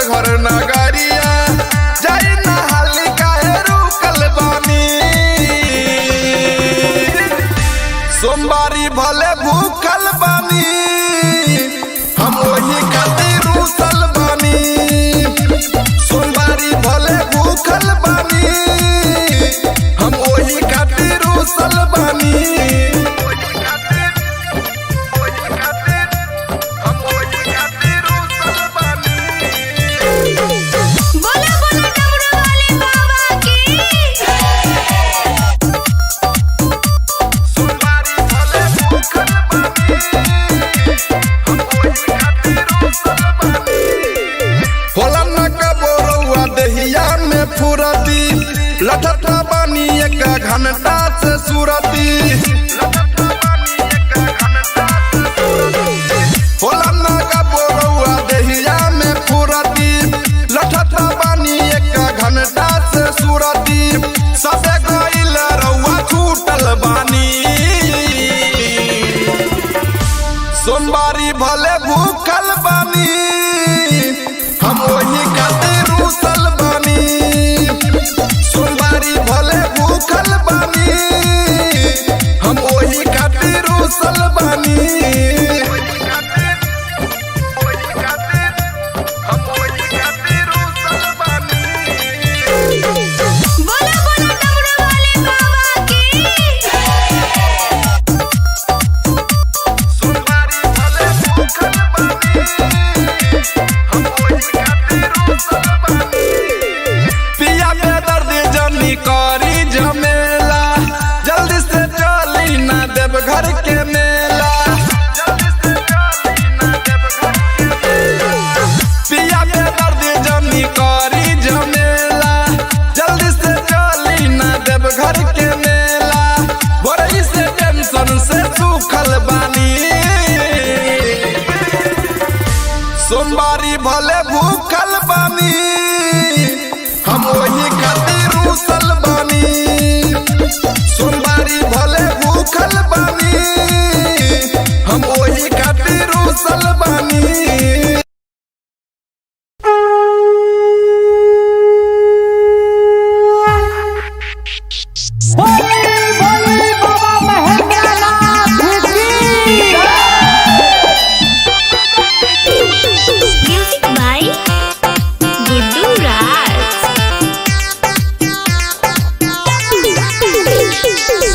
देवघर नगरिया जाई नहाली काहे रुकल बानी। सोमवारी भले भूखल बानी हम वही खातिर रूसल बानी। सोमवारी भले भूखल बानी हम वही खातिर रूसल बानी। बोला बोला डमरू वाले बाबा की। होला न कबोरौआ देहिया में फुरती लठता बानी एक घंटा से सुरती। होला न कबोरौआ देहिया में फुरती लठता बानी एक घंटा से सुरती। सबे गइल रौआ छूटल बानी। सोमवारी भले भूखल बानी हम वही खातिर रूसल बानी। सोमवारी भले भूखल बानी हम वही खातिर रूसल बानी। बोला बोला डमरू वाले बाबा की। पिया पे दर्द जनी करी झमेला जल्दी से चली ना देवघर के मेला। पिया पे दर्द जनी करी झमेला जल्दी से चली ना देवघर के मेला। बोरई से टेंशन से सूखल बानी। सोमवारी भले भूखल बानी हम वही खातिर रूसल बानी। सोमवारी भले भूखल बानी हम वही खातिर रूसल बानी। बोली बोली बाबा महेंद्रनाथ की। म्यूजिक बाय गुड्डू राज।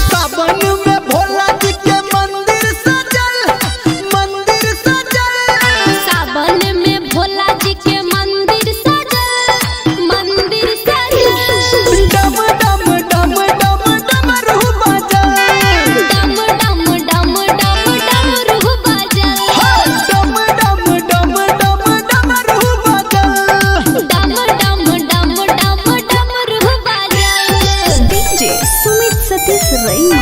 सावन में भोला जी के मंदिर सजल, मंदिर सजल। सावन में भोला जी के मंदिर सजल, मंदिर सजल। डम डम डम डम डमरू बजल। डम डम डम डम डमरू बजल। डम डम डम डम डमरू बजल। डम डम डम डम डमरू बजल। डीजे सुमित सतीश रैना।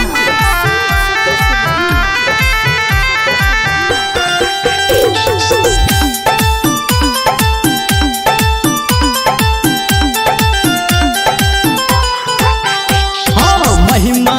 हाँ, महिमा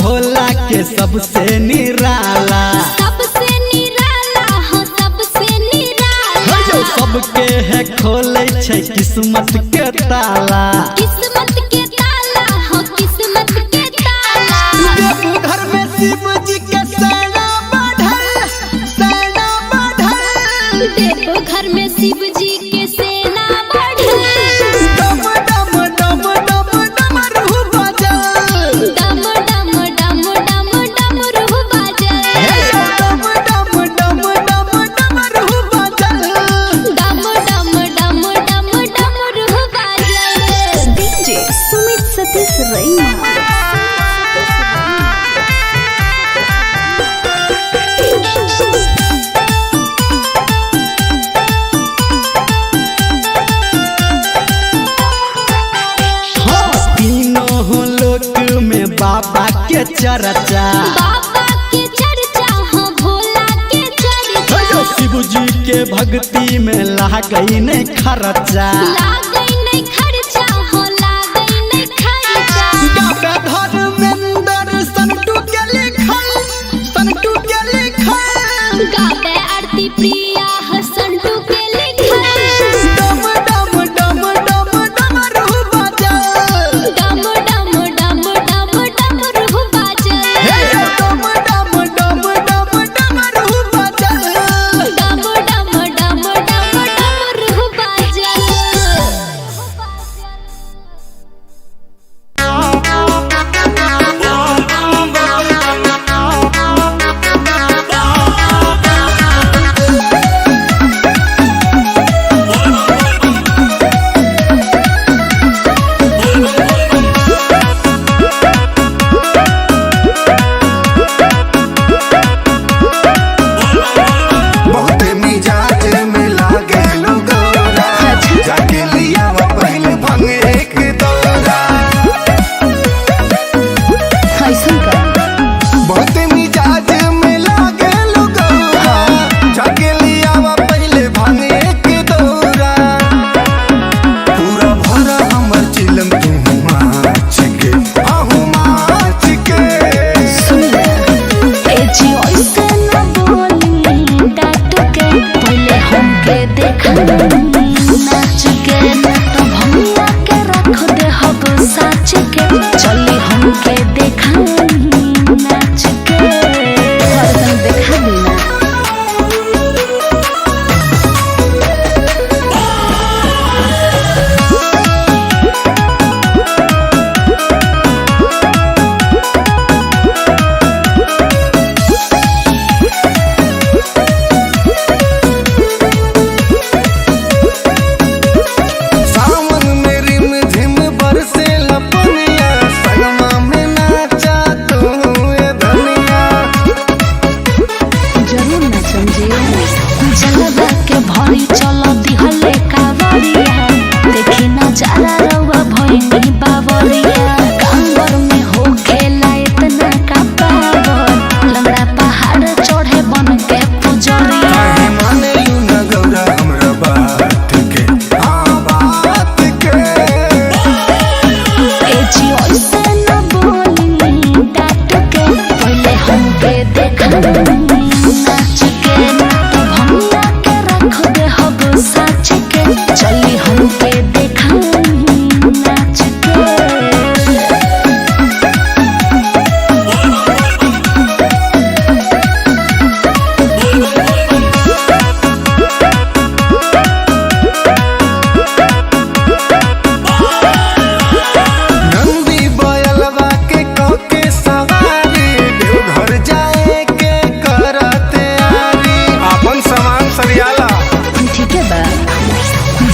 भोला के सबसे निराला। सबसे निराला हो सबसे निराला। जो सबके है खोले छै किस्मत के ताला। किस्मत के ताला हो किस्मत के ताला। देवघर में शिव जी के सेना बढ़ल, सेना बढ़ल। देवघर में शिव जी के सेना बढ़ल। डम डम डम डम डमरू बजल। डम डम डम डम डमरू बजल। डम डम डम डम डमरू बजल। डम डम डम डम डमरू बजल। डीजे सुमित सतीश रैना। हाँ, तीनों लोक में बाबा के चर्चा। बाबा के चर्चा हो भोला के चर्चा। जो शिव जी के भक्ति में लागई नहीं खर्चा। लागै नहीं खर्चा हो लागै नहीं खर्चा। गावे धर्मेंद्र संटू के लिखल, संटू के लिखल। गावे आरती प्रिया हसन टू के लिखल। डम नाच के, ना तो भंगिया के रख दे हब साच के। चली हमके देखाई नाच के। अरे तनी देखा दी ना। सावन में रिम झिम बरसे लपनिया, संगमा में नाचा तू ए धनिया। जरूर नाचम जी। जलवा के भरी चल दिहले कावरिया, देखी ना जरा रउआ भइनी बावरिया। कांवर में हो खेला इतना का पावर, लंगड़ा पहाड़ चढ़े बन के पुजरिया। काहे माने लू न गौरा हमरा बात के, हाँ बात के। ए जी ऐसे न बोली डांट के, पहले हमके देखाई नाच के, ना तो भंगिया के रख दे हब साच के। चली हमके देखाई नाच के। नंदी बयलवा के कके सवारी, देवघर जाए के करते आरी। अपन सामान सरियाला। ठीक है बा।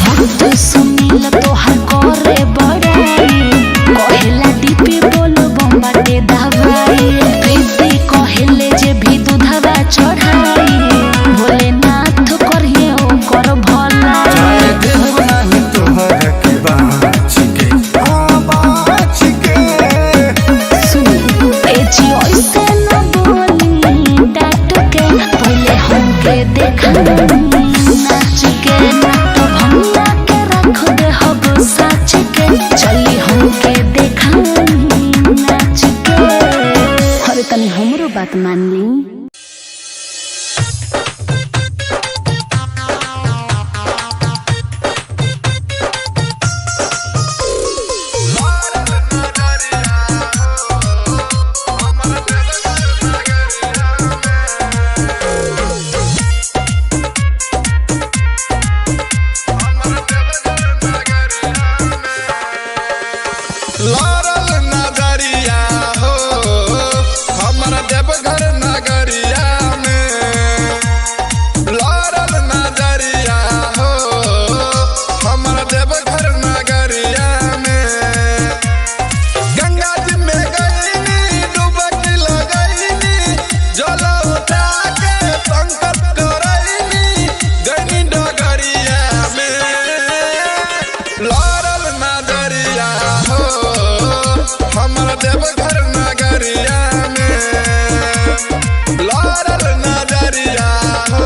भक्त सुनील तोहर करे बड़ाई, कहेला डीपी बोल बम्बाटे दवाई। प्रीति कहेले जे भी दूधवा चढ़ाई, भोलेनाथ करिए ओकर भलाई। जाए देव नाही तोहर के बाँच के, हाँ बाच के। सुनी। ए जी ऐसे न बोली डांट के, पहले हमके देखाई नाच के, ना तो भंगिया के रख दे हब साच के। चली हमके देखाई नाच के। अरे तनी हमरो बात मान ली। लड़ल नजरिया हो हमर देवघर नगरिया में, लड़ल नजरिया हो हमर देवघर नगरिया में। गंगा जी में गईनी डुबकी लगईनी, जल उठा के संकल्प करईनी, गईनी डगरिया में। लड़ल नजरिया हो हमर देवघर नगरिया में, लड़ल नजरिया हो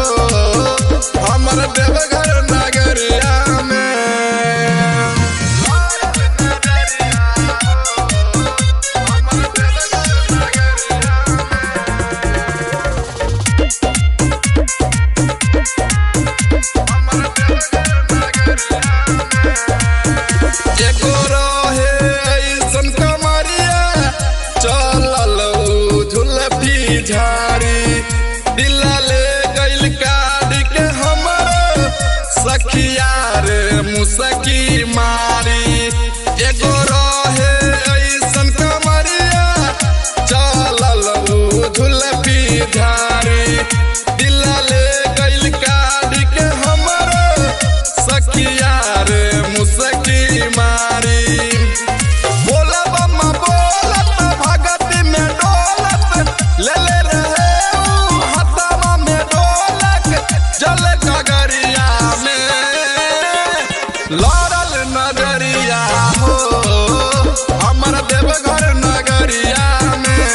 हमर देवघर नगरिया में। लड़ल नजरिया हो हमर देवघर नगरिया में। हमर देवघर नगरिया में। एगो रहे ऐसन कमरिया, चलल उ झुलफी झाड़ी, दिल ले गइल काट के हमर सखिया रे मुसकी मारी। एगो रहे ऐसन कमरिया, चलल उ झुलफी झाड़ी, दिल ले गइल काट के हमर सखिया रे मुसकी मारी। बोलब बोलत भगत में डोलत, ले ले रहे उ हथवा में डोलक, जल गगरिया में लड़ल नजरिया हो हमर देवघर नगरिया में,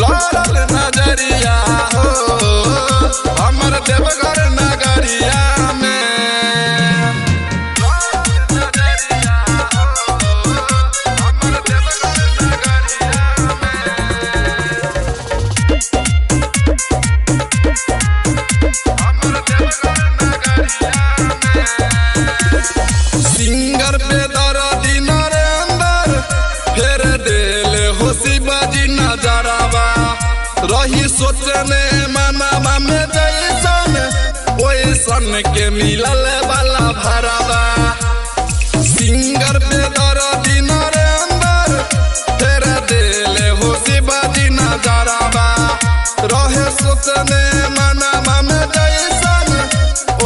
लड़ल नजरिया हो हमर देवघर नगरिया में। नजरिया हो हमर देवघर नगरिया में। हमर देवघर नगरिया में। रही सोचने मनावा में जैसन ओइसन के मिलल वाला भरावा। सिंगर पे दर्दी नरेंद्र तेरे दिल हो शिवाजी नजरवा। रहे सोचने मनावा में जैसन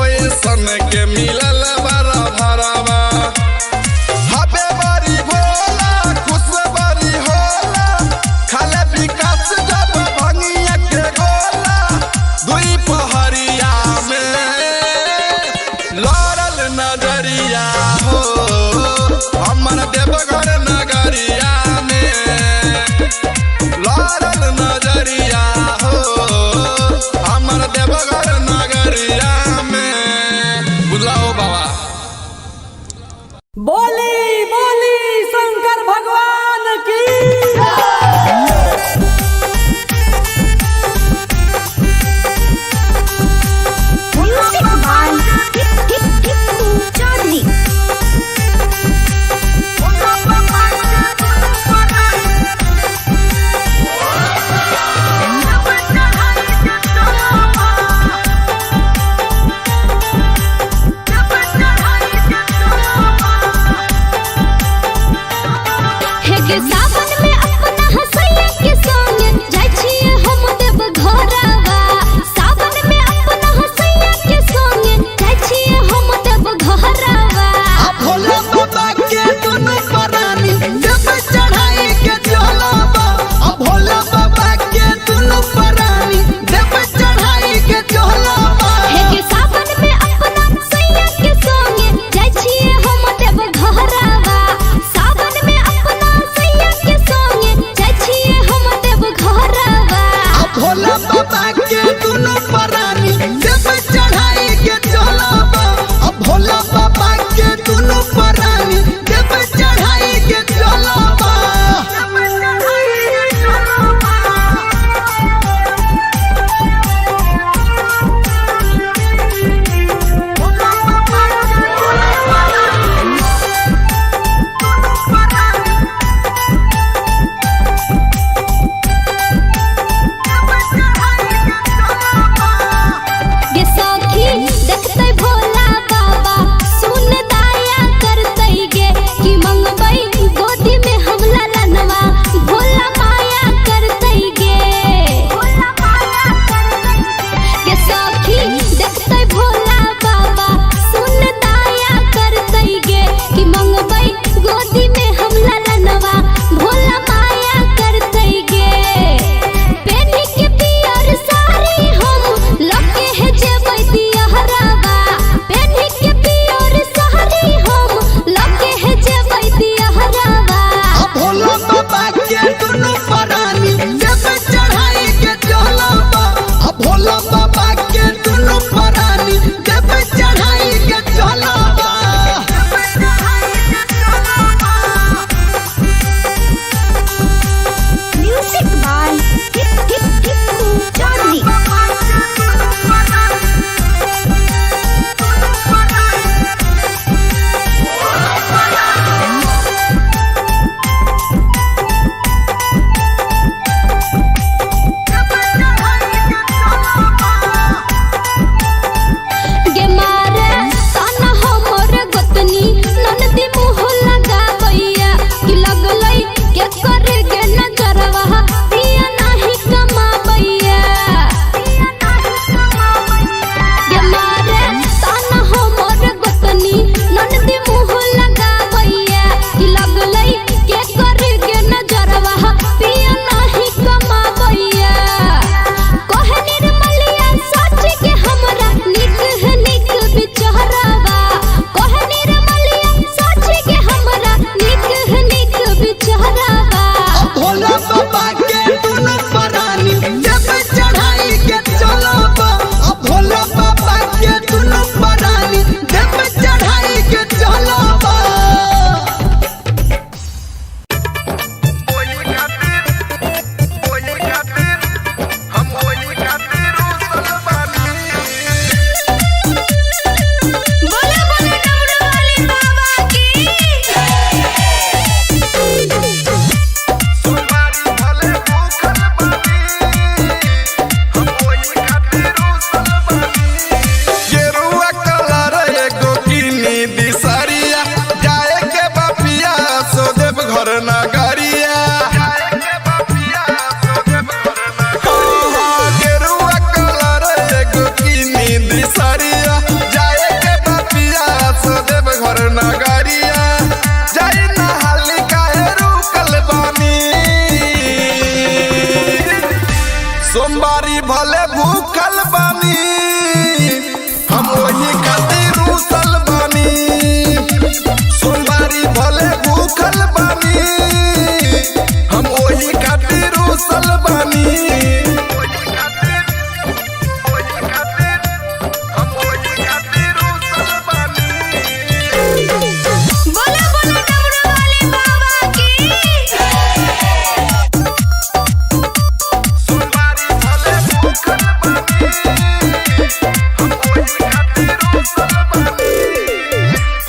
ओइसन के मिलल वाला भरावा। हबे बारी भोला खुश बारी होला, खाले विकास जब भंगिया के गोला। दुई पहरिया में लड़ल नजरिया हो, हमर देवघर नगरिया में लड़ल नजरिया हो, हमर देवघर नगरिया में। बुझलाओ बाबा। बोली बोली शंकर भगवान की। Music by Tippu Chaudhary.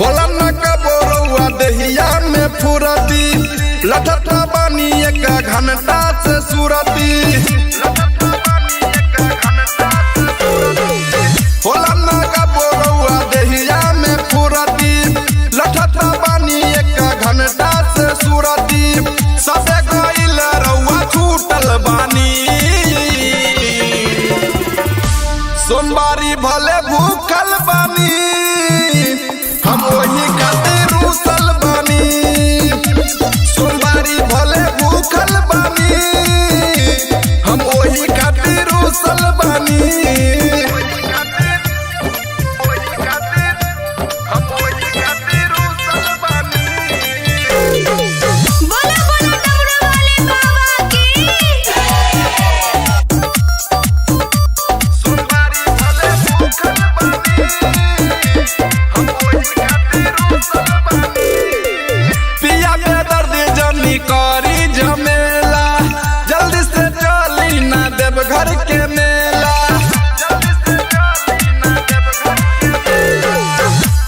होला न कबो रउआ देहिया में फुरती, लठता बानी एक घंटा से सुरती। होला न कबो रउआ देहिया में फुरती, लठता बानी एक घंटा से सुरती। सबे गइल रउआ छूटल बानी, सोमवारी भले भूखल बानी, हम वही खातिर रूसल बानी। सोमवारी भले भूखल बानी, हम वही खातिर रूसल बानी। बोला बोला डमरू वाले बाबा की। सोमवारी भले भूखल बानी, हम वही खातिर रूसल बानी। पिया के दर्द जनी करी झमेला, जल्दी से चली ना देव घर के मेला।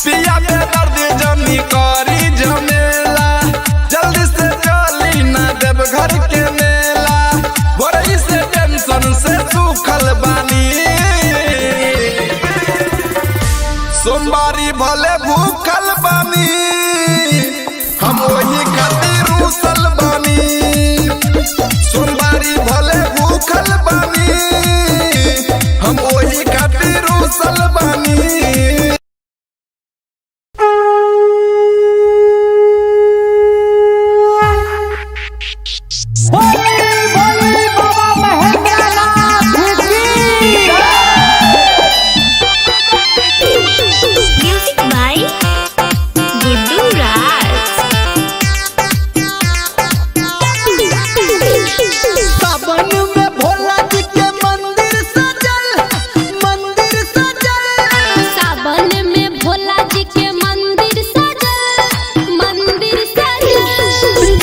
पिया के दर्द जनी करी झमेला, जल्दी से चली ना देव घर के मेला। भोरही से टेंशन से सूखल बानी, सोमवारी भले भूखल बानी, हम वही खातिर रूसल बानी। सोमवारी भले भूखल बानी, हम वही खातिर रूसल बानी। बोली बोली बाबा महेंद्रनाथ की। म्यूजिक बाय गुड्डू राज। सावन में भोला जी के मंदिर सजल, मंदिर सजल। सावन में भोला जी के मंदिर सजल, मंदिर सजल।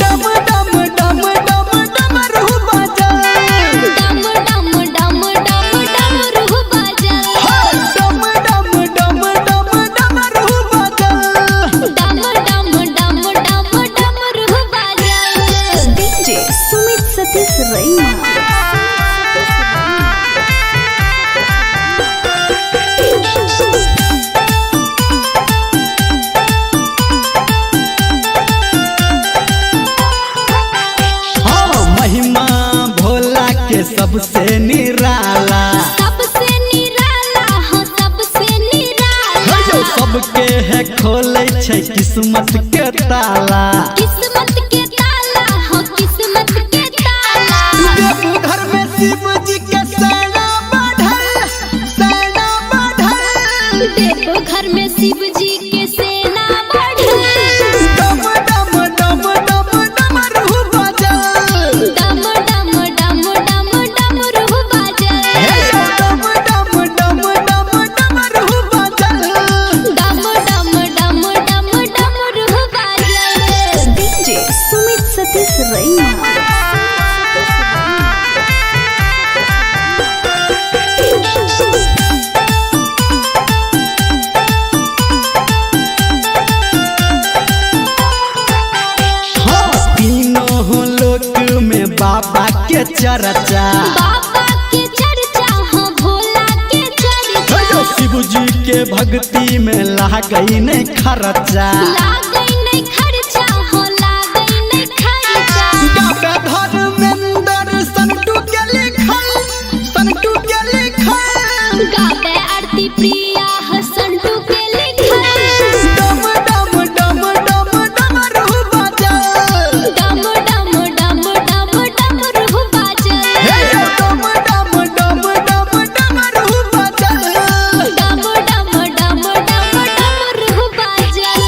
डम डम डम डम डमरू बजल। डम डम डम डम डमरू बजल। डम डम डम डम डमरू बजल। डम डम डम डम डमरू बजल। डीजे सुमित सतीश रैना। हाँ, महिमा भोला के सबसे निराला। सबसे निराला हो, सबसे निराला। यो सबके है खोले छै किस्मत के ताला। किस्मत के ताला हो, किस्मत के ताला। देवघर में शिव जी के सेना बढ़ल, सेना बढ़ल। देवघर में शिव जी के सेना बढ़ल। डम डम डम डम डमरू बजल। डम डम डम डम डमरू बजल। डम डम डम डम डमरू बजल। डम डम डम डम डमरू बजल। डीजे सुमित सतीश रैना। हाँ, तीनों लोक में बाबा के चर्चा। बाबा के चर्चा हो, भोला के चर्चा। यो शिव जी के भक्ति में लागई नहीं खर्चा। लागै नहीं खर्चा हो, लागै नहीं खर्चा। गावे धर्मेंद्र संटू के लिखल, संटू के लिखल। गावे आरती प्रिया हसंटू के लिखल। डम डम डम डम डमरू बजल। डम डम डम डम डमरू बजल। डम डम डम डम डमरू बजल। डम डम डम डम डमरू बजल।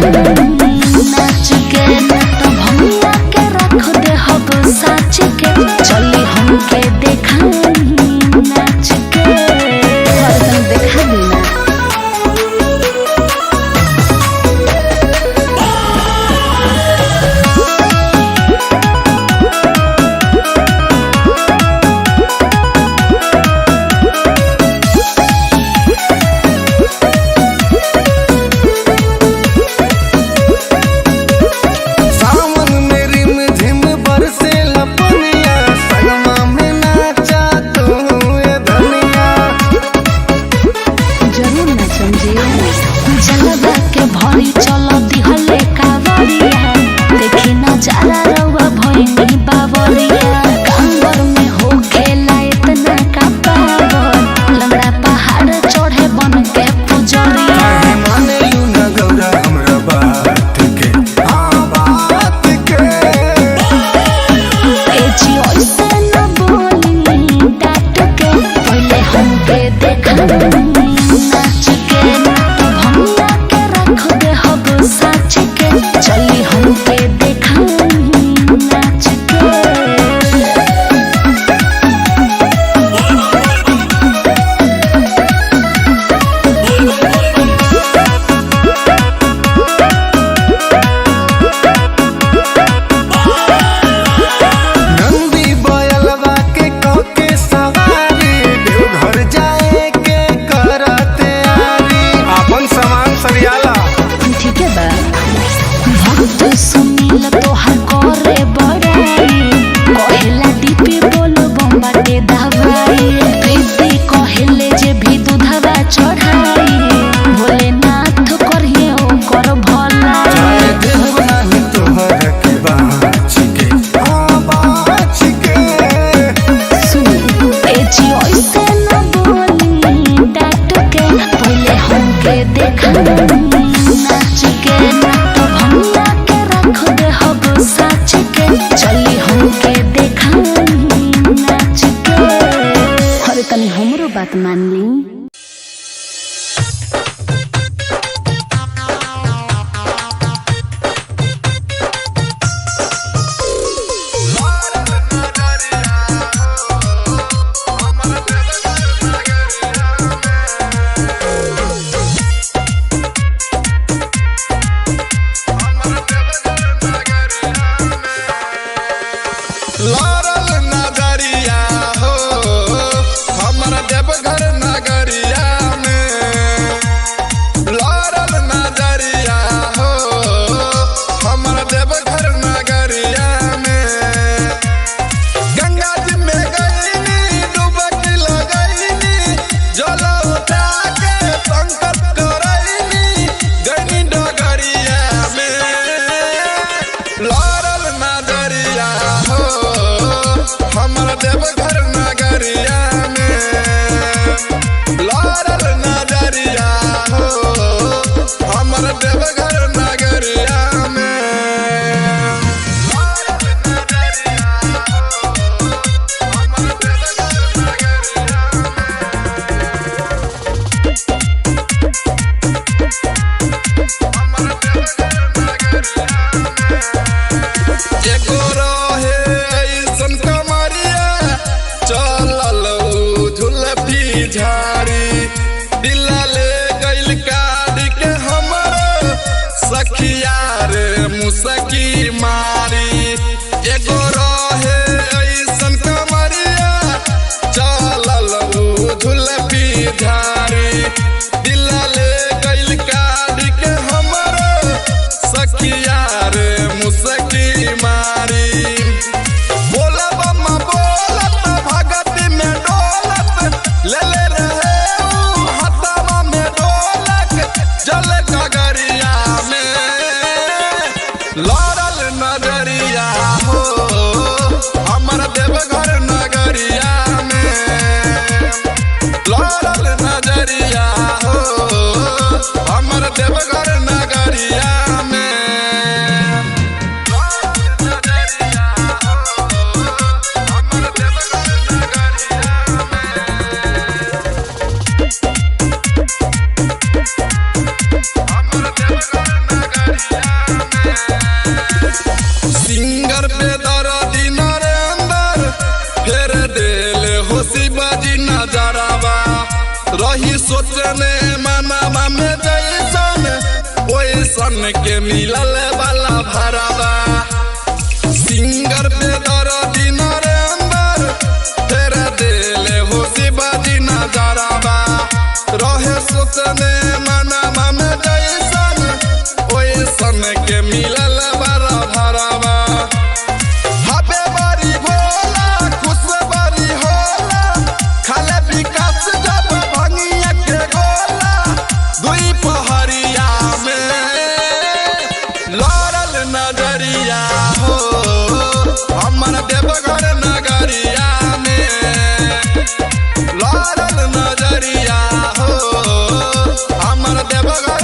देखाई नाच के, ना तो भंगिया के रख दे हब साच के। चली हमके देखाई नाच के। अरे तनी देखा दी ना। सावन में रिम झिम बरसे लपनिया, संगमा में नाचा तू ए धनिया। जरूर नचम जी। जलवा के भरी चल दिहले कावरिया, देखी नजारा रउआ भइनी बावरिया। कांवर में हो खेला इतना का पावर, लंगड़ा पहाड़ चढ़े बन के पुजरिया। काहे माने लू न गौरा हमरा बात के, हाँ बात के। ए जी ऐसे न बोली डांट के, पहले हमके देखाई नाच के, ना तो भंगिया के रख दे हब साच के। चली हमके देखाई नाच के। नंदी बयलवा के कके सवारी, देवघर जाए के करते आरी। अपन सामान सरियाला। ठीक है बा। भक्त सुनील तोहर करे बड़ाई, कहेला डीपी बोल बम्बाटे दवाई। प्रीति कहेले जे भी दूधवा चढ़ाई, भोलेनाथ करिए ओकर भलाई। जाए देव नाही तोहर के बाँच के, हाँ बाँच के। सुनी। ए जी ऐसे न बोली डांट के, पहले हमके देखाई नाच के, ना तो भंगिया के रख दे हब साच के। चली हमके देखाई नाच के। अरे तनी हमरो बात मान ली। लड़ल नजरिया हो हमर देवघर नगरिया में। लड़ल नजरिया हो हमर देवघर नगरिया में। गंगा जी में गईनी डुबकी लगईनी, जल उठा के संकल्प करईनी, गईनी डगरिया में। लड़ल नजरिया हो हमर देवघर नगरिया में। लड़ल नजरिया हो हमर देवघर नगरिया में। एगो रहे ऐसन कमरिया, चलल उ झुलफी झाड़ी। दिल ले गइल काट के हमर सखिया रे मुसकी मारी। एगो रहे ऐसन कमरिया, चलल उ झुलफी झाड़ी। दिल ले गइल काट के हमर सखिया रे मुसकी मारी। बोलब बोलत भगत में डोलत, ले ले रहे उ हथवा में डोलक, जल गगरिया में लड़ल नजरिया हो हमर देवघर नगरिया में। लड़ल नजरिया हो हमर देवघर नगरिया में। सोचने मनवा में जैसन ओइसन के मिलल वाला भरावा। सिंगर पे दर्दी नरेंद्र तेरा दिल हो शिवाजी नजरवा। रहे सोचने मनवा में जैसन ओइसन के मिलल वाला भरावा। हबे बड़ी भोला खुश बड़ी होला, खाले विकास जब भंगिया के गोला। दुई पहरिया में लड़ल नजरिया हो, हमर देवघर नगरिया में लड़ल नजरिया हो, हमर देवघर।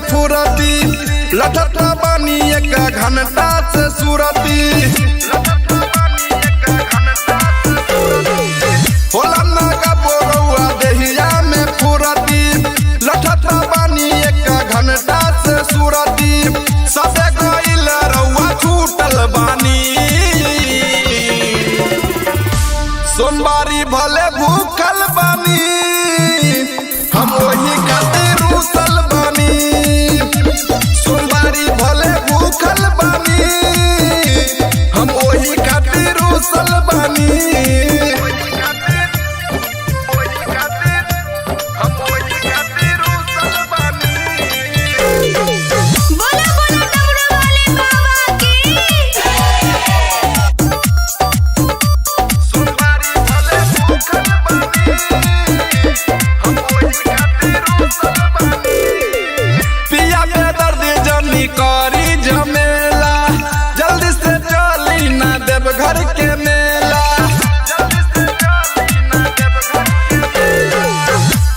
फुरती, लठत बानी एक घंटा से सुरती। होला ना कबो रउआ देहिया में फुरती, लठत बानी एक घंटा से सुरती। सबे गइल रउआ छूटल बानी, सोमवारी भले भूखल बानी, हम वही खातिर रूसल बानी। सोमवारी भले भूखल बानी, हम वही खातिर रूसल बानी। बोला बोला डमरू वाले बाबा की। सोमवारी भले भूखल बानी, हम वही खातिर रूसल बानी। पिया के दर्द जनी करी झमेला, जल्दी से चली ना देव घर के मेला।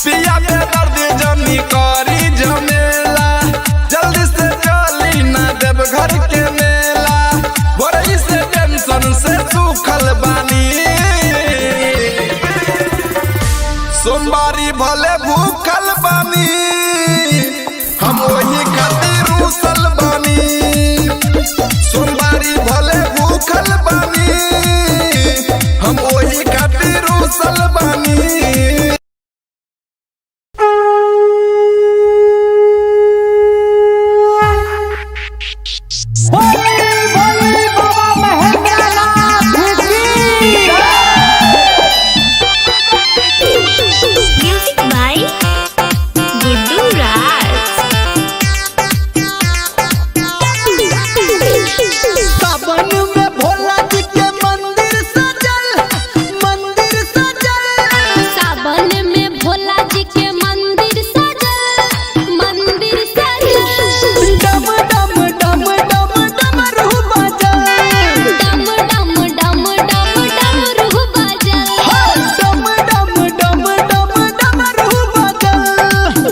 पिया के दर्द जनी करी झमेला, जल्दी से चली ना देव घर के मेला। भोरही से टेंशन से सूखल बानी, सोमवारी भले भूखल बानी, हम वही खातिर रूसल बानी। सोमवारी भले भूखल बानी, हम वही खातिर रूसल बानी। भोले भोले बाबा महेंद्रनाथ की। म्यूजिक बाय गुड्डू राज। सावन में भोला जी के मंदिर सजल, मंदिर सजल। सावन में भोला जी के मंदिर सजल, मंदिर सजल। डम डम डम डम डमरू बजल। डम डम डम डम डमरू बजल। डम डम डम डम डमरू बजल।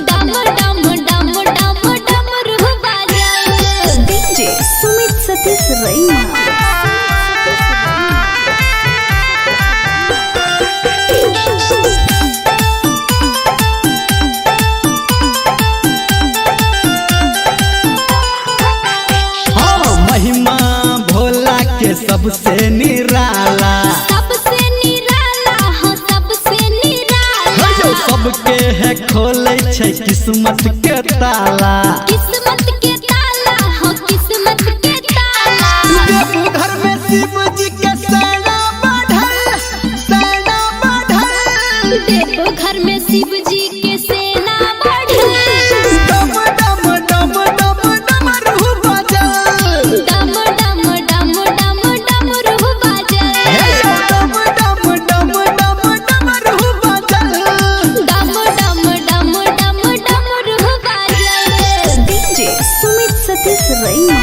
डम डम डम डम डमरू बजल। डीजे सुमित सतीश रैना। हाँ, महिमा भोला के सबसे निराला। सबसे निराला हो, सबसे निराला। यो सबके है खोले छै किस्मत के ताला। किस्मत के ताला हो, किस्मत के ताला। देवघर में शिव जी के सेना बढ़ल, सेना बढ़ल। देवघर में शिव जी के सेना बढ़ल। डम डम डम डम डमरू बजल। डम डम डम डम डमरू बजल। हे यो डम डम डम डम डमरू बजल। डम डम डम डम डमरू बजल। डीजे सुमित सतीश रैना।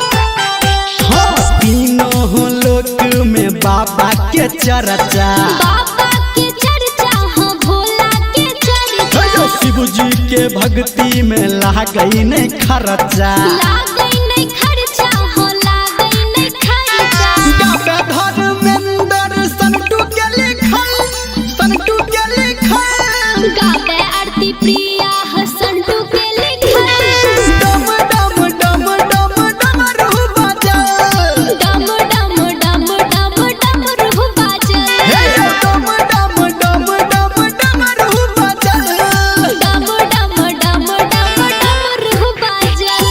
हाँ, तीनों लोक में बाबा के चर्चा। बाबा के चर्चा हो, भोला के चर्चा। यो शिव जी के भक्ति में लागई नहीं खर्चा। लागै नहीं खर्चा हो, लागै नहीं खर्चा। गावे धर्मेंद्र संटू के लिखल, संटू के लिखल। गावे आरती प्रिया हसंटू के लिखल। डम डम डम डम डमरू बजल। डम डम डम डम डमरू बजल। हे यो डम डम डम डम डमरू बजल। डम डम डम डम डमरू बजल।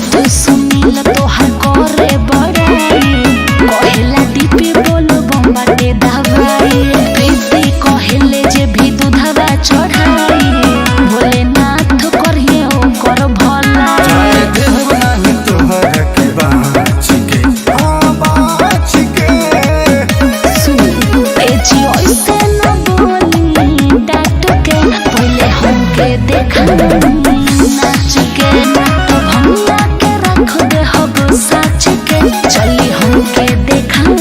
सुमित सुनील तोहर करे बड़ाई, कहेला डीपी बोल बम बाटे दवाई। प्रीति कहेले जे भी दूधवा चढ़ाई, भोलेनाथ करिए ओकर भलाई। जाए देव नाही तोहर के बाँच के, हाँ बाँच के। सुनी ए जी ऐसे न बोली डांट के, पहले हमके देखाई नाच के, ना तो भंगिया के रख दे हब साच के। चली हमके देखाई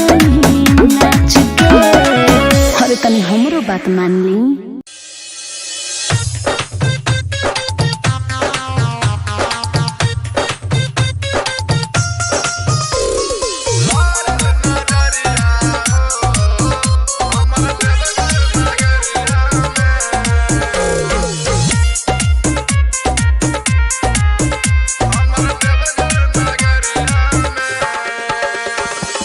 नाच के। अरे तनी हमरो बात मान ली।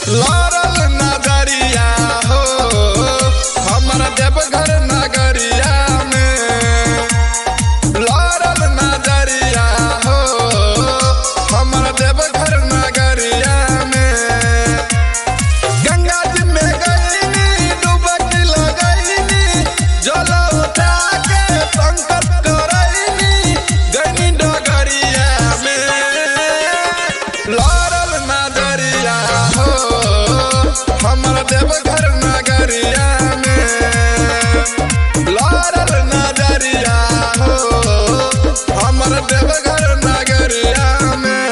लड़ल नजरिया हो हमर देवघर नगरिया में। लड़ल नजरिया हो हमर देवघर नगरिया में। गंगा जी में गईनी डुबकी लगईनी, जल उठा के संकल्प करईनी, गईनी डगरिया में। लड़ल नजरिया हो हमर देवघर नगरिया में। लड़ल नजरिया हो हमर देवघर नगरिया में।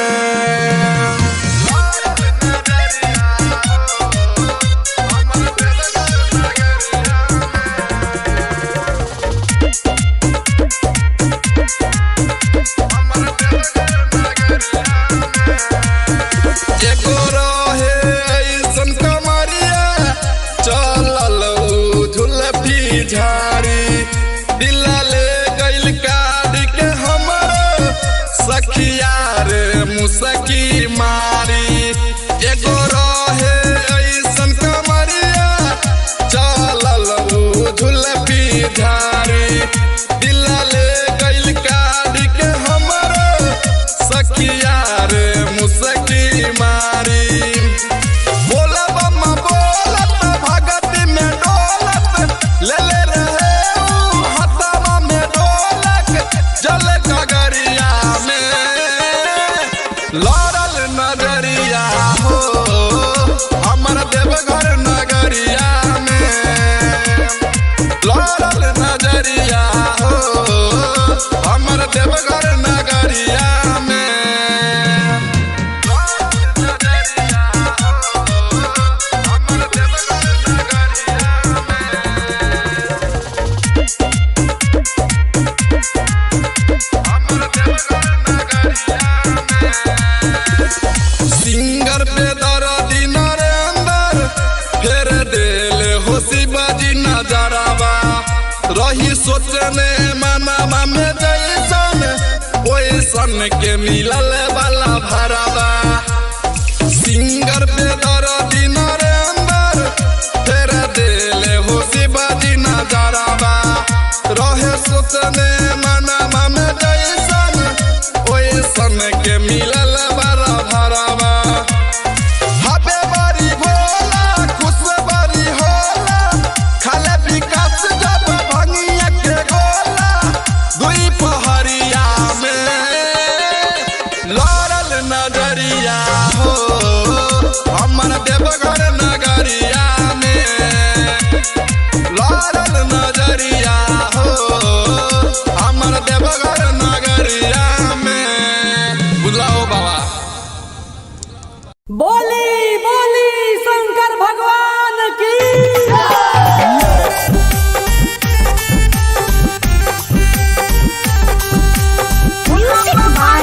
एगो रहे ऐसन कमरिया, चलल उ झुलफी झाड़ी, दिल ले गइल काट के हमर सखिया रे मुसकी मारी। एगो रहे ऐसन कमरिया, चलल उ झुलफी झाड़ी, दिल ले गइल काट के हमर सखिया रे मुसकी मारी। बोलब बोलत भगत में डोलत, ले ले रहे ऊ हथवा में डोलक, जल गगरिया में। लड़ल नजरिया हो हमर देवघर नगरिया में। लड़ल नजरिया हो हमर देवघर नगरिया में। सिंगर पे दर्दी नरेंद्र फेर देल हो शिवाजी नजरवा, रही सोचने मनावा में जैसन ओइसन के मिलल वाला भरावा। सिंगर पे दर्दी नरेंद्र फेर देल हो शिवाजी नजरवा, रहे सोचने मनावा में जैसन ओइसन के मिलल वाला भरावा। हबे बारी भोला खुश बारी होला, खाले विकास जब भंगिया के गोला, दुई पहरिया में लड़ल नजरिया हो हमर देवघर नगरिया में। लड़ल नजरिया हो हमर देवघर नगरिया में। बुझलाओ बाबा। बोली बोली शंकर भगवान की। Music by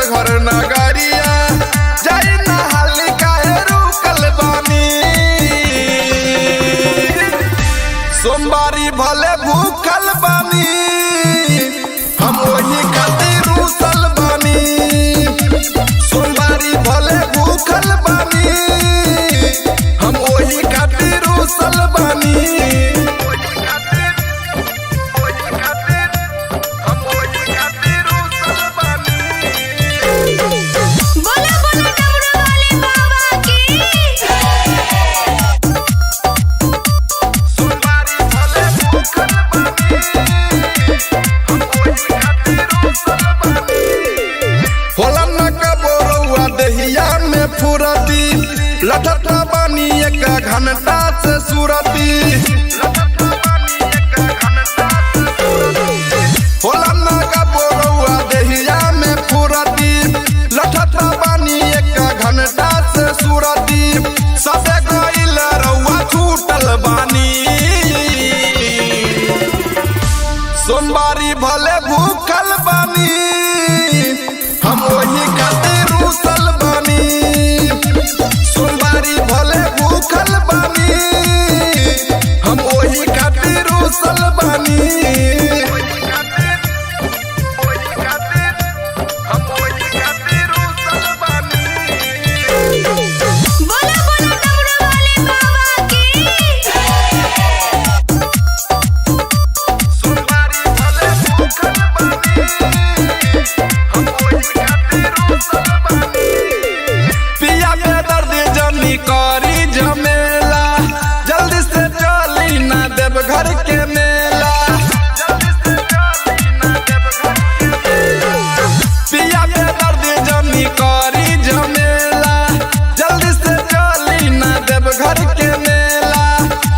देवघर नगरिया जाई नहाली काहे रुकल बानी। सोमवारी भले भूखल बानी हम वही खातिर रूसल बानी। सोमवारी भले भूखल बानी हम वही खातिर रूसल बानी। बोला बोला डमरू वाले बाबा की। होला न कबोरौआ दहिया में फुरती लठता बानी एक घंटा से सुरती। होला न कबोरौआ दहिया में फुरती लठता बानी एक घंटा से सुरती। सबे गइल रौआ छूटल बानी। सोमवारी भले भूखल बानी हम वही खातिर रूसल बानी। सोमवारी भले भूखल बानी हम वही खातिर रूसल बानी। बोला बोला डमरू वाले बाबा की। पिया के दर्द जनी करी झमेला जल्दी से चली ना देवघर के मेला। पिया के दर्द जनी करी झमेला जल्दी से चली ना देवघर के मेला।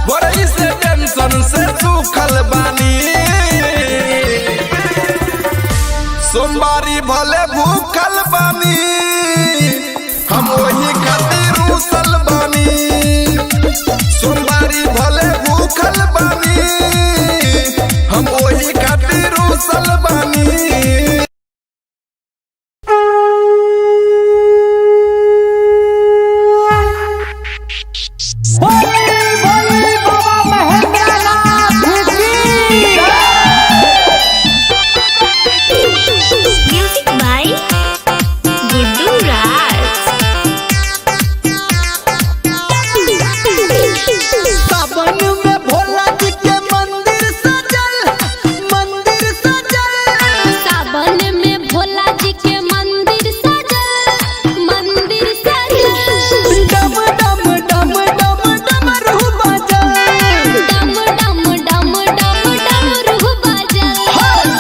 भोरही से टेंशन से सूखल बानी। सोमवारी भले भूखल बानी हम वही खातिर रूसल बानी। सोमवारी भले भूखल बानी हम वही खातिर रूसल बानी। बोली बोली बाबा महेंद्रनाथ की। म्यूजिक बाय गुड्डू राज। सावन में भोला जी के मंदिर सजल, मंदिर सजल। सावन में भोला जी के मंदिर सजल, मंदिर सजल। डम डम डम डम डमरू बजल। डम डम डम डम डमरू बजल।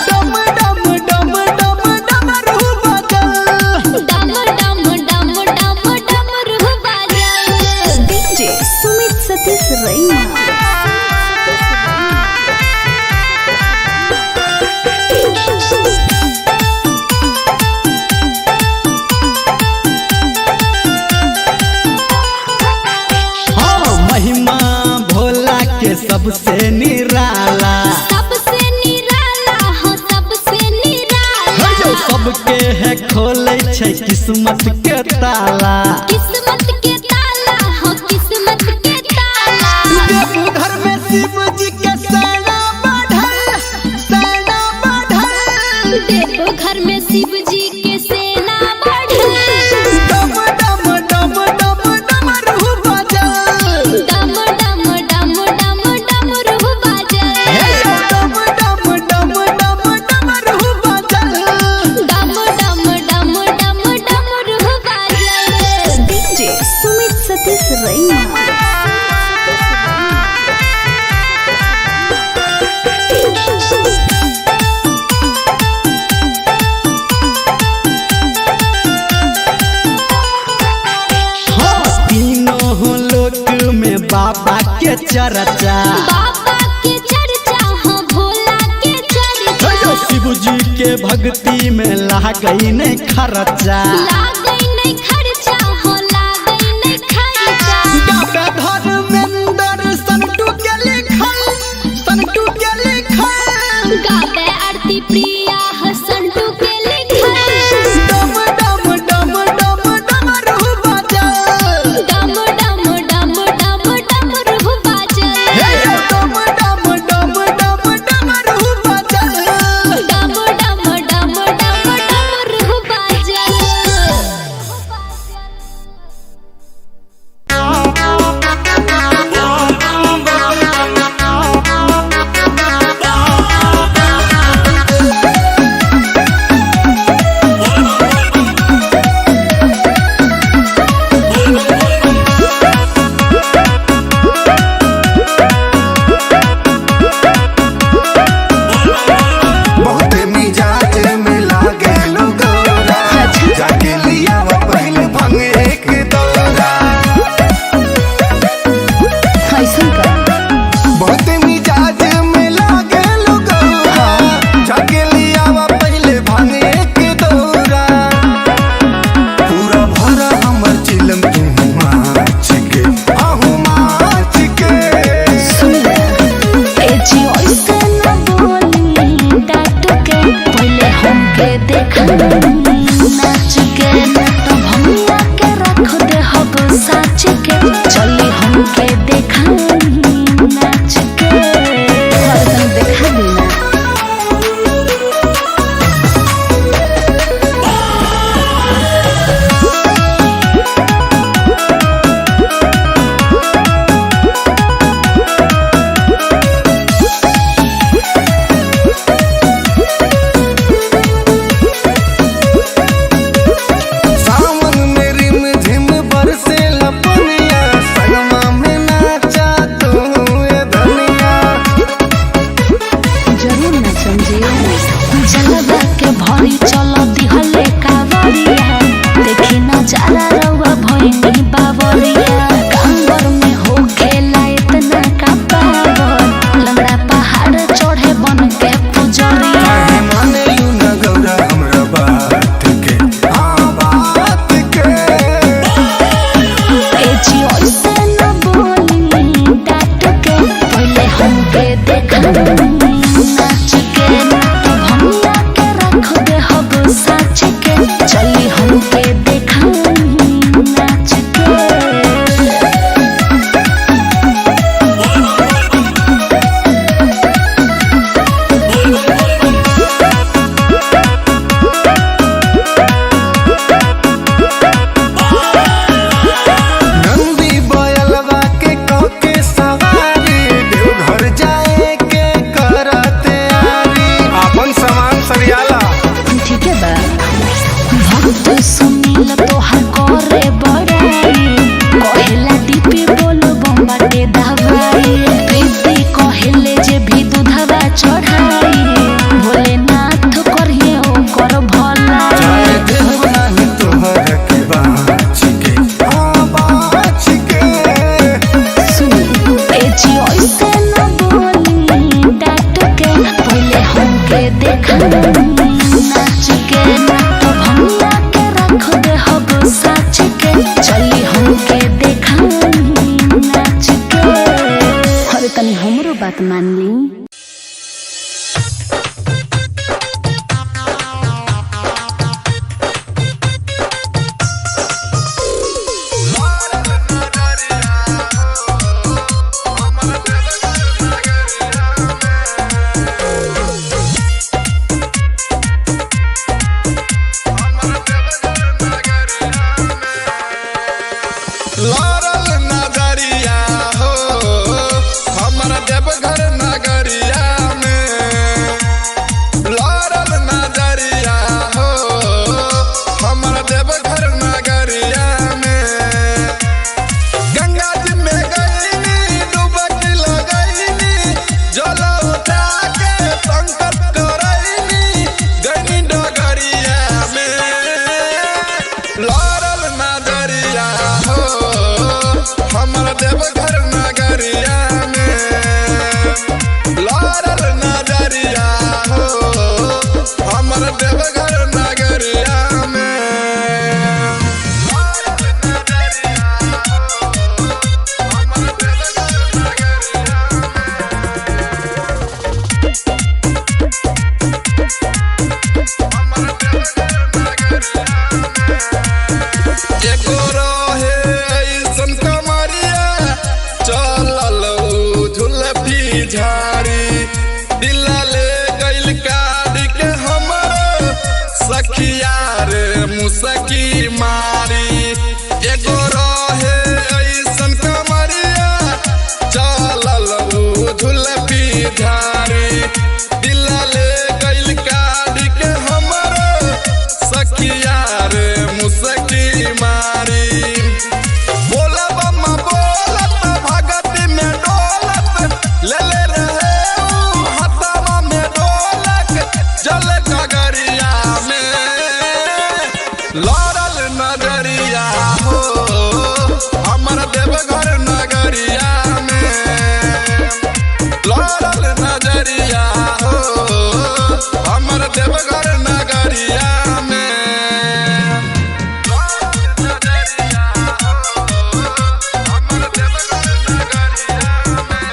डम डम डम डम डमरू बजल। डम डम डम डम डमरू बजल। डीजे सुमित सतीश रैना। हाँ, महिमा भोला के सबसे निराला। सबसे निराला हो सबसे निराला। हे सबके है खोले छै किस्मत के ताला। किस्मत के ताला हो किस्मत के ताला। देवघर में शिव जी के सेना बढ़ल, सेना बढ़ल। देवघर में शिव जी के सेना बढ़ल। डम डम डम डम डमरू बजल। डम डम डम डम डमरू बजल। हे डम डम डम डम डमरू बजल। डम डम डम डम डमरू बजल। डीजे सुमित सतीश रैना। हाँ, तीनों लोक में बाबा के चर्चा। बाबा के चर्चा हो भोला के चर्चा। हे शिव जी के भक्ति में लागई नहीं खर्चा। लागै नहीं खर्चा हो लागै नहीं खर्चा। गावे धर्मेंद्र संटू के लिखल, संटू के लिखल। गावे आरती प्रिया हसन टू के लिखल। डम नाच के, ना तो भंगिया के रख दे हब साच के। चली हमके देखाई नाच के, हरदम देखा देना। सावन में रिम झिम बरसे लपनिया, संगमा में नाचा तू ए धनिया। जरूर ना समझे। जलवा के भरी चल दिहले कावरिया, देखी नजारा रउआ भइनी बावरिया। कांवर में हो खेला इतना का पावर, लंगड़ा पहाड़ चढ़े बन के पुजरिया। काहे माने लू न गौरा हमरा बात के, हाँ बात के। ए जी ऐसे न बोली डांट के, पहले हमके देखाई नाच के, ना तो भंगिया के रख दे हब साच के। चली हमके देखाई नाच के। नंदी बयलवा के कके सवारी, देवघर जाए के करते आरी। अपन सामान सरियाला। ठीक है बा। भक्त सुनील तोहार करे बड़ाई, कहेला डीपी बोल बम्बाटे दवाई। प्रीति कहेले जे भी दूधवा चढ़ाई, भोलेनाथ करिए ओकर भलाई। जाए देव नाही तोहर के बाँच के, हाँ बाँच के। सुनी ए जी ऐसे न बोली डांट के, पहले हमके देखाई नाच के, ना तो भंगिया के रख दे हब साच के। चली हमके देखाई नाच के। अरे तनी हमरो बात मान ली। लड़ल नजरिया हो, हमर देवघर नगरिया में। लड़ल नजरिया हो, हमर देवघर नगरिया में। गंगा जी में गईनी, डुबकी लगईनी, जल उठा के संकल्प करईनी, गईनी डगरिया में। लड़ल नजरिया हो, हमर देवघर नगरिया में। लड़ल नजरिया हो, हमर देवघर नगरिया में। लड़ल नजरिया हो, हमर देवघर नगरिया में। हमर देवघर नगरिया में। एगो रहे ऐसन कमरिया, चलल उ झुलफी झाड़ी। दिल ले गइल काढ़ के हमर सखिया रे मुसकी मारी। एगो रहे ऐसन कमरिया, चलल उ झुलफी झाड़ी। दिल ले गइल काढ़ के हमर सखिया रे मुसकी मारी। बोलब बोलत भगत में डोलत, ले ले रहे उ हथवा में डोलक, जल गगरिया में। लड़ल नजरिया हो, हमर देवघर नगरिया में। लड़ल नजरिया हो, हमर देवघर नगरिया में। नजरिया हो, हमर देवघर नगरिया में।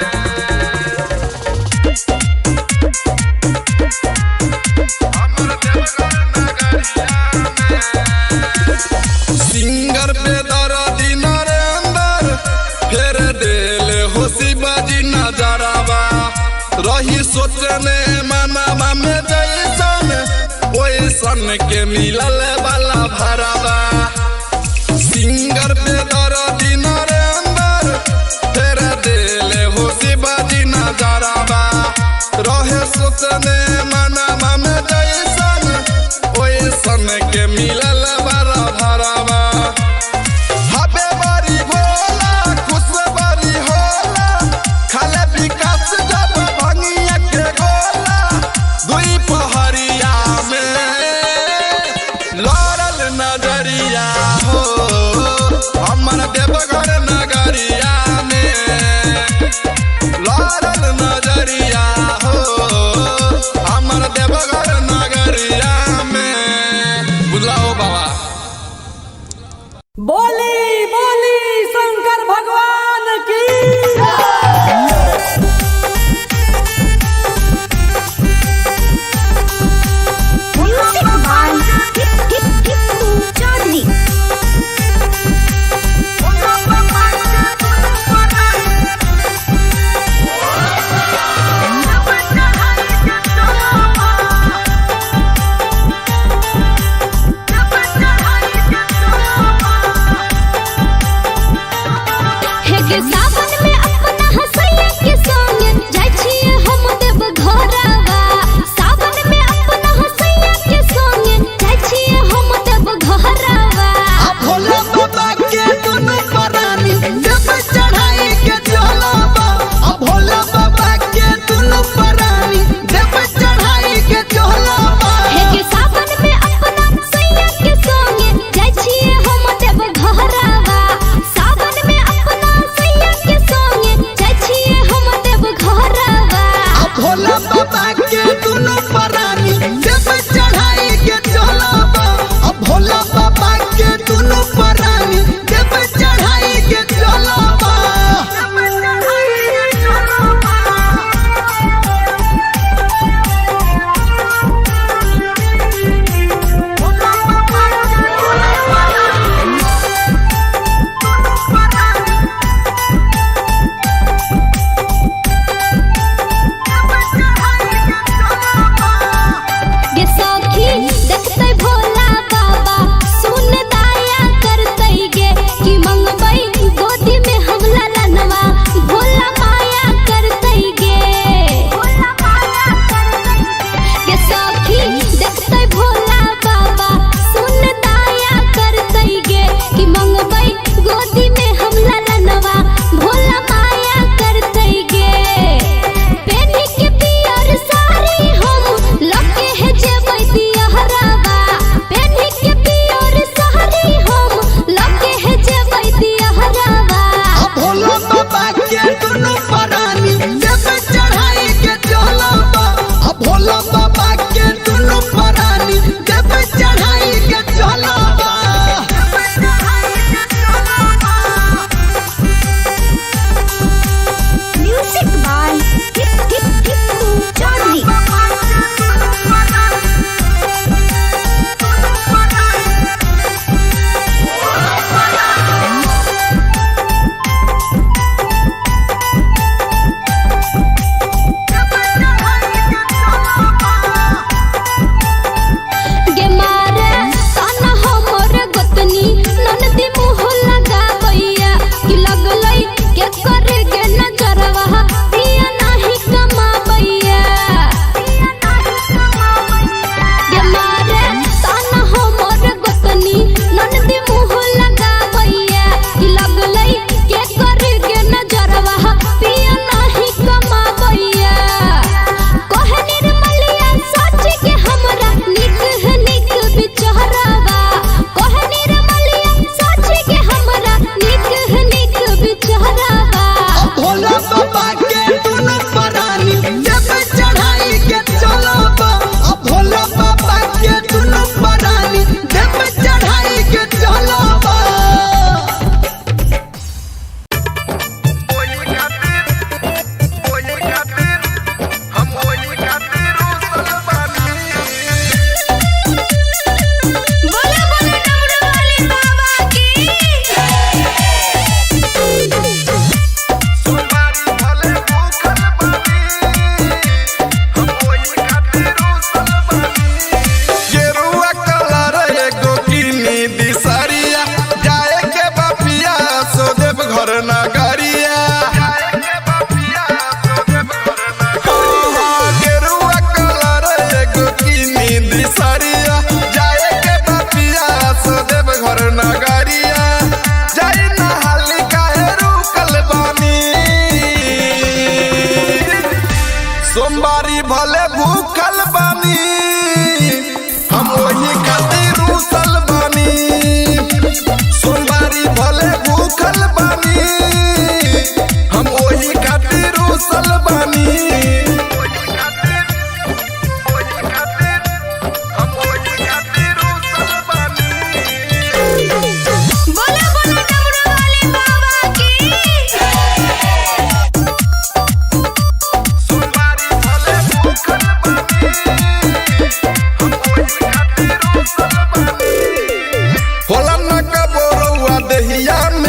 हमर देवघर नगरिया सोचने मनवा में जैसन ओइसन के मिलल वाला भरावा। सिंगर पे दर्दी नरेंद्र फेर देले हो शिवाजी नजरवा। रहे सोचने मनवा में जैसन ओइसन के मिलल वाला भरावा। हबे बारी भोला खुश बारी होला, खाले विकास जब भंगिया के गोला। दुई पहरिया में लड़ल नजरिया हो, हमर देवघर नगरिया में लड़ल नजरिया हो, हमर देवघर नगरिया में। बुझलाओ बाबा। बोली बोली शंकर भगवान की। Music by Tippu Chaudhary.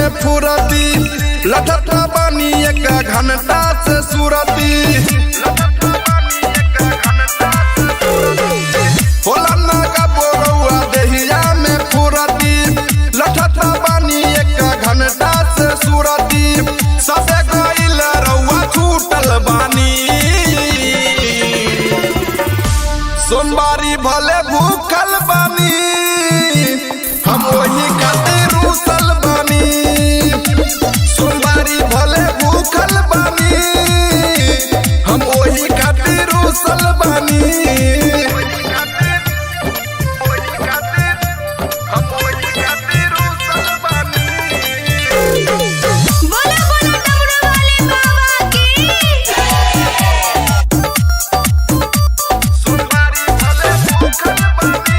में फुरती, लठता बानी एक घंटा से सुरती। होला ना कबो रउआ देहिया में फुरती, लठता बानी एक घंटा से सुरती। सबे गइल रउआ छूटल बानी, सोमवारी भले भूखल बानी, हम वही खातिर रूसल बानी। सोमवारी भले भूखल बानी, हम वही खातिर रूसल बानी। बोला बोला डमरू वाले बाबा की। सोमवारी भले भूखल बानी,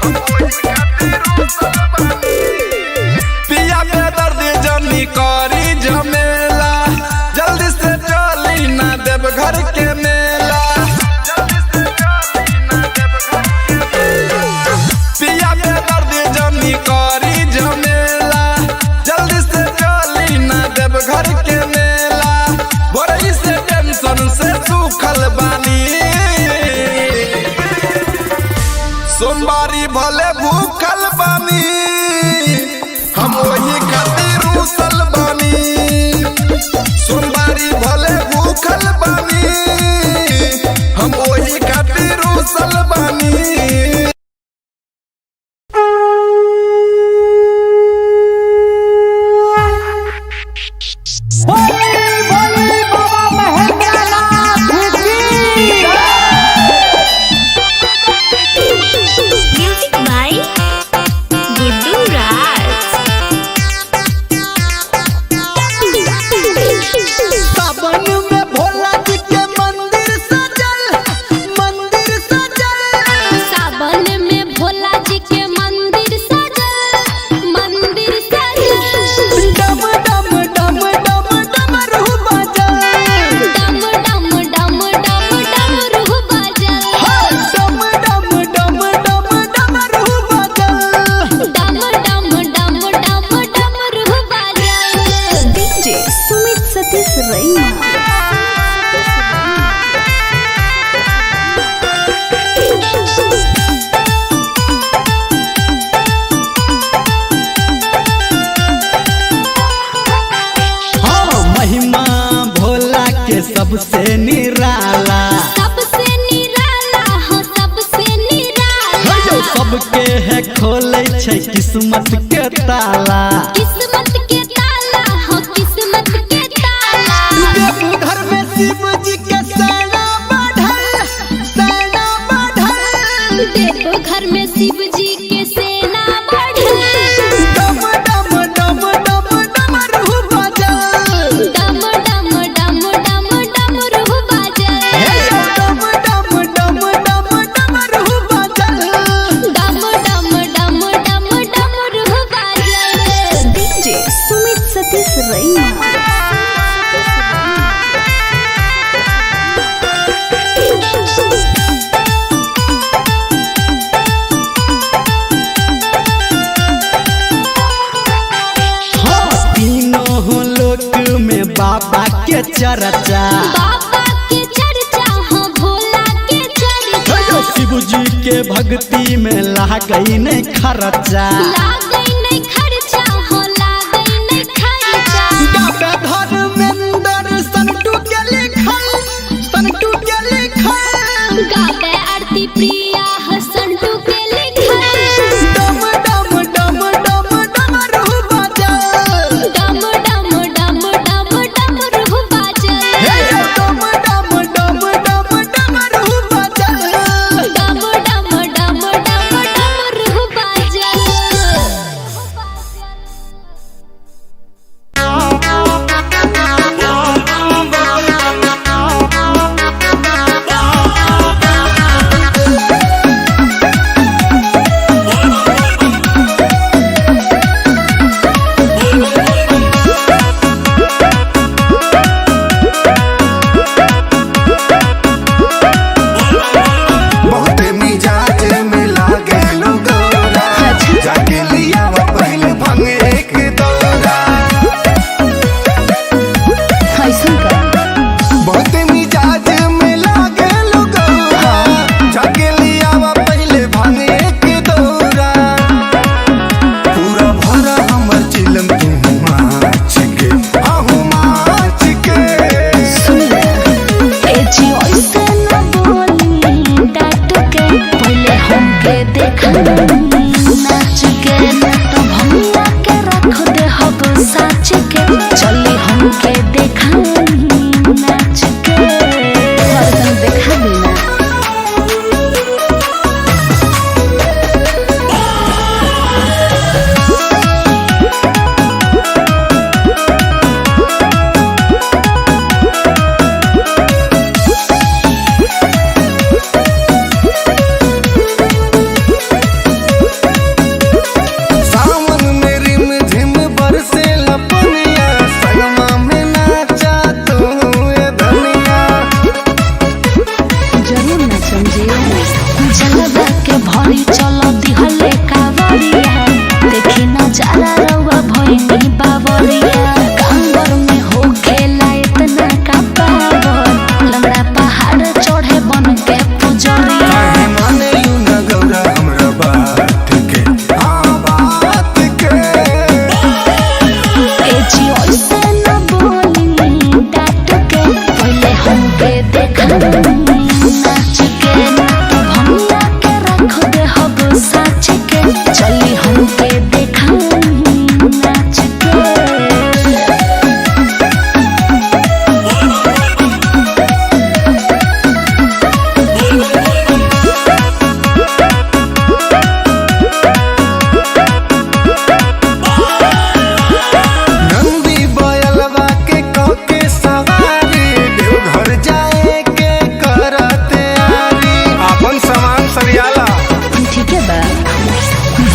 हम वही खातिर रूसल बानी। पिया के दर्द जनी करी झमेला, जल्दी से चली ना देवघर के मेला। जल्दी से चली ना देवघर के मेला। पिया के दर्द जनी करी झमेला, जल्दी से चली ना देवघर के मेला। बोरई से टेंशन से सूखल बानी, सोमवारी भले भूखल बानी, हम वही खातिर रूसल बानी। सोमवारी भले भूखल बानी, हम वही खातिर रूसल बानी। बोली बोली बाबा महेंद्रनाथ की। म्यूजिक बाय गुड्डू राज। सावन में भोला जी के मंदिर सजल, मंदिर सजल। सावन में भोला जी के मंदिर सजल, मंदिर सजल। डम डम डम डम डमरू बजल। डम डम डम डम डमरू बजल। डम डम डम डम डमरू बजल। डम डम डम डम डमरू बजल। डीजे सुमित सतीश रैना। हाँ, महिमा भोला के सबसे निराला। सबसे निराला हो, सबसे निराला। हे यौ, सबके है खोलै छै किस्मत के ताला। किस्मत के ताला हो, किस्मत के ताला। देवघर में शिव जी के सेना बढ़ल, सेना बढ़ल। देवघर में शिव जी के सेना बढ़ल। डम डम डम डम डमरू बजल। डम डम डम डम डमरू बजल। हे यौ, डम डम डम डम डमरू बजल। डम डम डम डम डमरू बजल। डीजे सुमित सतीश रैना। हाँ, तीनों लोक में बाबा के चर्चा। बाबा के चर्चा हो, भोला के चर्चा। हे यौ, शिव जी के भक्ति में लागई नहीं खर्चा। लागै नहीं खर्चा हो, लागै नहीं खर्चा। डॉक्टर धर्मेंद्र संटू के लिखल, संटू के लिखल। गावे आरती प्रिया हसंटू के लिखल। डम डम डम डम डमरू बजल। डम डम डम डम डमरू बजल। हे यौ, डम डम डम डम डमरू बजल। डम डम डम डम डमरू बजल। नाच के। ना तो भंगिया के रख दे हब साच के, चली हमके देखाई नाच के। और तनी देखा दी ना। सावन में रिम झिम बरसे लपनिया, संगमा में नाचा तू ए धनिया। जरूर ना समझे। जलवा के भरी चल दिहले कावरिया, देखी नजारा रउआ भइनी बावरिया। कांवर में हो खेला इतना का पावर, लंगड़ा पहाड़ चढ़े बन के पुजरिया। काहे माने you न गौरा हमरा बात के, हाँ बात के। ए जी ऐसे न बोली डांट के, पहले हमके देखाई नाच के। ना तो भंगिया के रख दे हब साच के, चली हमके देखाई नाच के। नंदी बयलवा के कके सवारी, देवघर जाए के करते आरी। अपन सामान सरियाला। ठीक है बा।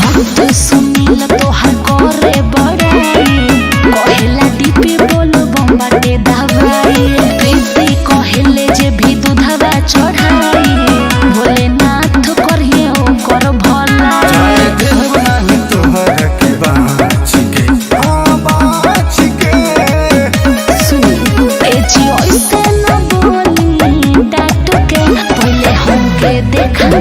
भक्त सुनील तोहार करे बड़ाई, कहेला डीपी बोल बम्बाटे दवाई। प्रीति कहेले जे भी दूधवा चढ़ाई, भोलेनाथ करिए ओकर भलाई। जाए देव नाही तोहर के बाँच के, हाँ बाँच के। सुनी ए जी ऐसे न बोली डांट के, पहले हमके देखाई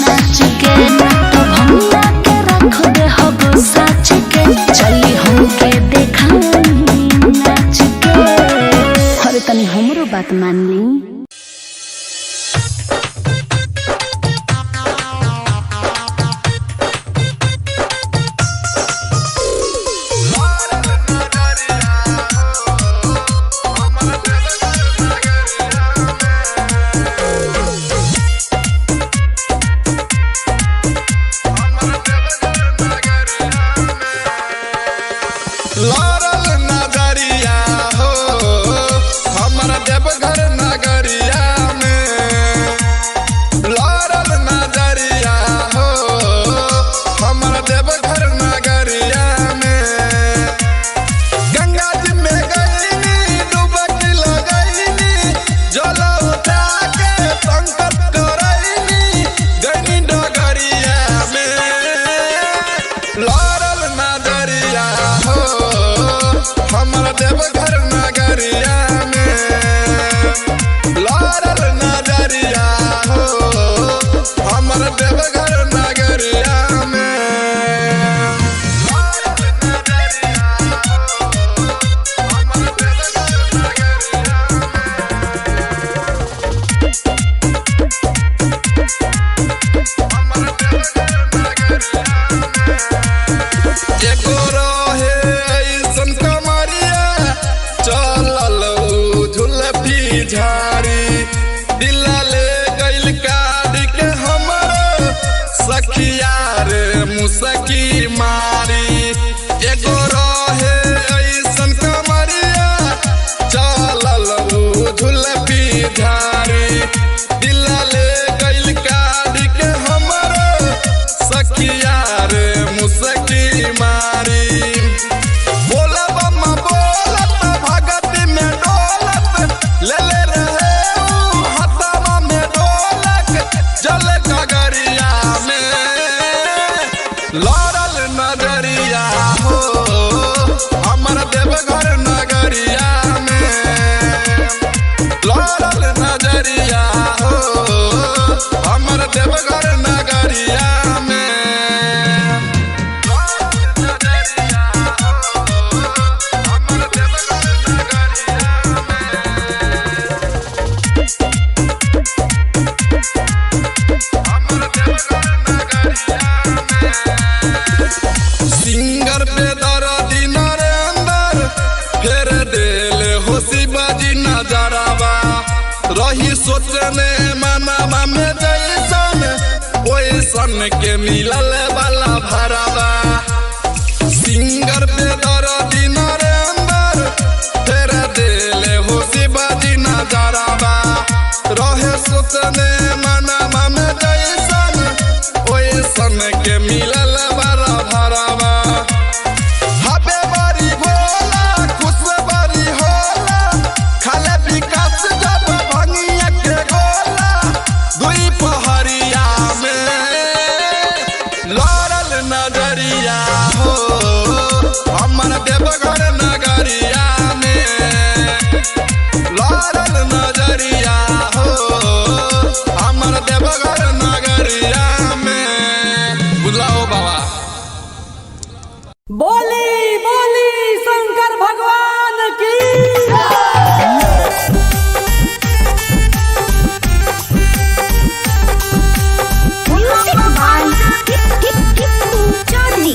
नाच के। ना तो भंगिया के रख दे हब साच के, चली हमके देखाई नाच के। अरे तनी हमरो बात मान ली। लड़ल नगरिया हो, हमर देवघर नगरिया में। लड़ल नजरिया हो, हमर देवघर नगरिया में। गंगा जी में गईनी, डुबकी लगईनी, जल उठा के संकल्प करईनी, गईनी डगरिया में। लड़ल नजरिया हो, हमर देवघर नगरिया में। लड़ल नजरिया हो, हमर देवघर नगरिया में। लड़ल नजरिया हो, हमर देवघर नगरिया में। हमर देवघर नगरिया में। एगो रहे ऐसन कमरिया, चलल उ झुलफी झाड़ी। दिल ले गइल काढ़ी के हमर सखिया रे मुसकी मारी। एगो रहे ऐसन कमरिया, चलल उ झुलफी झाड़ी। दिल ले गइल काढ़ी के हमर सखिया रे मुसकी मारी। बोलब बोलत भगत में डोलत, ले ले रहे उ हथवा में डोलक, जल गगरिया में। लड़ल नजरिया हो, हमर देवघर नगरिया में। लड़ल नजरिया हो, हमर देवघर नगरिया में। नजरिया हो, हमर देवघर नगरिया में। हमर देवघर नगरिया में। सोचने मनवा में जैसन ओइसन के मिलल वाला भरावा। सिंगर पे दर्दी नरेंद्र फेर देले हो शिवाजी नजरवा। रहे सोचने मनवा में जैसन ओइसन के मिलल वाला भरावा। हबे बारी भोला खुश बारी होला, खाले विकास जब भंगिया के गोला। दुई पहरिया में लड़ल नजरिया हो, हमर देवघर नगरिया में लड़ल नजरिया हो, हमर देवघर नगरिया में। बुझला हो बाबा। बोली बोली शंकर भगवान की। Music by Tippu Chaudhary.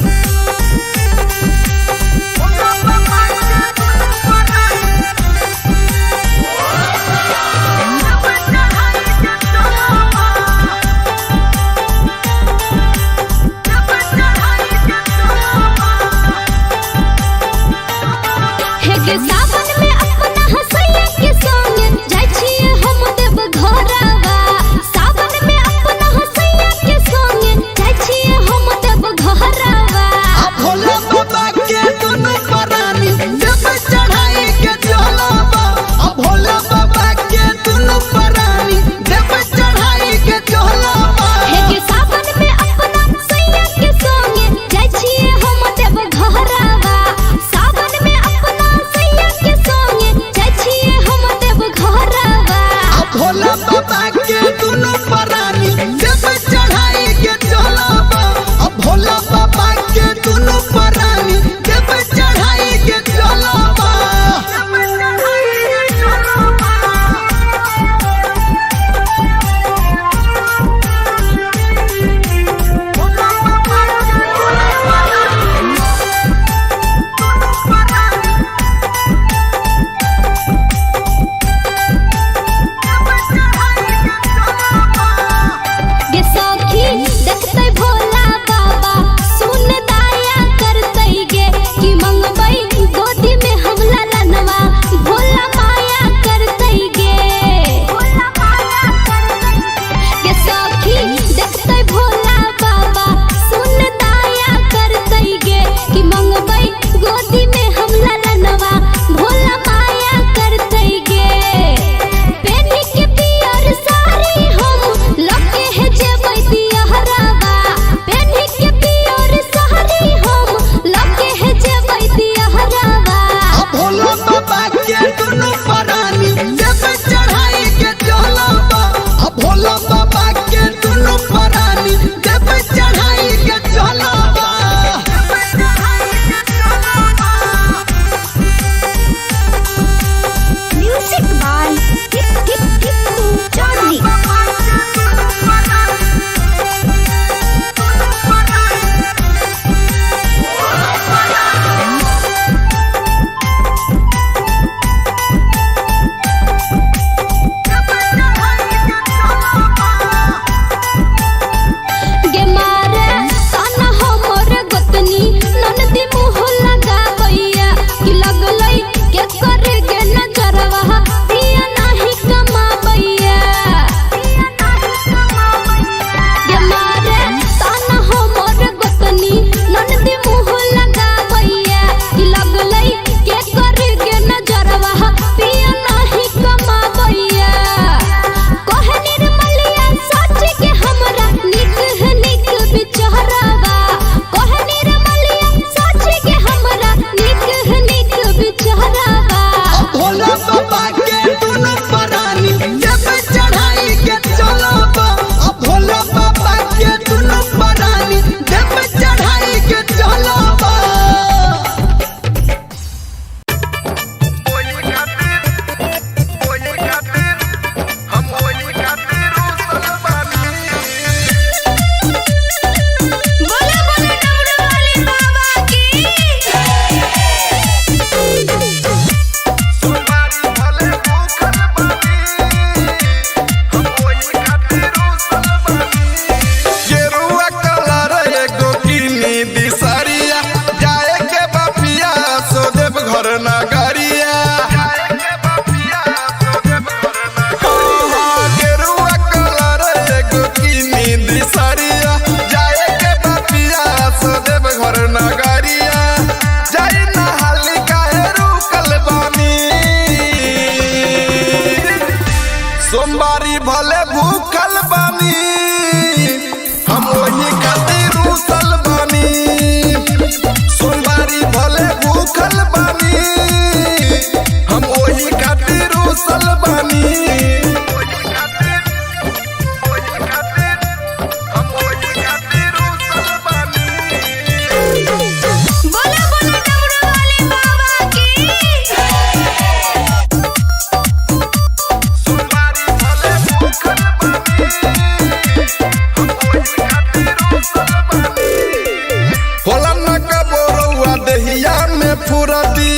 फुरती,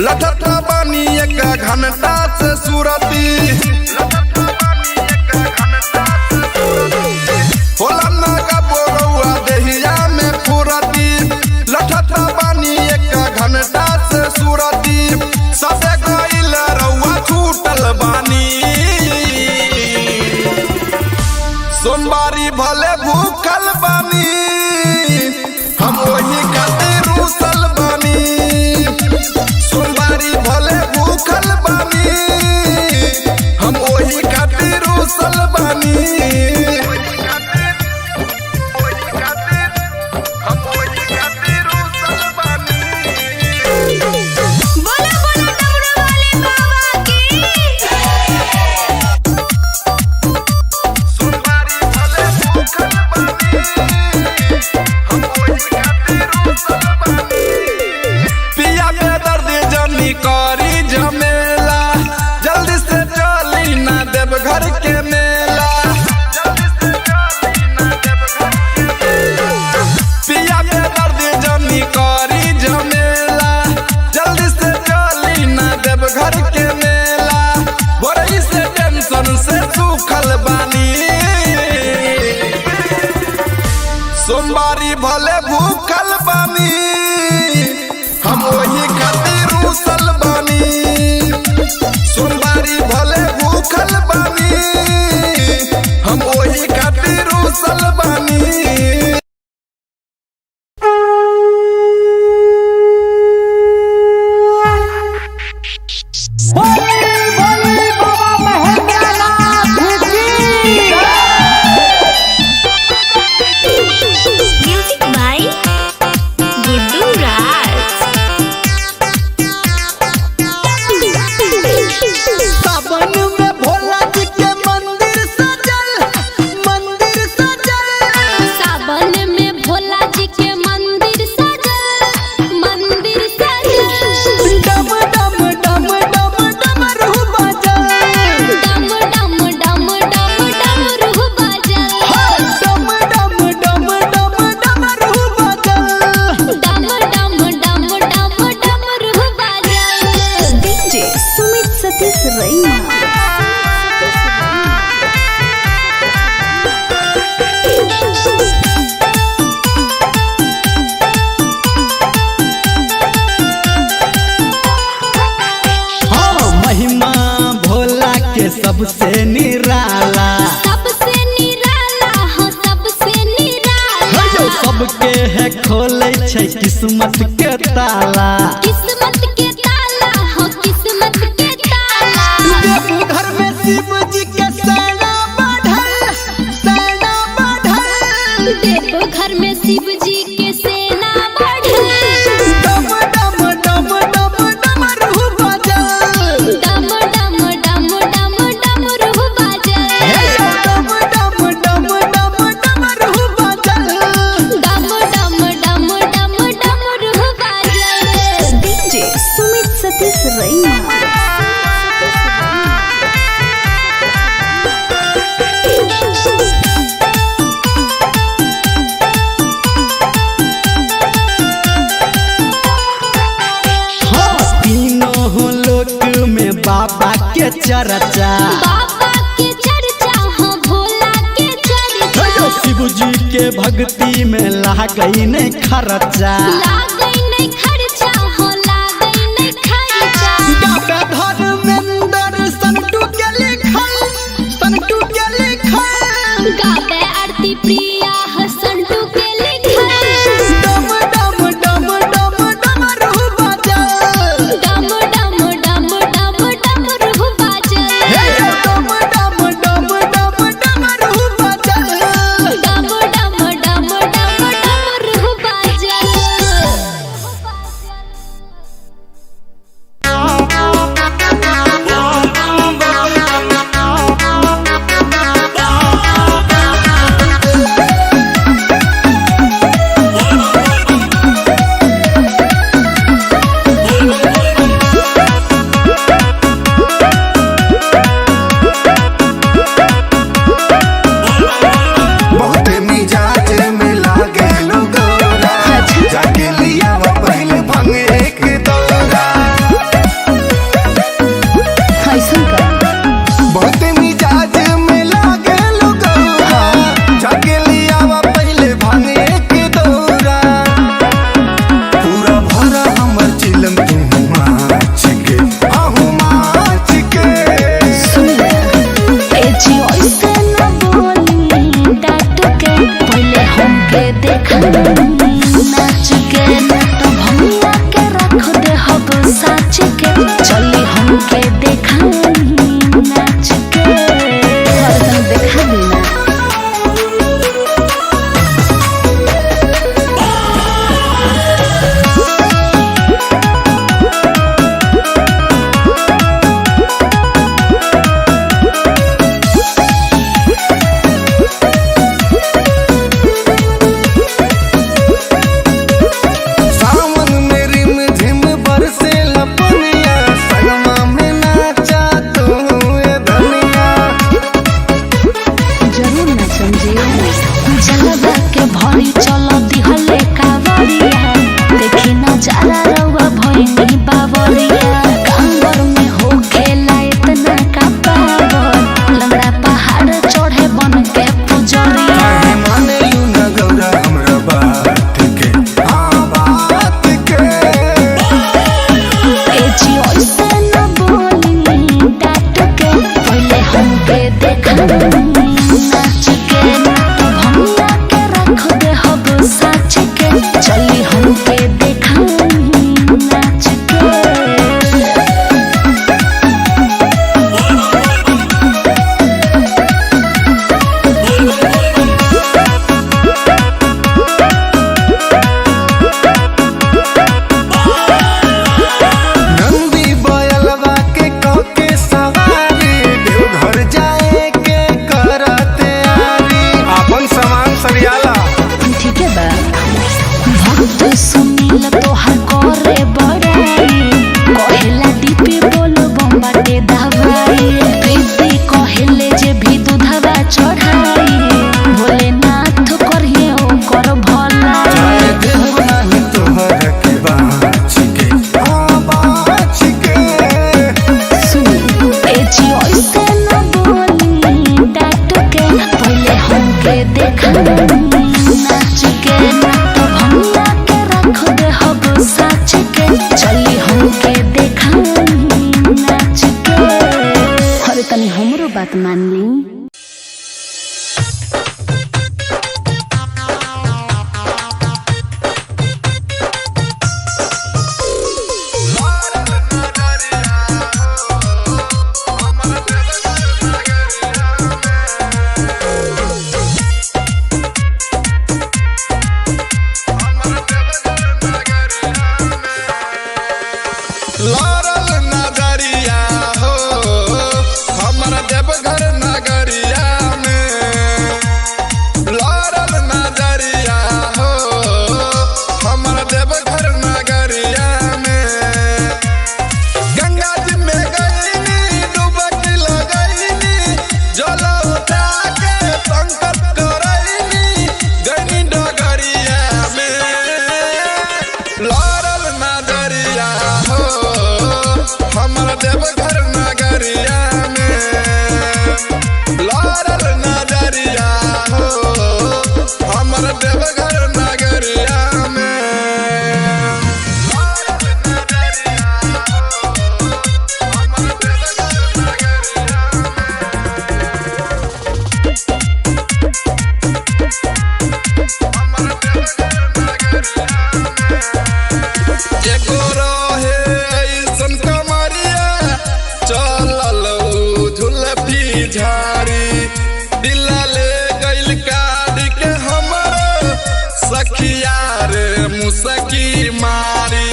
लठत बानी एक घंटा से सुरती। होला ना कबो रउआ देहिया में फुरती, लठत बानी एक घंटा से सुरती। सबे गइल रउआ छूटल बानी, सोमवारी भले भूखल बानी, हम वही खातिर रूसल बानी। सोमवारी भले भूखल बानी, हम वही खातिर रूसल बानी। बोला बोला डमरू वाले बाबा की। सोमवारी भले भूखल बानी, हम वही खातिर रूसल बानी। पिया के दर्द जनी करी झमेला, जल्दी से चली ना देवघर के मेला। जल्दी से चली ना देवघर के मेला। पिया के दर्द जनी करी झमेला, जल्दी से चली ना देवघर के मेला। बोरई से टेंशन से सूखल बानी, सोमवारी भले भूखल बानी, हम वही खातिर रूसल बानी। सोमवारी भले भूखल बानी, हम वही खातिर रूसल बानी। बोली बोली बाबा महेंद्रनाथ की। म्यूजिक बाय गुड्डू राज। सावन में भोला जी के मंदिर सजल, मंदिर सजल। सावन में भोला जी के मंदिर सजल, मंदिर सजल। डम डम डम डम डमरू बजल। डम डम डम डम डमरू बजल। डम डम डम डम डमरू बजल। डम डम डम डम डमरू बजल। डीजे सुमित सतीश रैना। हाँ, महिमा भोला के सबसे निराला। सबसे निराला हो, सबसे निराला। हे यौ, सबके है खोलै छै किस्मत के ताला। किस्मत के ताला हो, किस्मत के ताला। देवघर में शिव जी के सेना बढ़ल, सेना बढ़ल। देवघर में शिव जी के सेना बढ़ल। डम डम डम डम डमरू बजल। डम डम डम डम डमरू बजल। हे यौ, डम डम डम डम डमरू बजल। डम डम डम डम डमरू बजल। डीजे सुमित सतीश रैना। हाँ, तीनों लोक में बाबा के चर्चा। बाबा के चर्चा हो, भोला के चर्चा। हे यौ, शिव जी के भक्ति में लागई नहीं खर्चा। लागै नहीं खर्चा हो, लागै नहीं खर्चा। गाता धर्मेंद्र संटू के लिखल, संटू के लिखल। गाबै आरती प्रिया हसंटू के लिखल। डम डम डम डम डमरू बजल। डम डम डम डम डमरू बाजल। हे यौ, डम डम डम डम डमरू बजल। डम डम डम डम डमरू बाजल। Bye. देखाई नाच के, ना तो भंगिया के रख दे हब साच के। चली हमके देखाई नाच के, और तनी देखा दी ना। सावन में रिम झिम बरसे लपनिया, संगमा में नाचा तू ए धनिया। जरूर ना समझिए। जलवा के भरी चल दिहले कावरिया, देखी नजारा रउआ भइनी बावरिया। कांवर में हो खेला इतना का पावर, लंगड़ा पहाड़ चढ़े बन के पुजरिया। काहे माने लू न गौरा हमरा बात के, हाँ बात के। ए जी ऐसे न बोली डांट के, पहले हमके देखाई नाच के, ना तो भंगिया के रख दे हब साच के। चली हमके देखाई नाच के। नंदी बयलवा के कके सवारी, देवघर जाए के करते आरी। अपन सामान सरियाला। ठीक है बा। भक्त सुनील तोहार करे बड़ाई, कहेला डीपी बोल बम्बाटे दवाई। प्रीति कहेले जे भी दूधवा चढ़ाई, भोलेनाथ करिए ओकर भलाई। जाए देव नाही तोहर के बाँच के, हाँ बाँच के। सुनी ए जी ऐसे न बोली डांट के, पहले हमके देखाई नाच के, ना तो भंगिया के रख दे हब साच के। चली हमके देखाई नाच के, अरे तनी हमरो बात मान ली। लड़ल नजरिया हो हमर देवघर नगरिया में, लड़ल नजरिया हो हमर देवघर नगरिया में। गंगा जी में गईनी डुबकी लगईनी, जल उठा के संकल्प करईनी, गईनी डगरिया में। लड़ल नजरिया हो हमर देवघर नगरिया में, लड़ल नजरिया हो हमर देवघर नगरिया में। एगो रहे ऐसन कमरिया, चलल उ झुलफी झाड़ी, दिल ले गइल काट के हमर सखिया रे मुसकी मारी।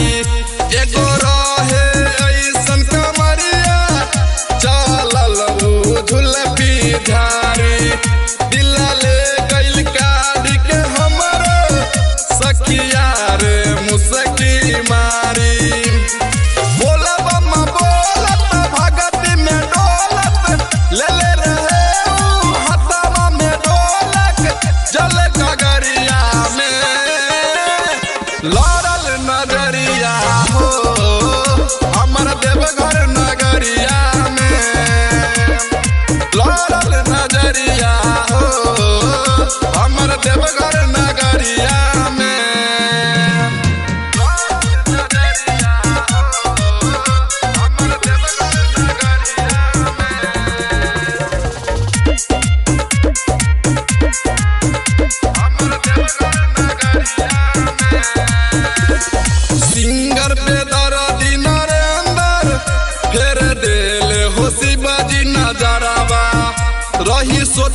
एगो रहे ऐसन कमरिया, चलल उ झुलफी झाड़ी, दिल ले गइल काट के हमर सखिया रे मुसकी मारी। बोलब बोलत भगत में डोलत, ले ले रहे उ हथवा में डोलक, जल गगरिया में लड़ल नजरिया हो हमर देवघर नगरिया में, लड़ल नजरिया हो हमर देवघर नगरिया में।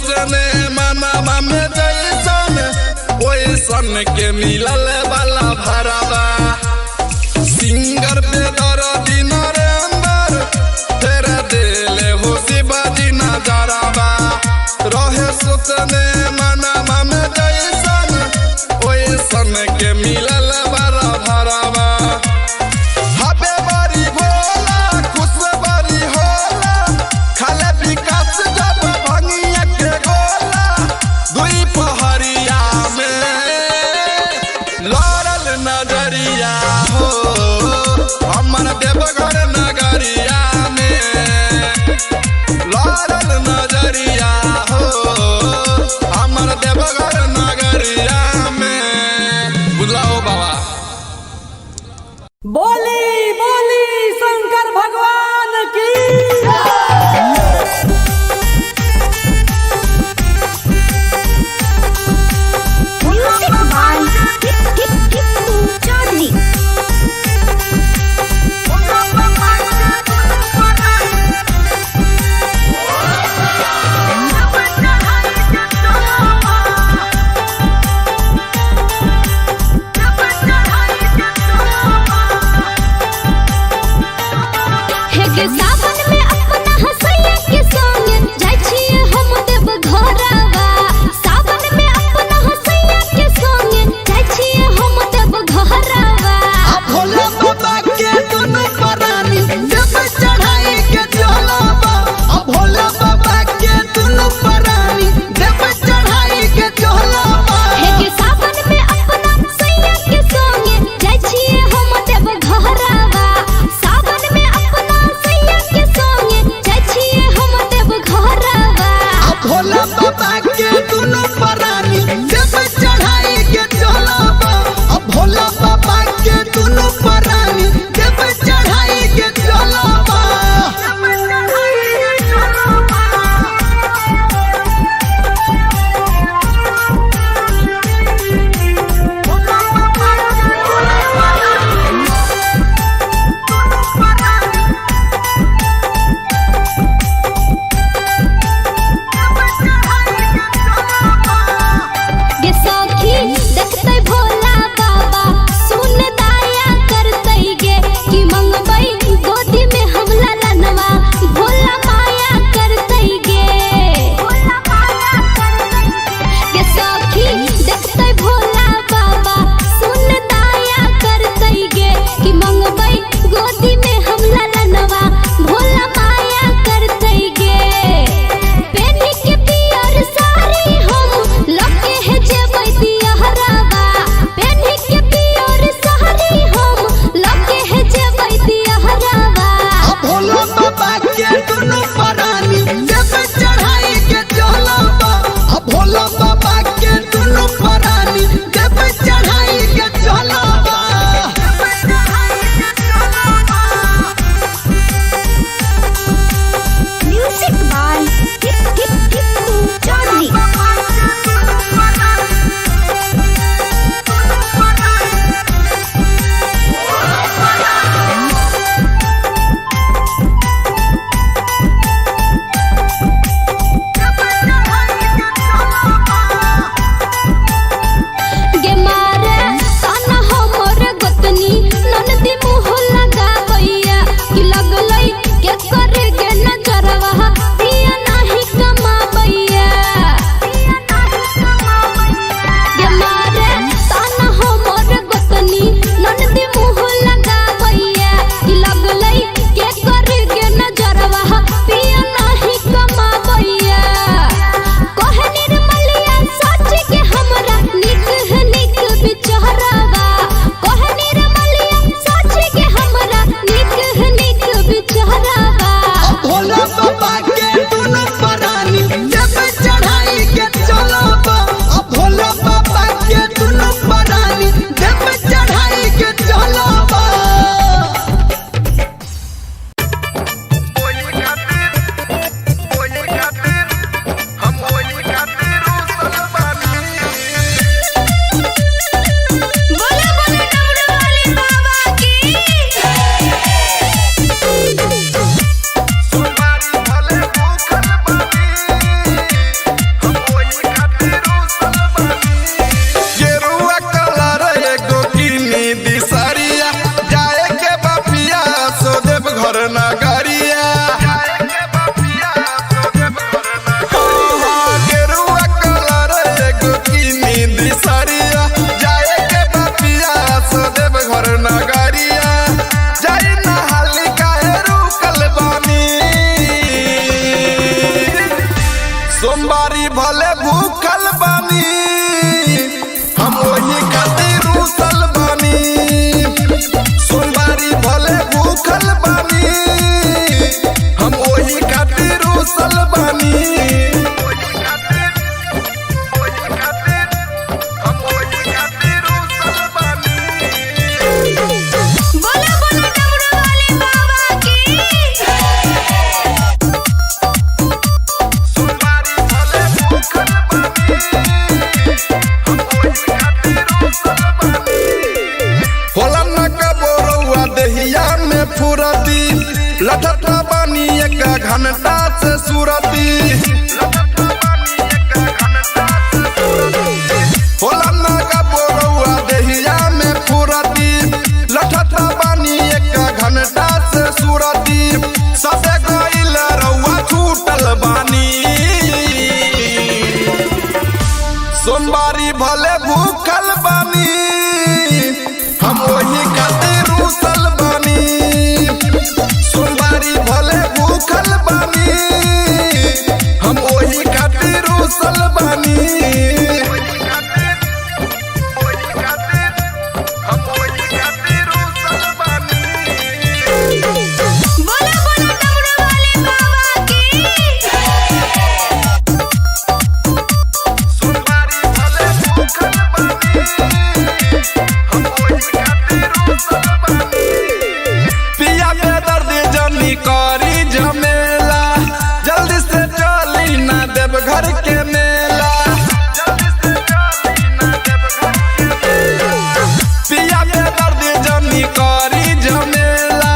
सोचने मनवा में जैसन ओइसन के मिलल वाला भरावा। सिंगर पे दर्दी नरेंद्र फेर देले हो शिवाजी नजरवा। रहे सोचने मनवा में जैसन ओइसन के मिलल वाला भरावा। हबे बारी भोला खुश बारी होला, खाले विकास जब भंगिया के गोला। दुई पहरिया में लड़ल नजरिया हो, हमर देवघर नगरिया में लड़ल नजरिया हो, हमर देवघर नगरिया में। बुझला हो बाबा। बोली बोली शंकर भगवान की। Music by Tipu Chaudhary. में फुरती, लठत बानी एक घंटा से सुरती। होला ना कबो रउआ देहिया में फुरती, लठत बानी एक घंटा से सुरती। सबे गइल रउआ छूटल बानी, सोमवारी भले भूखल बानी, हम वही खातिर रूसल बानी। सोमवारी भले भूखल बानी, हम वही खातिर रूसल बानी। बोला बोला डमरू वाले बाबा की। सोमवारी भले भूखल बानी, हम वही खातिर रूसल बानी। पिया के दर्द जनी करी झमेला, जल्दी से चली ना देवघर के मेला। जल्दी से चली ना देवघर के मेला। पिया के दर्द जनी करी झमेला,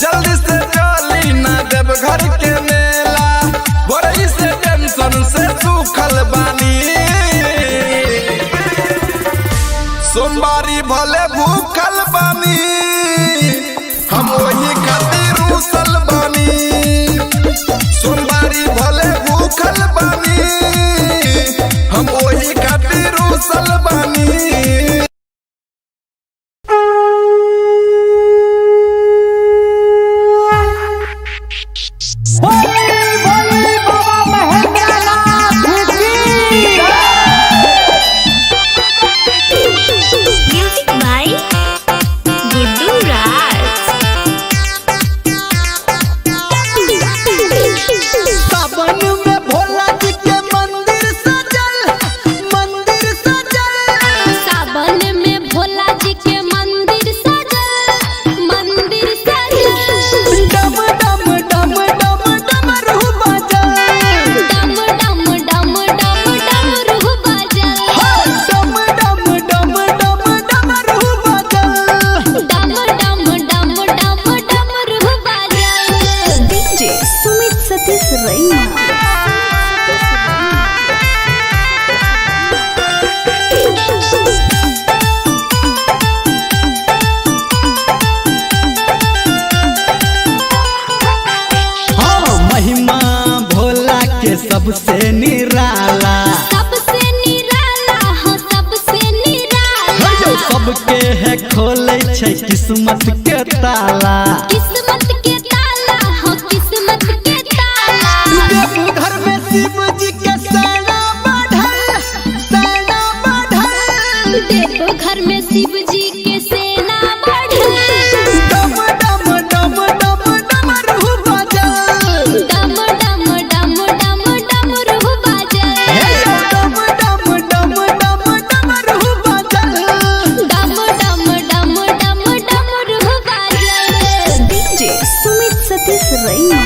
जल्दी से चली ना देवघर के मेला। बोरई से टेंशन से सूखल बानी, सोमवारी भले भूखल बानी, हम वही खातिर रूसल बानी। सोमवारी भले भूखल बानी, हम वही खातिर रूसल बानी। बोली बोली बाबा महेंद्रनाथ की। म्यूजिक बाय गुड्डू राज। सावन में भोला जी के मंदिर सजल, मंदिर सजल। सावन में भोला जी के मंदिर सजल, मंदिर सजल। डम डम डम डम डमरू बजल। डम डम डम डम डमरू बजल। डम डम डम डम डमरू बजल। डम डम डम डम डमरू बजल। डीजे सुमित सतीश रैना। हाँ, महिमा भोला के सबसे निराला। सबसे निराला हो, सबसे निराला। सबके है खोले छै किस्मत के ताला। किस्मत के ताला हो, किस्मत के ताला। देवघर में शिव जी के सेना बढ़ल, सेना बढ़ल। देवघर में शिव जी के सेना बढ़ल। डम डम डम डम डमरू बजल। डम डम डम डम डमरू बजल। डम डम डम डम डमरू बजल। डम डम डम डम डमरू बजल। डीजे सुमित सतीश रैना।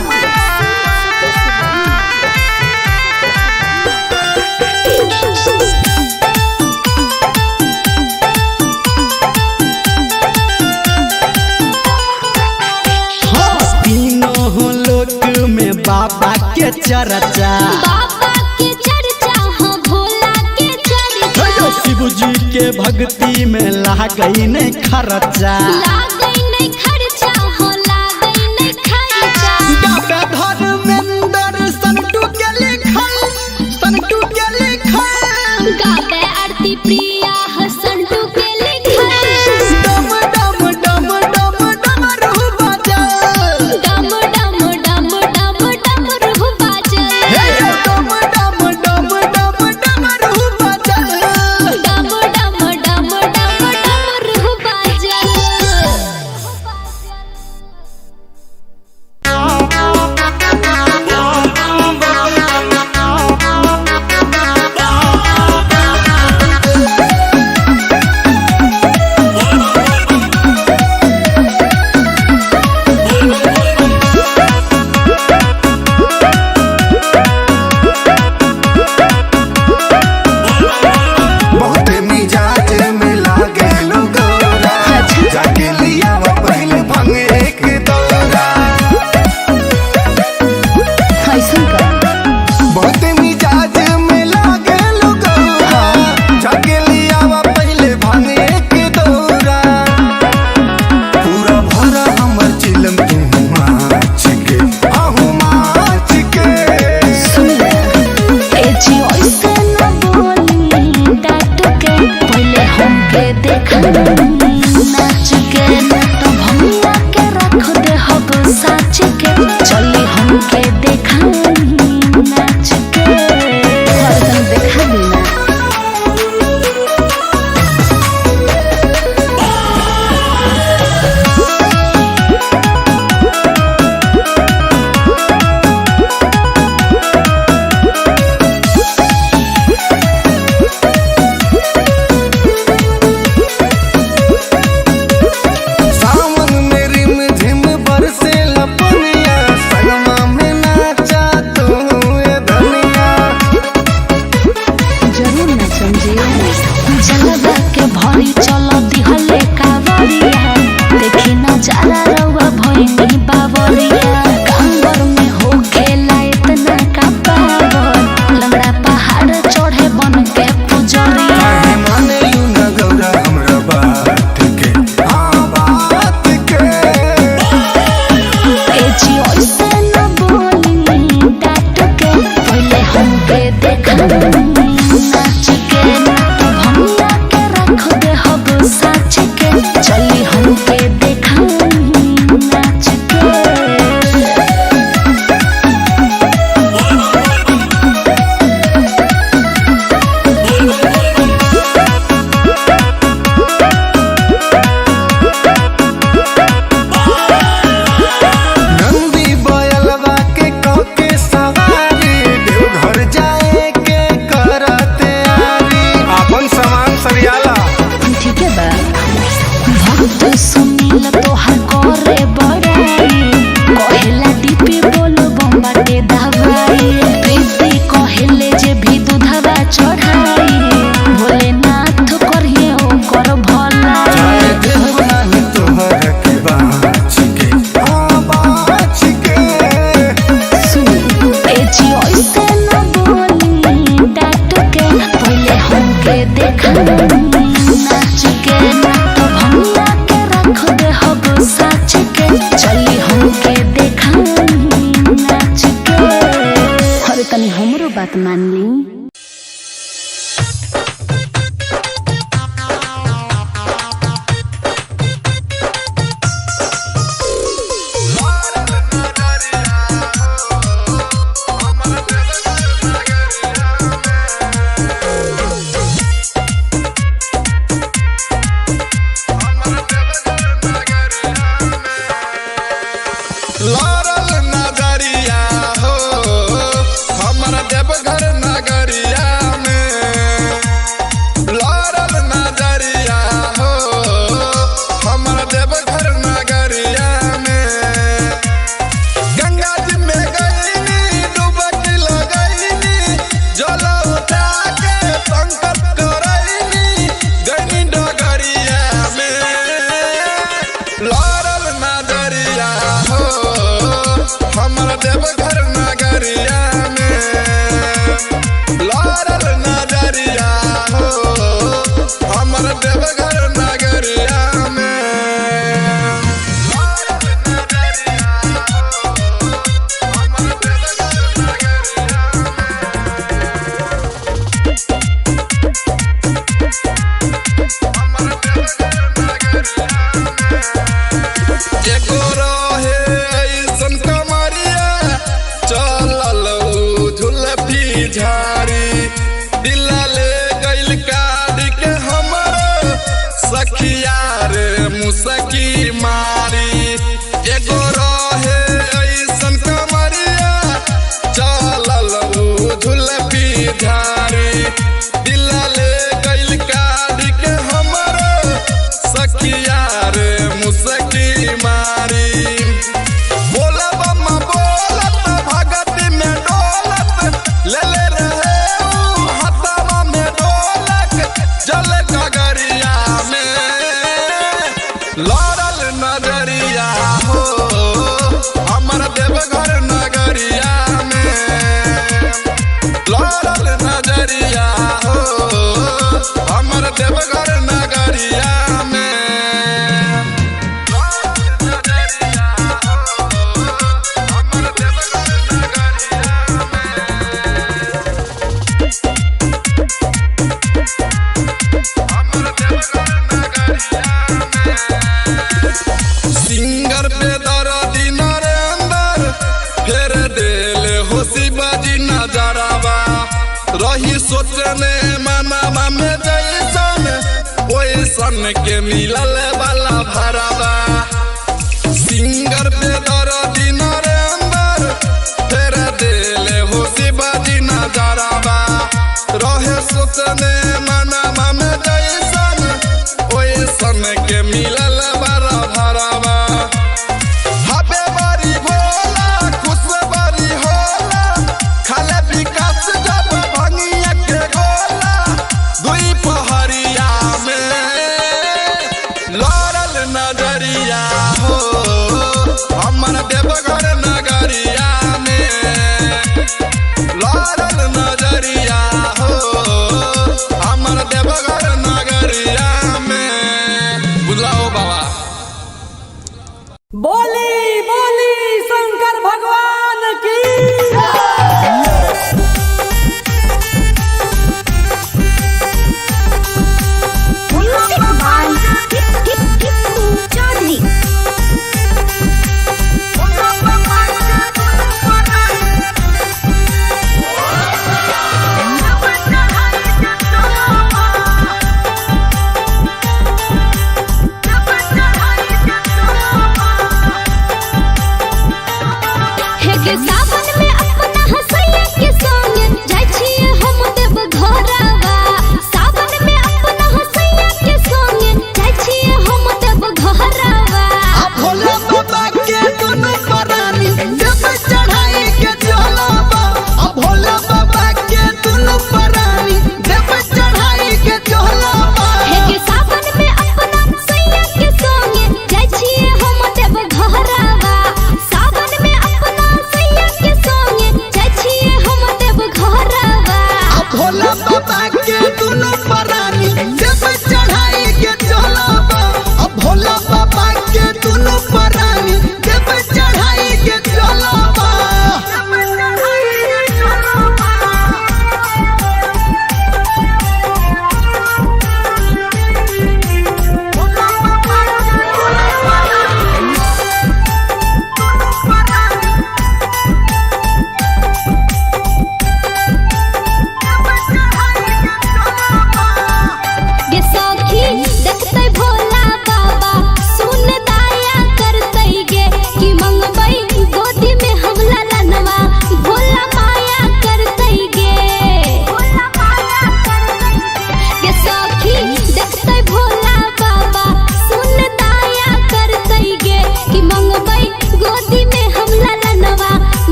हाँ, तीनों लोक में बाबा के चर्चा। बाबा के चर्चा हो, भोला के चर्चा। शिव जी के भक्ति में लागई नहीं खर्चा। लागई नहीं खर्चा हो, लागई नहीं खर्चा। गावे धर्मेंद्र संटू के लिखल, संटू के लिखल। गावे आरती प्रिया हसंटू के लिखल। डम डम डम डम डमरू बजल। डम डम डम डम डमरू बजल। डम डम डम डम डमरू बजल। डम डम डम डम डमरू बजल। भक्त सुनील तोहार करे बड़ाई, कहेला डीपी बोल बम बाटे दवाई। प्रीति कहेले जे भी दूधवा चढ़ाई, भोलेनाथ करिए ओकर भलाई। जाए देव नाही तोहर के बाँच के, हाँ बाँच के। सुनी ए जी ऐसे न बोली डांट के, पहले हमके देखाई नाच के, तो भंगिया के रख दे हब साच के, चली हमके देखाई नाच के। अरे तनी हमरो बात मान ली। लड़ल नजरिया हो हमर देवघर नगरिया में, लड़ल नजरिया हो हमर देवघर नगरिया में। गंगा जी में गईनी डुबकी लगईनी, जल उठा के संकल्प करईनी, गईनी डगरिया में। लड़ल नजरिया हो हमर देवघर नगरिया में, लड़ल नजरिया हो हमर देवघर नगरिया में। एगो रहे ऐसन कमरिया, चलल उ झुलफी झाड़ी, दिल ले गइल काट के हमर सखिया रे मुसकी मारी। एगो रहे ऐसन कमरिया, चलल उ झुलफी झाड़ी, दिल ले गइल काट के हमर सखिया रे मुसकी मारी। बोलब बोलत भगत में डोलत, लेले रहे उ हथवा में डोलक, जल गगरिया में लड़ल नजरिया हो हमर देवघर नगरिया में, लड़ल नजरिया हो हमर देवघर नगरिया में। सिंगर पे दर्दी नरेंद्र फेर देल हो शिवाजी नजरवा, रही सोचने मनावा में जैसन ओइसन के मिलल वाला भरवा। सिंगर पे दर्दी नरेंद्र फेर देल हो शिवाजी नजरवा, रहे सोचने मनावा में जैसन ओइसन के मिलल वाला भरवा। हबे बारी भोला खुश बारी होला, खाले विकास जब भंगिया के गोला, दुई पहरिया में लड़ल नजरिया हो हमर देवघर नगरिया में, लड़ल नजरिया हो हमर देवघर नगरिया में। बुझलाओ बाबा। बोली बोली शंकर भगवान की। Music by Tipu Chaudhary.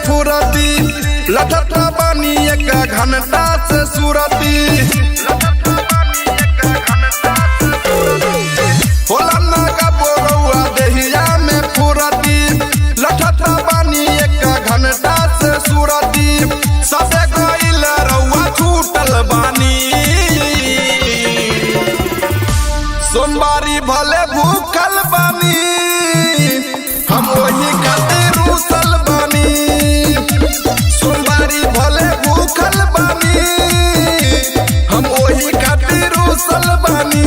फुरती, लठत बानी एक घंटा से सुरती। होला ना कबो रउआ देहिया में फुरती, लठत बानी एक घंटा से सुरती। सबे गइल रउआ छूटल बानी, सोमवारी भले भूखल बानी, हम वही खातिर रूसल बानी। सोमवारी भले भूखल बानी, हम वही खातिर रूसल बानी।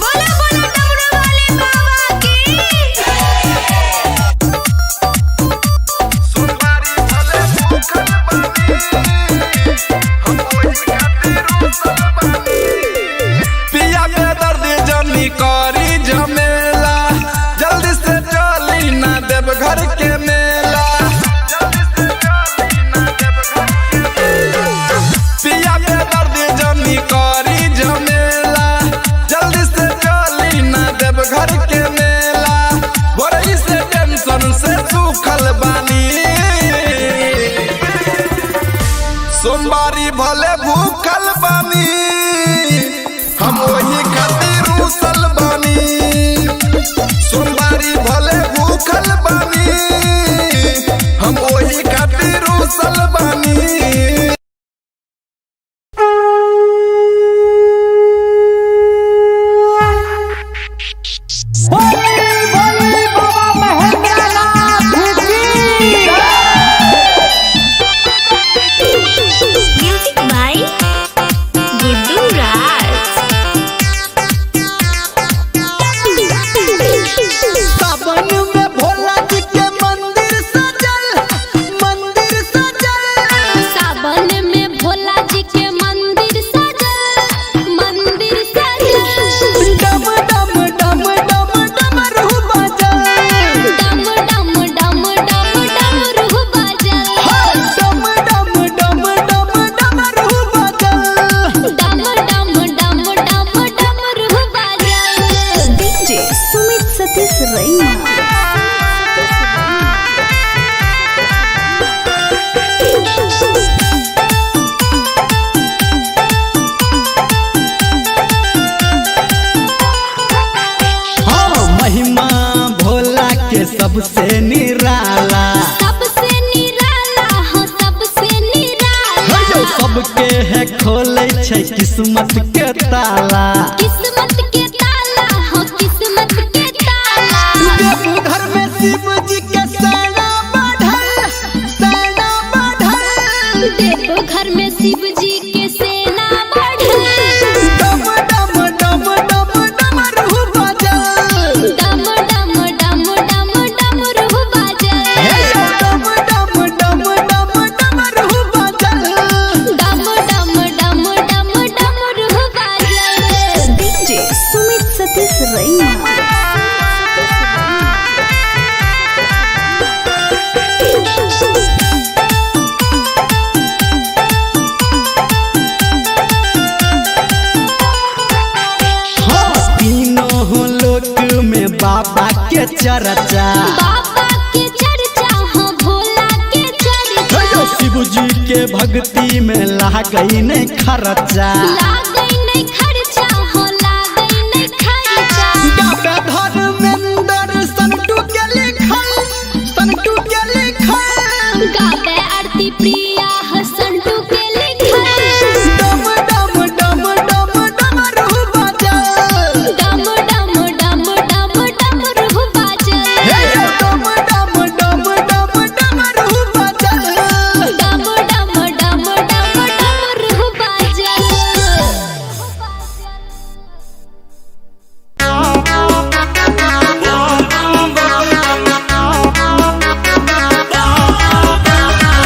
बोला बोला डमरू वाले बाबा की। सोमवारी भले भूखल बानी, हम वही खातिर रूसल बानी। पिया के दर्द जनी करी झमेला, जल्दी से चली ना देवघर के मेला। पिया के दर्द जनी करी झमेला, जल्दी से चली ना देवघर के मेला। बोरई से टेंशन से सूखल बानी, सोमवारी भले भूखल बानी, हम वही खातिर रूसल बानी। सोमवारी भले भूखल बानी, हम वही खातिर रूसल बानी। बोली बोली बाबा महेंद्रनाथ की। म्यूजिक बाय गुड्डू राज। सावन में भोला जी के मंदिर सजल, मंदिर सजल। सावन में भोला जी के मंदिर सजल, मंदिर सजल। डम डम डम डम डमरू बजल। डम डम डम डम डमरू बजल। डम डम डम डम डमरू बजल। डम डम डम डम डमरू बजल। डीजे सुमित सतीश रैना। हाँ, महिमा भोला के सबसे निराला, सबसे निराला हो सबसे निराला। हे सबके है खोले छै किस्मत के ताला। किस्मत के ताला हो किस्मत के ताला। देवघर में शिव जी के सेना बढ़ल, सेना बढ़ल। देवघर में शिव जी के सेना बढ़ल। डम डम डम डम डमरू बजल। डम डम डम डम डमरू बजल। हे डम डम डम डम डमरू बजल। डम डम डम डम डमरू बजल। डीजे सुमित सतीश रैना। हाँ, तीनों लोक में बाबा के चर्चा, बाबा के चर्चा हो भोला के चर्चा। हे शिव जी के भक्ति में लागई नहीं खर्चा। लागै नहीं खर्चा हो लागै नहीं खर्चा। गावे धर्मेंद्र संटू के लिखल, संटू के लिखल। गावे आरती प्रिया हसंटू के लिखल। डम डम डम डम डमरू बजल। डम डम डम डम डमरू बाजल। हे डम डम डम डम डमरू बजल। डम डम डम डम डमरू बाजल। Bye.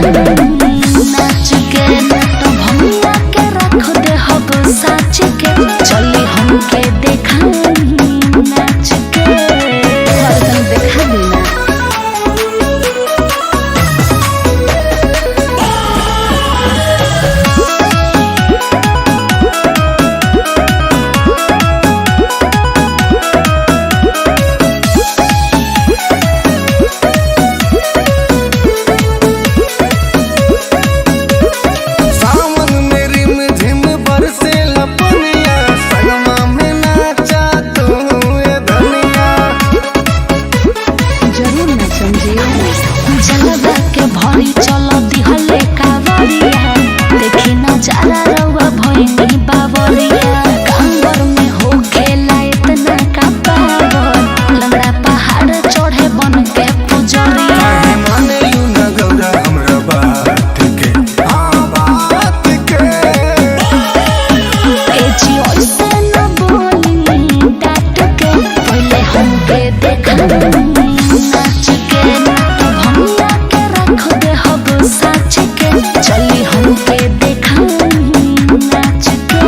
नाच के। ना तो भंगिया के रख दे हब साच के, चली हमके देखाई नाच के। और तनी देखा दी ना। सावन में रिम झिम बरसे लपनिया, संगमा में नाचा तू ए धनिया। जरूर ना समझिए। जलवा के भरी चल दिहले कावरिया, देखी नजारा रउआ भइनी बावरिया। कांवर में हो खेला इतना का पावर, लंगड़ा पहाड़ चढ़े बन के पुजरिया। काहे माने you न गौरा हमरा बात के, हाँ बात के। ए जी ऐसे न बोली डांट के, पहले हमके देखाई नाच के। ना तो भंगिया के रख दे हब साच के, चली हमके देखाई नाच के।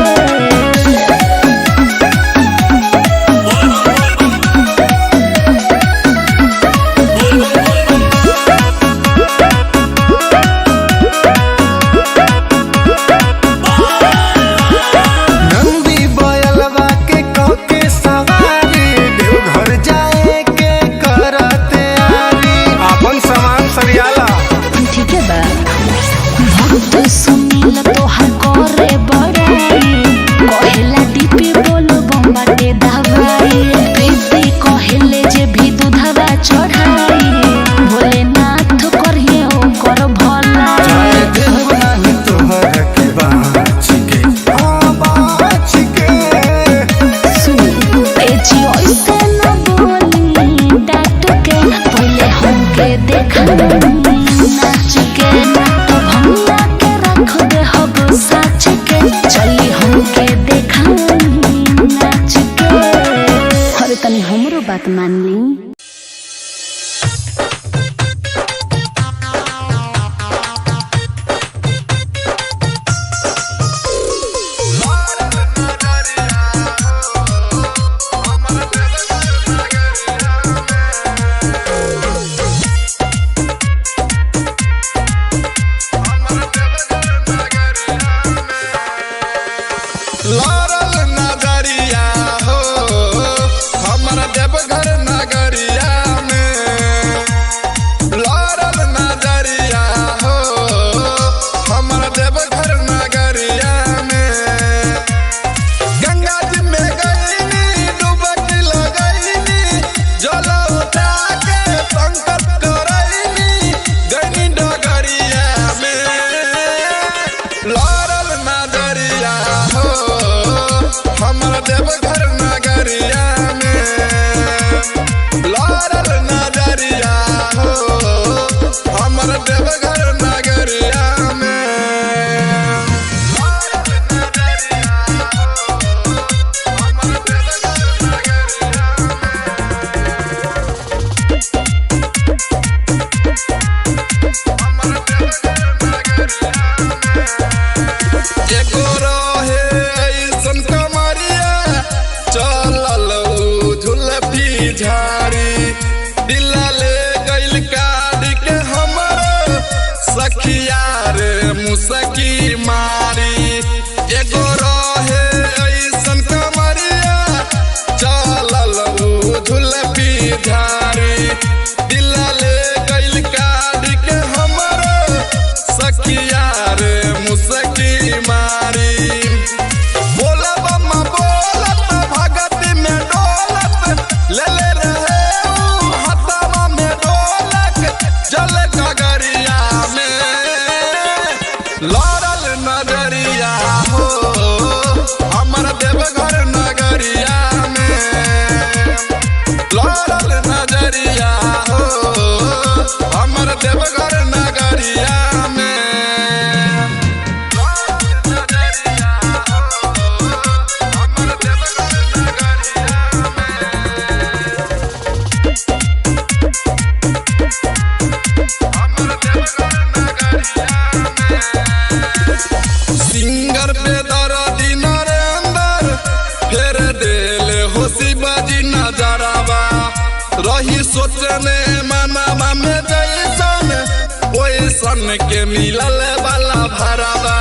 नंदी बयलवा के कके सवारी, देवघर जाए के करते आरी। अपन सामान सरियाला। ठीक है बा। भक्त सुनील तोहार करे बड़ाई, कहेला डीपी बोलो बम्बाटे दवाई। प्रीति कहेले जे भी दूधवा चढ़ाई, भोलेनाथ करिए ओकर भलाई। जाए देव नाही तोहर के बाँच के, हाँ बाँच के। सुनी ए जी ऐसे न बोली डांट के, पहले हमके देखाई नाच के। ना तो भंगिया के रख दे हब साच के, चली हमके देखाई नाच के। अरे तनी हमरो बात मान ली। लड़ल नजरिया हो हमर देवघर नगरिया में। लड़ल नजरिया हो हमर देवघर नगरिया में। गंगा जी में गईनी डुबकी लगईनी, जल उठा के संकल्प करईनी, गईनी डगरिया में। लड़ल नजरिया हो हमर देवघर नगरिया में। लड़ल नजरिया हो हमर देवघर नगरिया में। एगो रहे ऐसन कमरिया, चलल उ झुलफी झाड़ी। दिला ले गइल काट के हमर सखिया रे मुसकी मारी। एगो रहे ऐसन कमरिया, चलल उ झुलफी झाड़ी। दिला ले गइल काट के हमर सखिया रे मुसकी मारी। बोलब अम्मा बोलत भगत में डोलत, ले ले रहे ऊ हथवा में डोलक, जल गगरिया में। लड़ल नजरिया हो हमर देवघर नगरिया में। लड़ल नजरिया हो हमर देवघर नगरिया में। सोचने मनवा में जैसन ओइसन के मिलल वाला भरावा।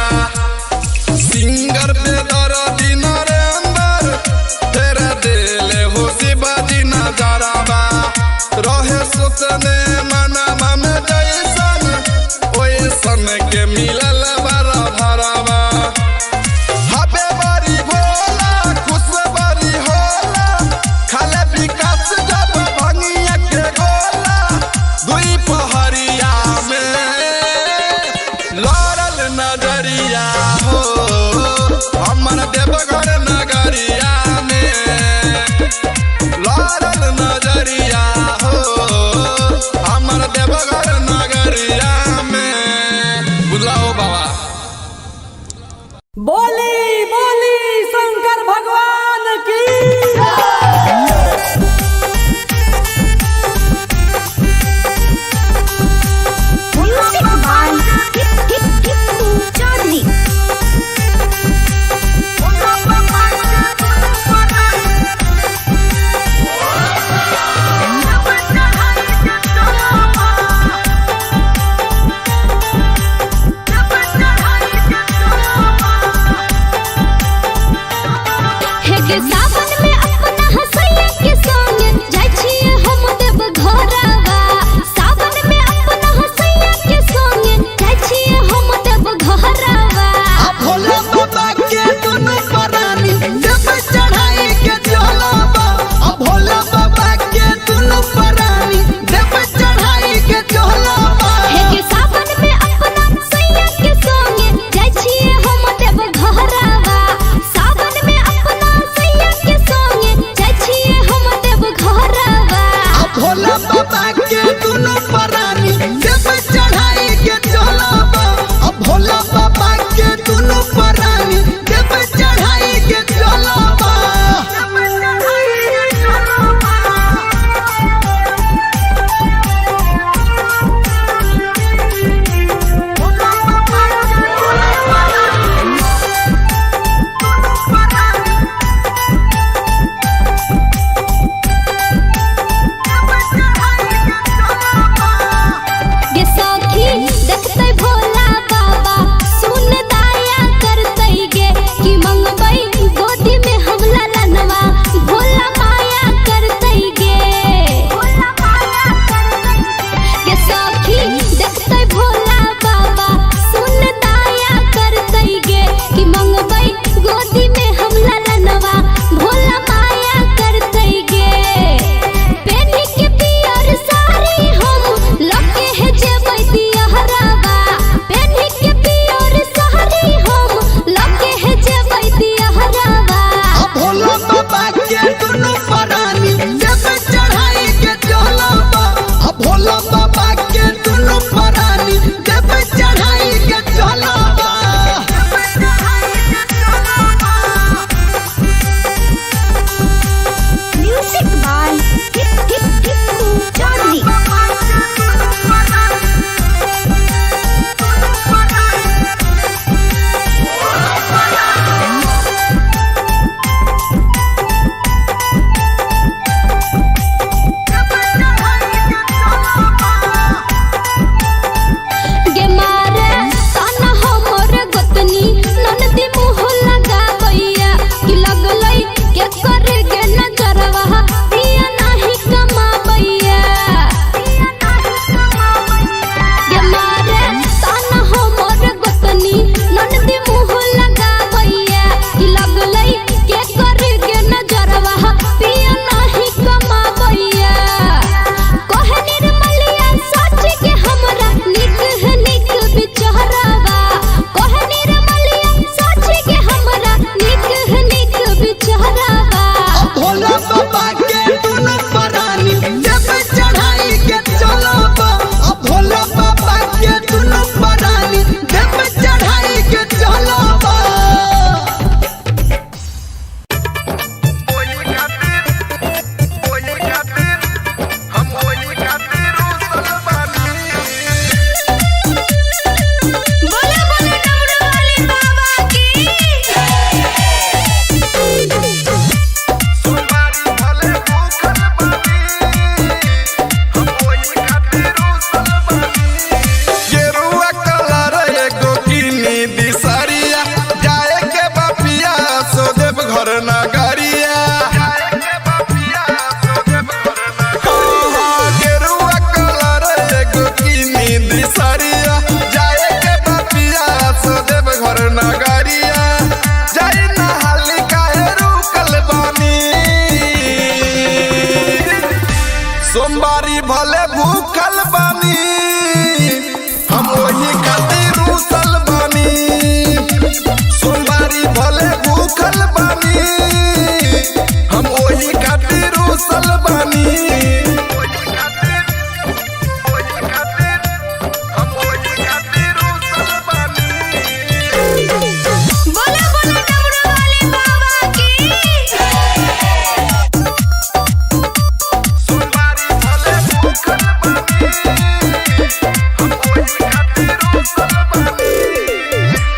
सिंगर पे दर्दी नरेंद्र फेर देले हो शिवाजी नजरावा। रहे सोचने मनवा में जैसन ओइसन के मिलल वाला भरावा। हबे बड़ी भोला खुश बड़ी होला, खाले विकास जब भंगिया के गोला। दुई पहरिया में लड़ल नजरिया हो, हमर देवघर नगरिया में लड़ल नजरिया हो, हमर देवघर नगरिया में। बुझलाओ बाबा। बोली बोली शंकर भगवान की। Music by Tippu Chaudhary.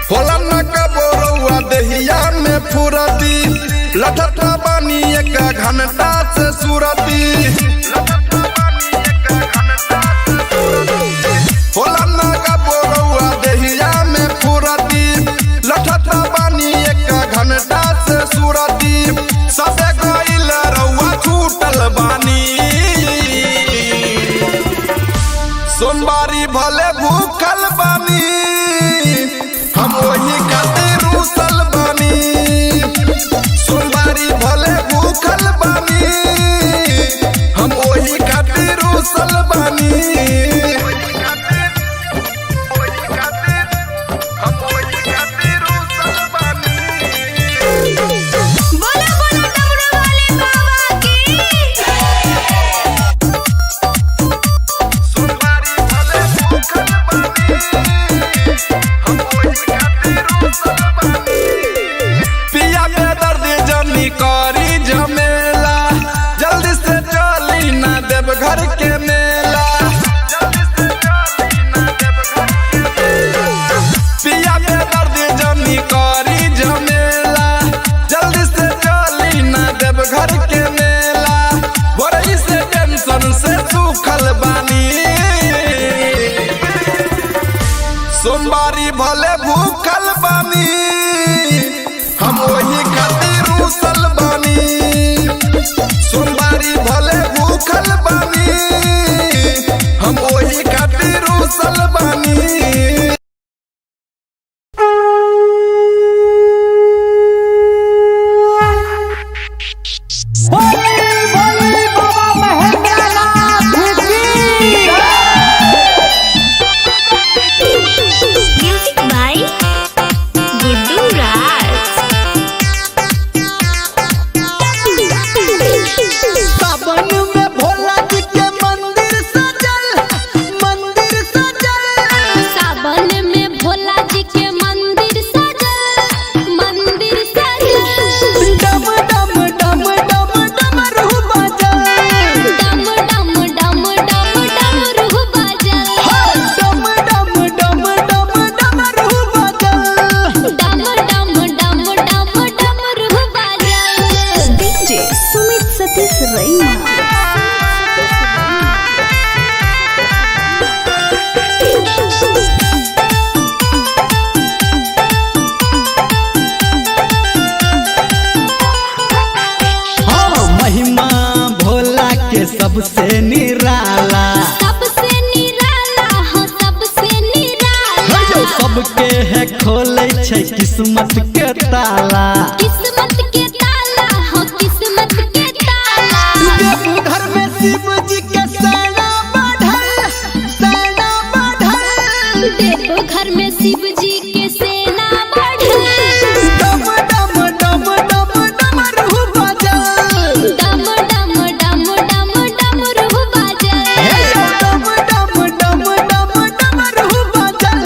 होला न कबो रउआ देहिया में फुरती, लठता बानी एक घंटा से सुरती। होला न कबो रउआ देहिया में फुरती, लठता बानी एक घंटा से सुरती। सबे गइल रउआ छूटल बानी, सोमवारी भले भूखल बानी, हम वही खातिर रूसल बानी। सोमवारी भले भूखल बानी, हम वही खातिर रूसल बानी। बोला बोला डमरू वाले बाबा की। सोमवारी भले भूखल बानी, हम वही खातिर रूसल बानी। पिया के दर्द जनी करी झमेला, जल्दी से चली ना देव घर के मेला। पिया के दर्द जनी करी झमेला, जल्दी से चली ना देव घर के मेला। बोरई से टेंशन से सूखल बानी, सोमवारी भले भूखल बानी, हम वही खातिर रूसल बानी। सोमवारी भले भूखल बानी, हम वही खातिर रूसल बानी। बोली बोली बाबा महेंद्रनाथ की। म्यूजिक बाय गुड्डू राज। सावन में भोला जी के मंदिर सजल, मंदिर सजल। सावन में भोला जी के मंदिर सजल, मंदिर सजल। डम डम डम डम डमरू बाजल। डम डम डम डम डमरू बाजल। डम डम डम डम डमरू बाजल। डम डम डम डम डमरू बाजल। डीजे सुमित सतीश रैना। हाँ, महिमा भोला के सबसे निराला। सबसे निराला हो, सबसे निराला। सबके है खोले छै किस्मत के ताला। किस्मत के ताला हो, किस्मत के ताला। देवघर में शिव जी के सेना बढ़ल, सेना बढ़ल। देवघर में शिव जी के सेना बढ़ल। डम डम डम डम डमरू बाजल। डम डम डम डम डमरू बाजल। डम डम डम डम डमरू बाजल।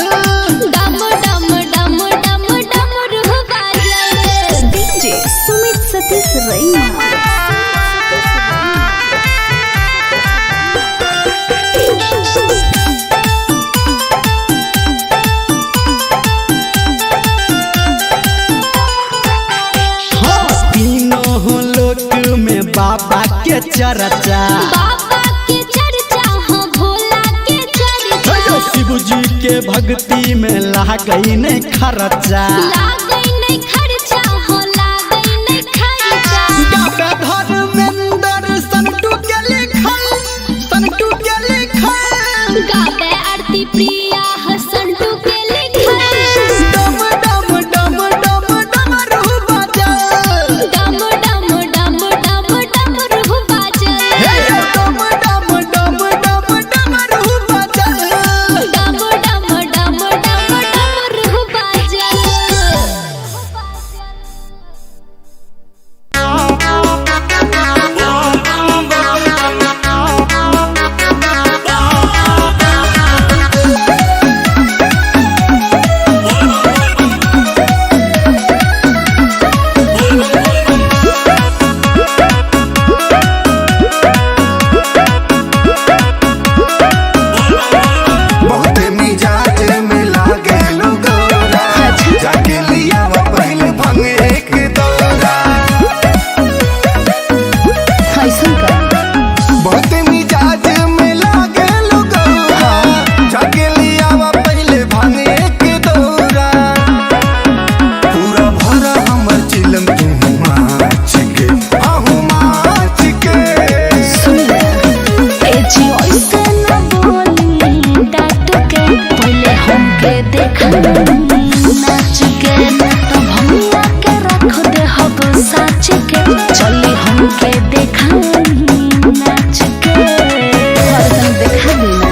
डम डम डम डम डमरू बाजल। डीजे सुमित सतीश रैना। हाँ, तीनों लोक में बाबा के चर्चा। बाबा के चर्चा हो, भोला के चर्चा। शिव जी के भक्ति में लागई नहीं खर्चा। लागै नहीं खर्चा हो, लागै नहीं खर्चा। गावे धर्मेंद्र संटू के लिखल, संटू के लिखल। गावे आरती प्रिया हसंटू के लिखल। डम डम डम डम डमरू बाजल। डम डम डम डम डमरू बाजल। डम डम डम डम डमरू बाजल। डम डम डम डम डमरू बाजल। देखाई नाच के, ना तो भंगिया के रख दे हब साच के। चली हमके देखाई नाच के, हरदम देखा दी ना।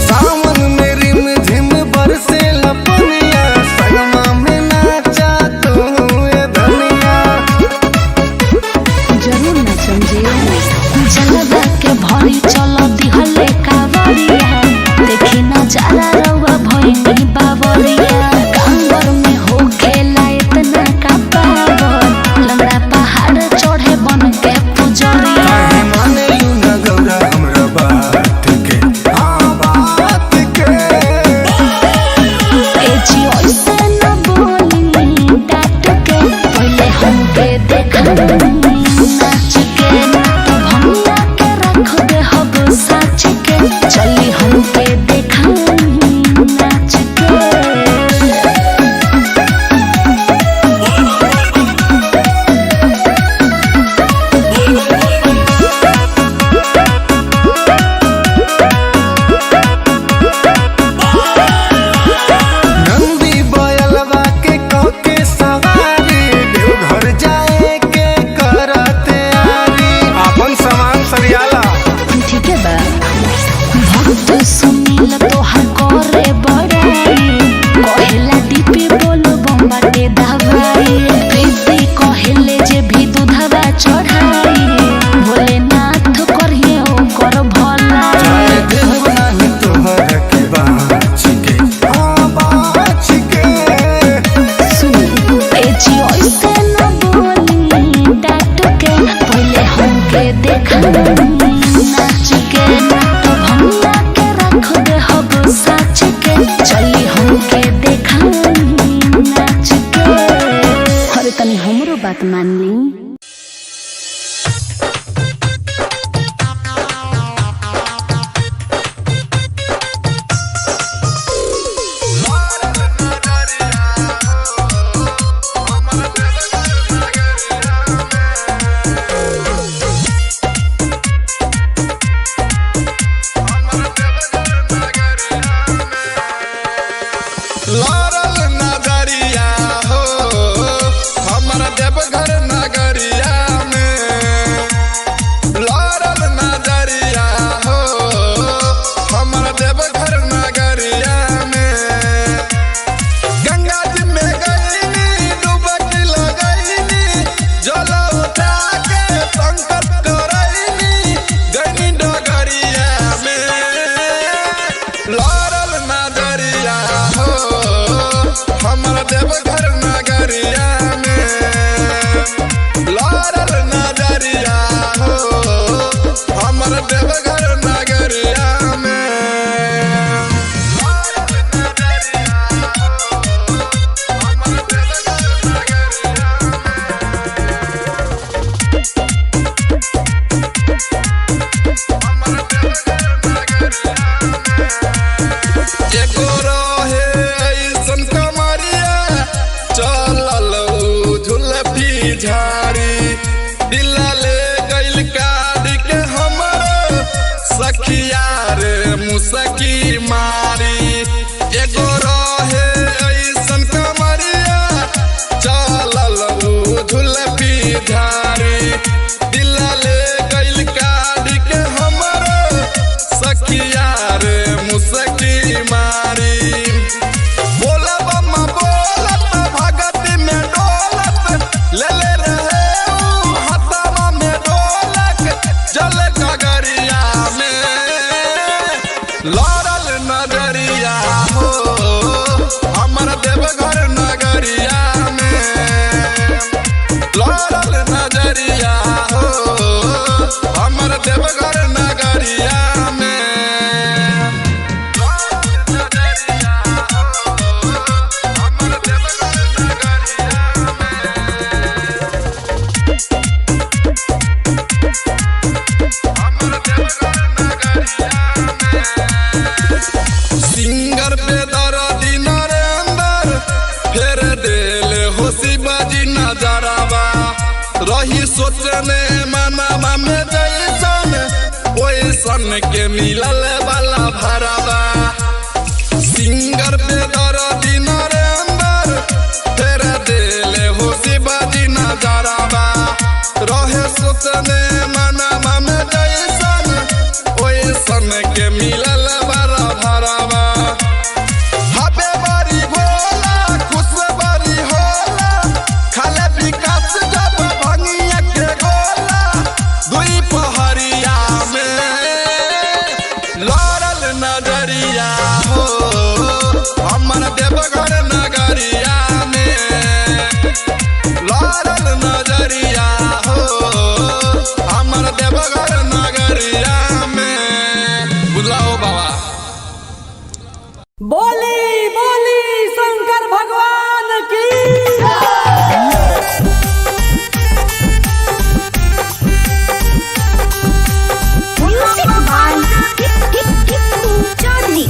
सावन में रिम झिम बरसे लपनिया, संगमा में नाचा तू ए धनिया। जरूर नाचम जी। जलवा के भरी चल दिहले कावरिया, देखी नजारा रउआ भइनी बावरिया। कांवर में हो खेला इतना का पावर, लंगड़ा पहाड़ चढ़े बन के पुजरिया। काहे माने लू न गौरा हमरा बात के, हाँ बात के। ए जी ऐसे न बोली डांट के, पहले हमके देखाई नाच के, ना तो भंगिया के रख दे हब साच के। चली हमके देखाई नाच के। नंदी बयलवा के कके सवारी, देवघर जाए के करते आरी। अपन सामान सरियाला। ठीक है बा। भक्त सुनील तोहर करे बड़ाई, कहेला डीपी बोल बम्बाटे दवाई। प्रीति कहेले जे भी दूधवा चढ़ाई, भोलेनाथ करिए ओकर भलाई। जाए देव नाही तोहर के बाँच के, हाँ बाँच के। सुनी ए जी ऐसे न बोली डांट के, पहले हमके देखाई नाच के, ना तो भंगिया के रख दे हब साच के। चली हमके देखाई नाच के, अरे तनी हमरो बात मान ली। लड़ल नगरिया हो, हमर देवघर नगरिया में। लड़ल नगरिया हो, हमर देवघर नगरिया में। गंगा जी में गईनी, डुबकी लगईनी, जल उठा के संकल्प करईनी, गईनी डगरिया में। लड़ल नगरिया हो, हमर देवघर नगरिया में। लड़ल नगरिया हो, हमर देवघर नगरिया में। लड़ल नगरिया हो, हमर देवघर नगरिया में। हमर देवघर नगरिया में। एगो रहे ऐसन कमरिया, चलल उ झुलफी झाड़ी। दिला ले गइल काढ़ के हमर सखिया रे मुसकी मारी। एगो रहे ऐसन कमरिया, चलल उ झुलफी झाड़ी। दिला ले गइल काढ़ के हमर सखिया रे मुसकी मारी। बोलब अम्मा बोलत, भगत में डोलत, ले ले रहे ऊ हथवा में डोलक, जल गगरिया में। लड़ल नगरिया हो, हमर देवघर नगरिया में। लड़ल नजरिया हो, हमर देवघर नगरिया में। नजरिया हो, हमर देवघर नगरिया में। हमर देवघर नगरिया में। सोचने मनवा में जैसन ओइसन के मिलल वाला भरावा। सिंगर पे दर्दी नरेंद्र फेर देले हो शिवाजी नजरवा। रहे सोचने मनवा में जैसन ओइसन के मिलल वाला भरावा। हबे बारी भोला खुश बारी होला, खाले विकास जब भंगिया के गोला। दुई पहरिया में लड़ल नजरिया हो, हमर देवघर नगरिया में लड़ल नजरिया हो, हमर देवघर नगरिया में। बुझला हो बाबा। बोली बोली शंकर भगवान की। Music by Tippu Chaudhary.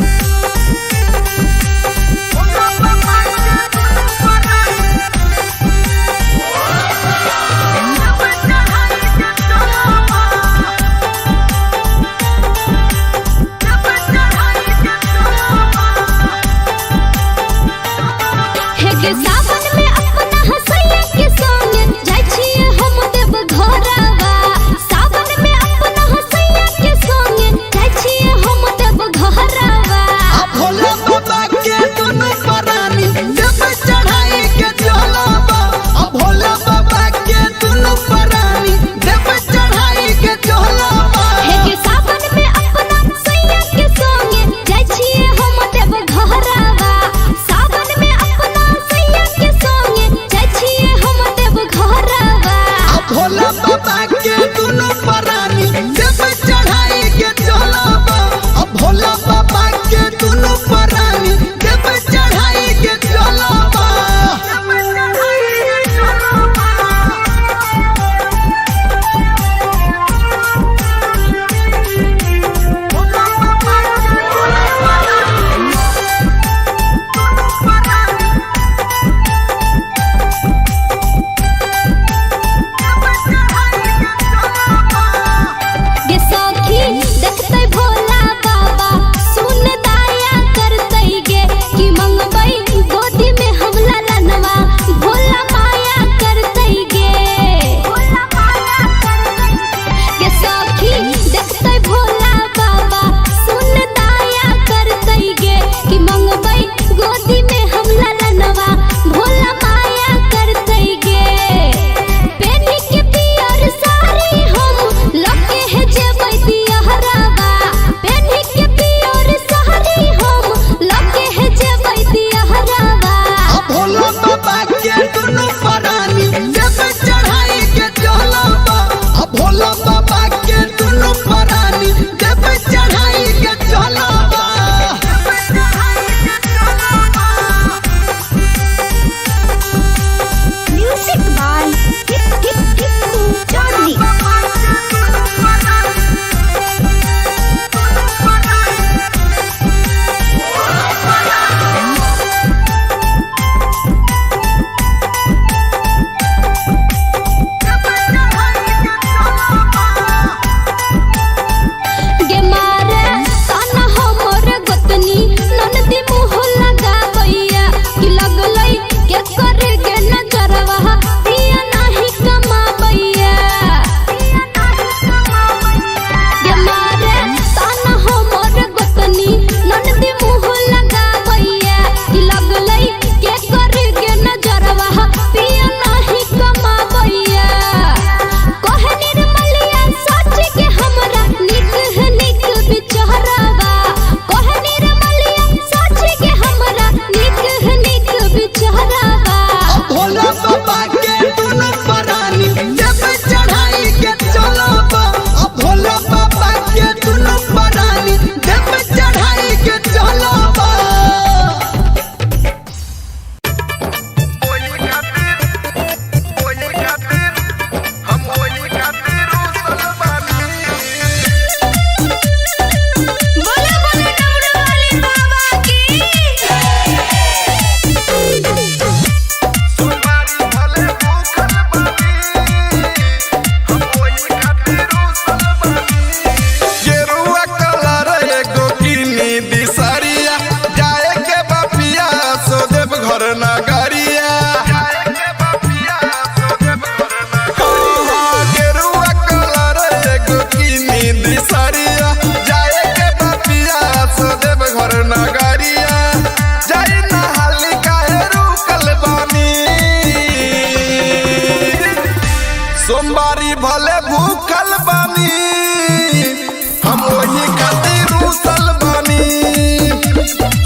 ओही खातिर रूसल बानी।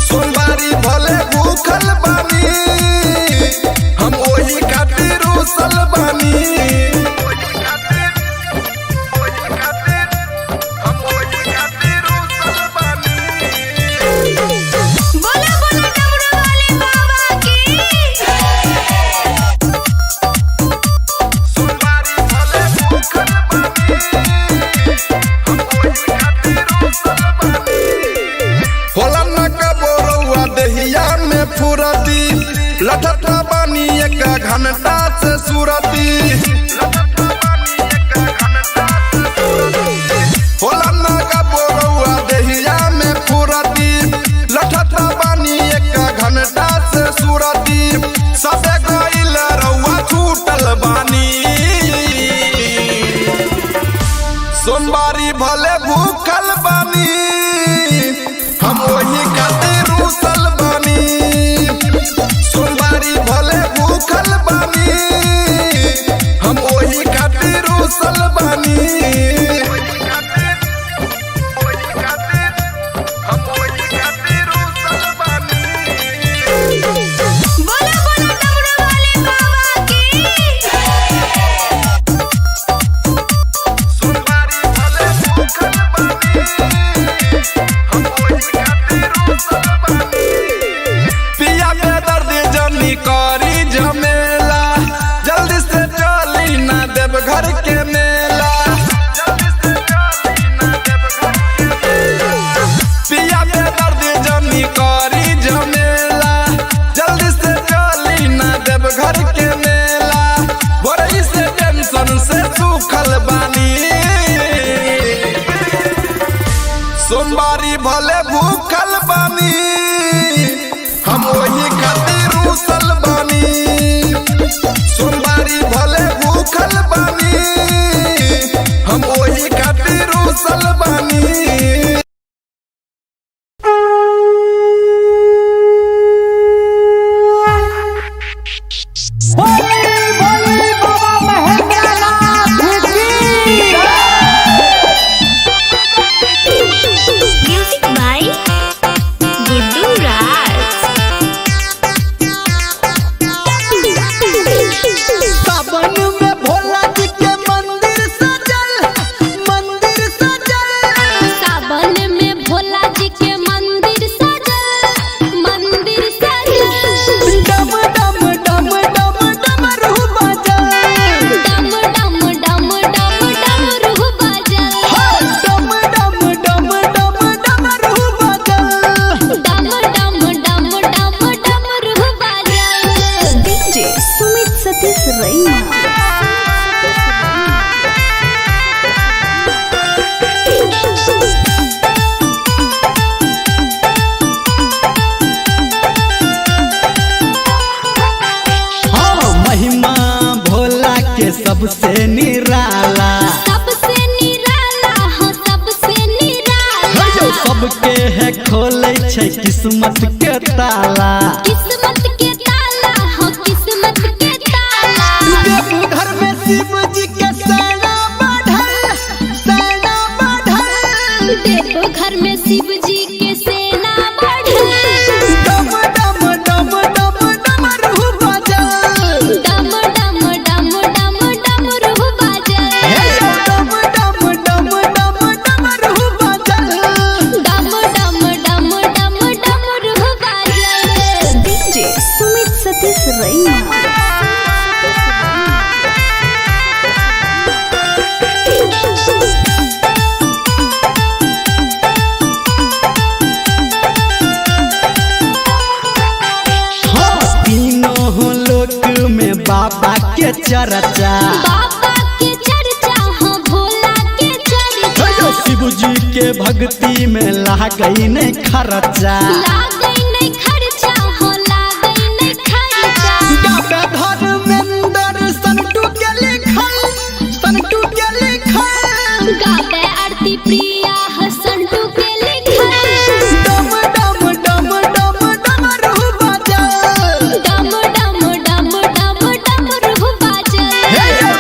सोमवारी भले भूखल बानी, हम ओही खातिर रूसल बानी। बोला बोला डमरू वाले बाबा की। होला न कबो रउआ देहिया में फुरती, लठता बानी एक घंटा से सुरती। होला न कबो रउआ देहिया में फुरती, लठता बानी एक घंटा से सुरती। सबे गइल रउआ छूटल बानी। सोमवारी भले भूखल बानी, हम ओही खातिर रूसल बानी। सोमवारी भले भूखल बानी, हम ओही खातिर रूसल बानी। बोला बोला डमरू वाले बाबा की। पिया के दर्द जनी करी झमेला, जल्दी से चली ना देव घर के मेला। पिया के दर्द जनी करी झमेला, जल्दी से चली ना देव घर के मेला। बोरई से टेंशन से सूखल बानी। सोमवारी भले भूखल बानी, हम ओही खातिर रूसल बानी। सोमवारी भले भूखल बानी, हम ओही खातिर रूसल बानी। बोली बोली बाबा महेंद्रनाथ की। म्यूजिक बाय गुड्डू राज। सावन में भोला जी के मंदिर सजल, मंदिर सजल। सावन में भोला जी के मंदिर सजल, मंदिर सजल। डम डम डम डम डमरू बाजल। डम डम डम डम डमरू बाजल। डम डम डम डम डमरू बाजल। डम डम डम डम डमरू बाजल। डीजे सुमित सतीश रैना। हाँ, महिमा भोला के सबसे निराला। सबसे निराला हो, सबसे निराला। सबके है खोले छै किस्मत के ताला। किस्मत के ताला हो, किस्मत के ताला। देवघर में शिव जी के सेना बढ़ल, सेना बढ़ल। देवघर में शिव जी के सेना बढ़ल। डम डम डम डम डमरू बाजल। डम डम डम डम डमरू बाजल। डम डम डम डम डमरू बाजल। डम डम डम डम डमरू बाजल। डीजे सुमित सतीश रैना। हाँ, तीनों लोक में बाबा के चर्चा। बाबा के चर्चा हो, भोला के चर्चा। शिव जी के भक्ति में लागई नहीं खर्चा। लागै नहीं खर्चा हो, लागै नहीं खर्चा। गावे धर्मेंद्र संटू के लिखल, संटू के लिखल। गावे आरती प्रिया हसंटू के लिखल। डम डम डम डम डमरू बाजल। डम डम डम डम डमरू बाजल।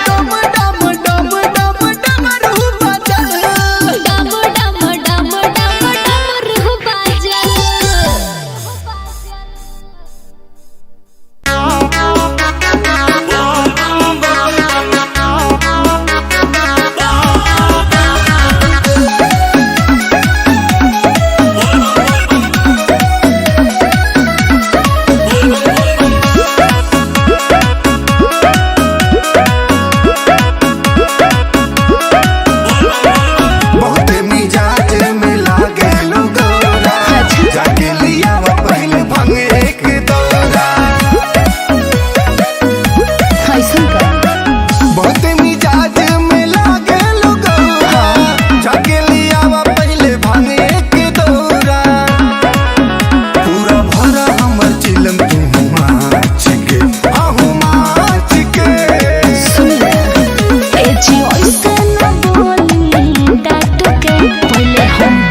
डम डम डम डम डमरू बाजल। डम डम डम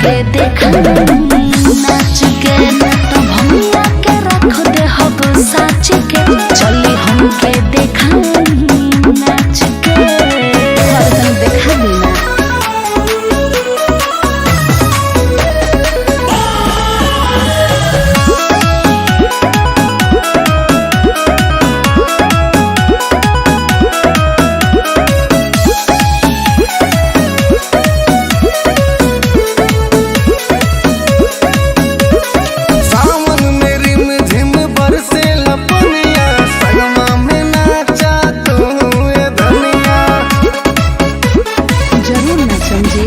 हमके देखा नाच के, ना तो भंगिया के रख दे हब साच के। चली हमके देखा नाच के, और तनी देखा दी ना। सावन में रिम झिम बरसे लपनिया, संगमा में नाचा तू ए धनिया। जरूर नाचम जी।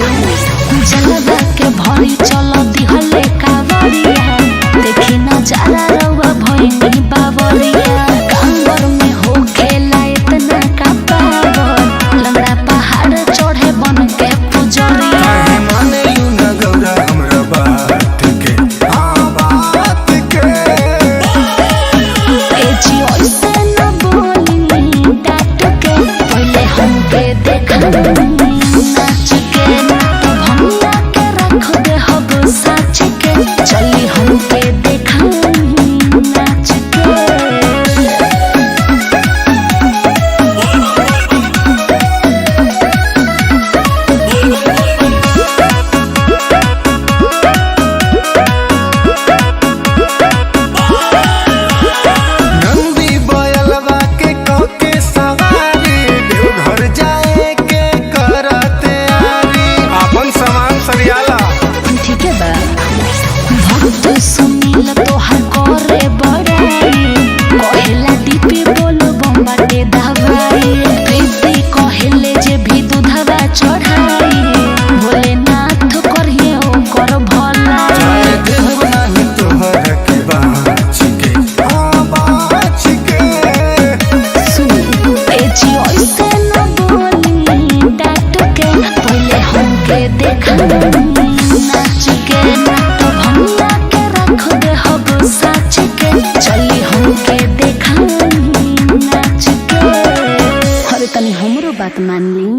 जलवा के भरी चल दिहले कावरिया, देखी नजारा रउआ भइनी बावरिया। कांवर में हो खेला इतना का पावर, लंगड़ा पहाड़ चढ़े बन के पुजरिया। काहे माने you न गौरा हमरा बात के, हाँ बात के। ए जी ऐसे न बोली डांट के, पहले हमके देखा नाच के, ना तो भंगिया के रख दे हब साच के। चली हमके देखा नाच के। नंदी बयलवा के कके सवारी, देवघर जाए के करते आरी। अपन सामान सरियाला। ठीक है बा। भक्त सुनील तोहर करे बड़ाई, कहेला डीपी बोल बम्बाटे दवाई। प्रीति कहेले जे भी दूधवा चढ़ाई, भोलेनाथ करिए ओकर भलाई। जाए देव नाही तोहर के बाँच के, हाँ बाँच के। सुनी ए जी ऐसे न बोली डांट के, पहले हमके देखा नाच के, ना तो भंगिया के रख दे हब साच के। चली हमके देखा नाच के, अरे तनी हमरो बात मान ली।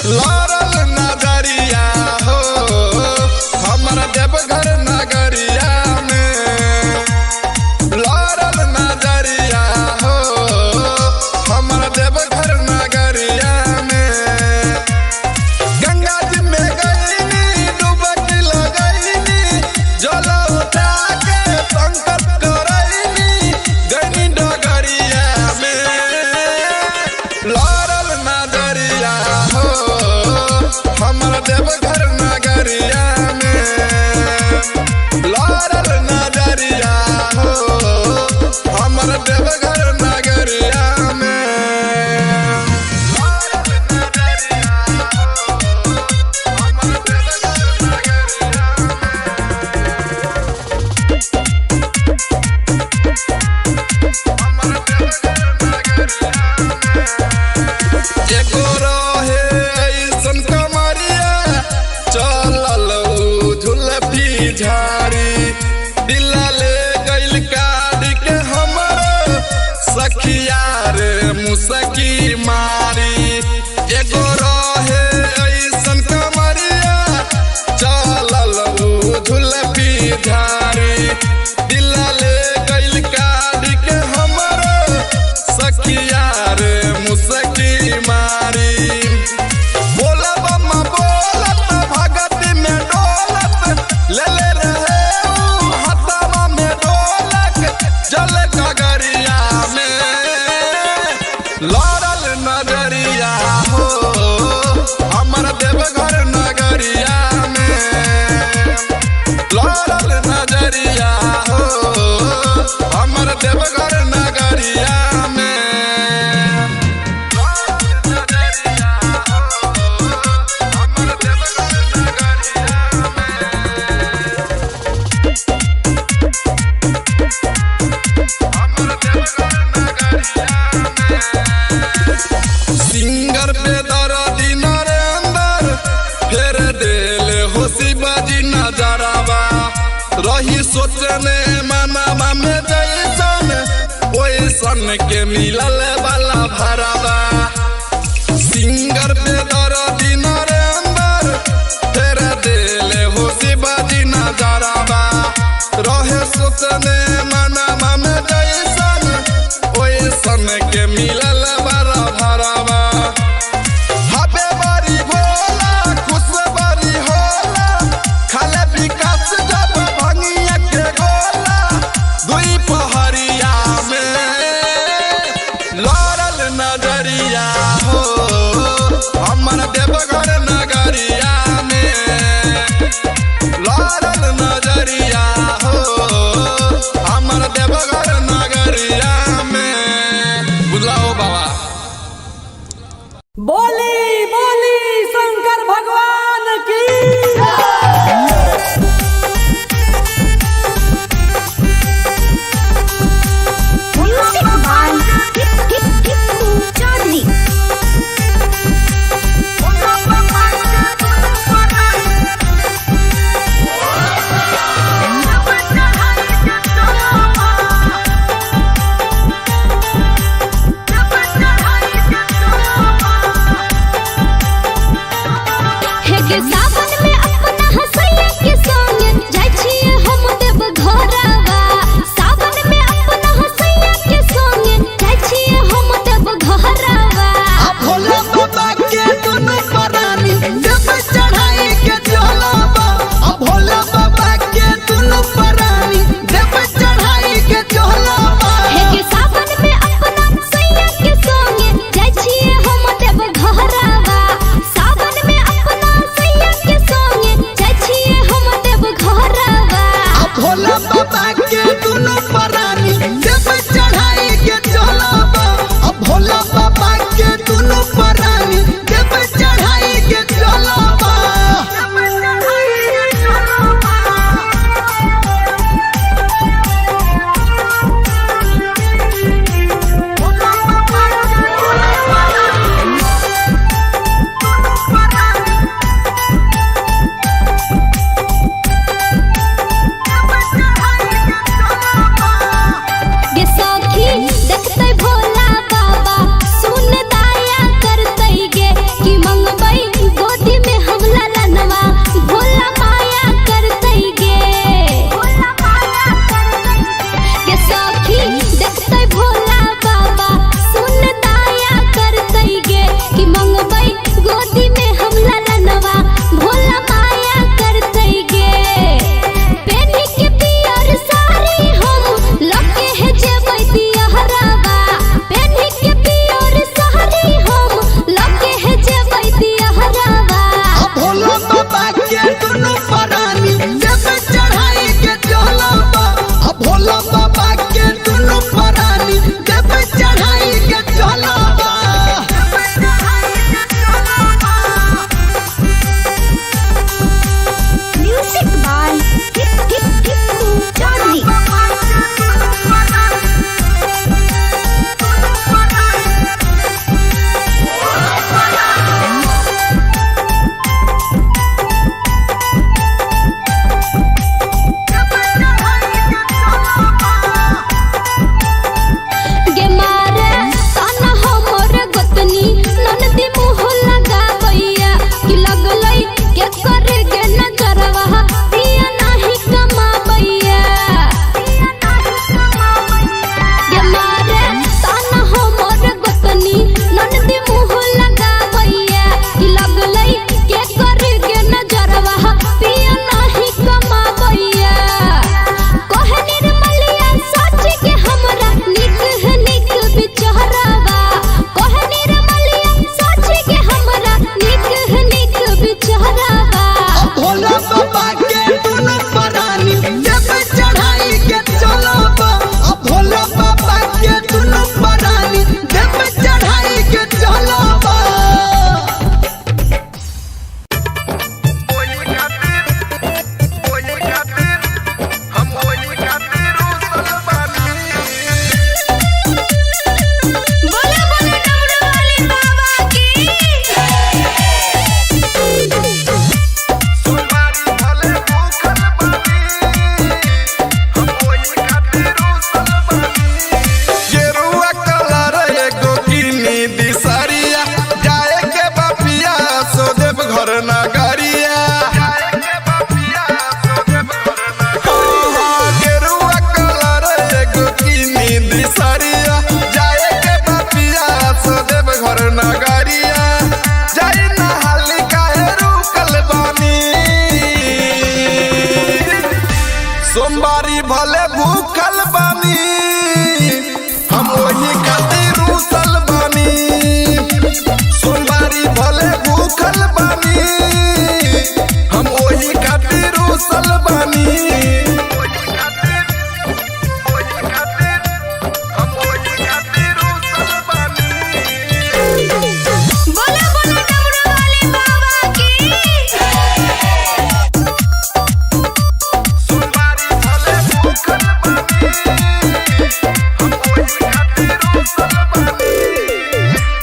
लड़ल नजरिया हो हमर देवघर नगरिया में। लड़ल नजरिया हो हमर देवघर नगरिया में। गंगा जी में गईनी डुबकी लगईनी, जल उठा के संकल्प करईनी, गईनी डगरिया में। लड़ल नजरिया हो हमर देवघर नगरिया में। लड़ल नजरिया हो हमर देवघर नगरिया में। लड़ल नजरिया हो हमर देवघर नगरिया में। हमर देवघर नगरिया में। एगो रहे ऐसन कमरिया, चलल उ झुलफी झाड़ी। दिला ले गइल काट के हमर सखिया रे मुसकी मारी। एगो रहे ऐसन कमरिया, चलल उ झुलफी झाड़ी। दिला ले गइल काट के हमर सखिया रे मुसकी मारी। बोलब अम्मा बोलत भगत में डोलत, ले ले रहे ऊ हथवा में डोलक, जल गगरिया में। लड़ल नजरिया हो हमर देवघर नगरिया में। लड़ल नजरिया हो हमर देवघर नगरिया में। नजरिया हो हमर देवघर नगरिया में। सोचने मनवा में जैसन ओइसन के मिलल वाला भरावा। सिंगर पे दर्दी नरेंद्र तेरा दिल हो शिवाजी नजरावा। रहे सोचने मनवा में जैसन ओइसन के मिलल वाला भरावा। हबे बारी भोला खुश बारी होला, खाले विकास जब भंगिया के गोला। दुई पहरिया में लड़ल नजरिया हो, हमर देवघर नगरिया में लड़ल नजरिया हो, हमर देवघर नगरिया में। बुझला हो बाबा।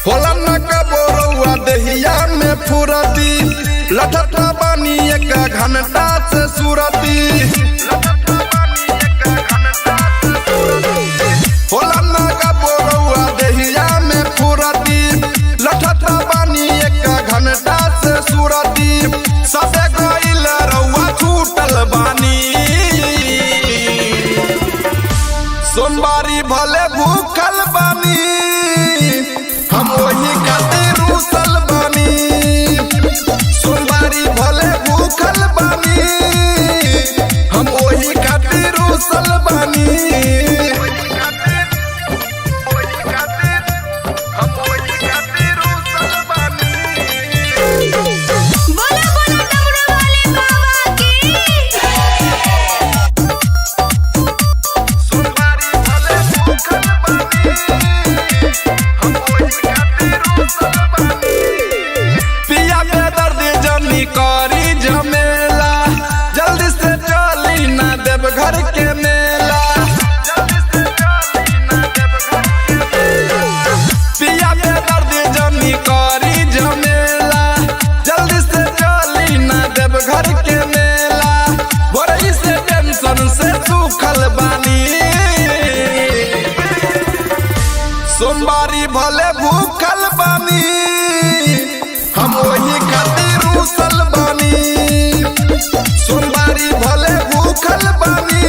होला न कबो रउआ देहिया में फुरती, लठता बानी एक घंटा से सुरती। होला न कबो रउआ देहिया में फुरती, लठता बानी एक घंटा से सुरती। सबे गइल रउआ छूटल बानी, सोमवारी भले भूखल बानी, हम वही खातिर रूसल बानी। सोमवारी भले भूखल बानी, हम वही खातिर रूसल बानी। बोला बोला डमरू वाले बाबा की। पिया के दर्द जनी करी झमेला, जल्दी से चली ना देव घर के मेला। पिया के दर्द जनी करी झमेला, जल्दी से चली ना देव घर के मेला। बोरई से टेंशन से सुखल बानी, सोमवारी भले भूखल बानी, हम वही खातिर रूसल बानी। सोमवारी भले भूखल बानी,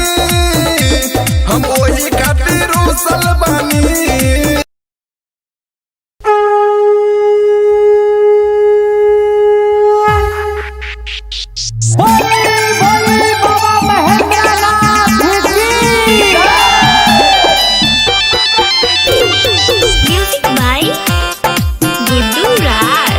हम वही खातिर रूसल बानी। बोली बोली बाबा महेंद्रनाथ की म्यूजिक बाय गुड्डू राज।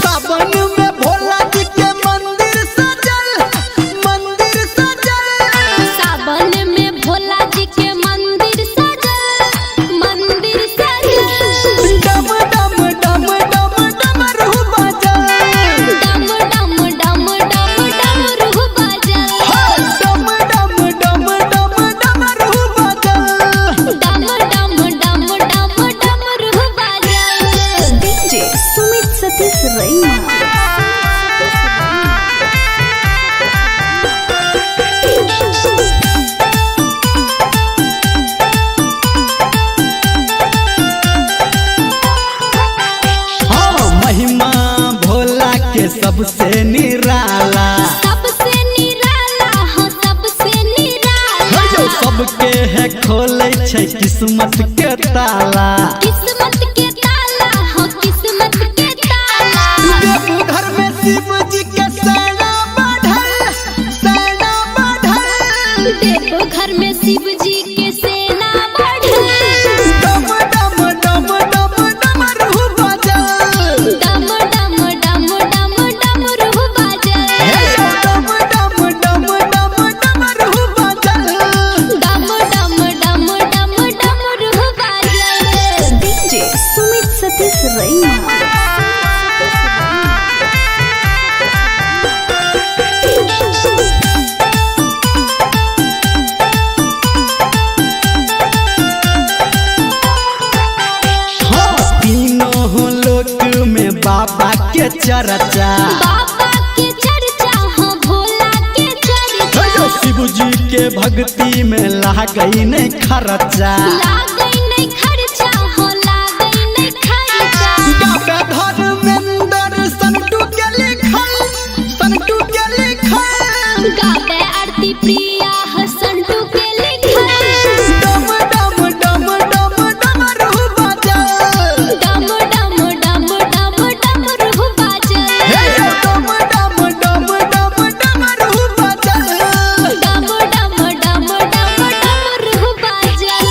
सावन में भोला जी के मंदिर सजल, मंदिर सजल। सावन में भोला जी के मंदिर सजल, मंदिर सजल। डम डम डम डम डमरू बाजल। डम डम डम डम डमरू बाजल। डम डम डम डम डमरू बाजल। डम डम डम डम डमरू बाजल। डीजे सुमित सतीश रैना। हाँ, महिमा भोला के सबसे निराला, सबसे निराला हो, सबसे निराला। सबके है खोले छै किस्मत के ताला। किस्मत के ताला हो, किस्मत के ताला। देवघर में शिव जी के सेना बढ़ल, सेना बढ़ल। देवघर में शिव जी के सेना बढ़ल। डम डम डम डम डमरू बाजल। डम डम डम डम डमरू बाजल। डम डम डम डम डमरू बाजल। डम डम डम डम डमरू बाजल। डीजे सुमित सतीश रैना। हाँ, तीनों लोक में बाबा के चर्चा, बाबा के चर्चा हो, भोला के चर्चा। शिव जी के भक्ति में लागई नहीं खर्चा। लागै नहीं खर्चा हो, लागै नहीं खर्चा। डॉक्टर धर्मेंद्र संटू के लिखल, संटू के लिखल। गावे आरती प्रिया हसंटू के लिखल। डम डम डम डम डमरू बाजल। डम डम डम डम डमरू बाजल। डम डम डम डम डमरू बाजल। डम डम डम डम डमरू बाजल।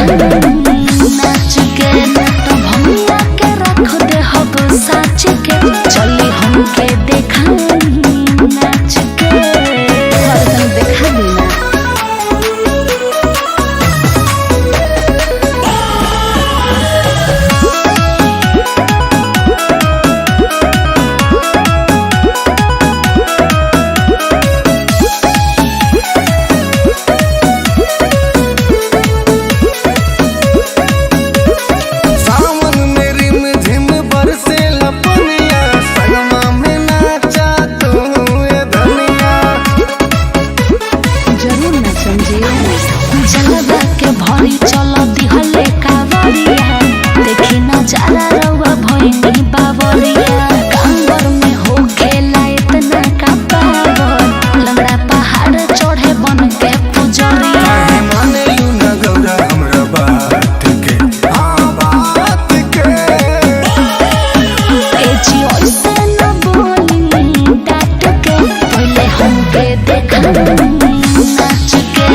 देखाई नाच के। तो भंगिया के रख दे हब साच के, चली हमके देखाई नाच के। और तनी देखा दी ना। सावन में रिम झिम बरसे लपनिया, संगमा में नाचा तू ए धनिया। जरूर ना समझे। जलवा के भरी चल दिहले कावरिया, देखी नजारा रउआ भइनी बावरिया। कांवर में हो खेला इतना का पावर, लंगड़ा पहाड़ चढ़े बन के पुजरिया। काहे माने लू न गौरा हमरा बात के, हाँ बात के। ए जी ऐसे न बोली डांट के, पहले हमके देखाई नाच के।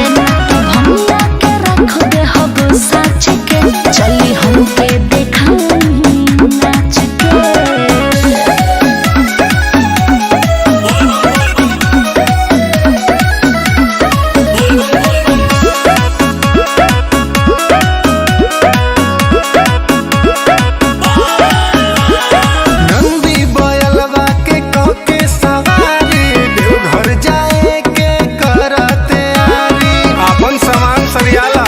तो भंगिया के रख दे हब साच के, चली हमके देखाई नाच के। नंदी बयलवा के कके सवारी, देवघर जाए के करते आरी। अपन सामान सरियाला।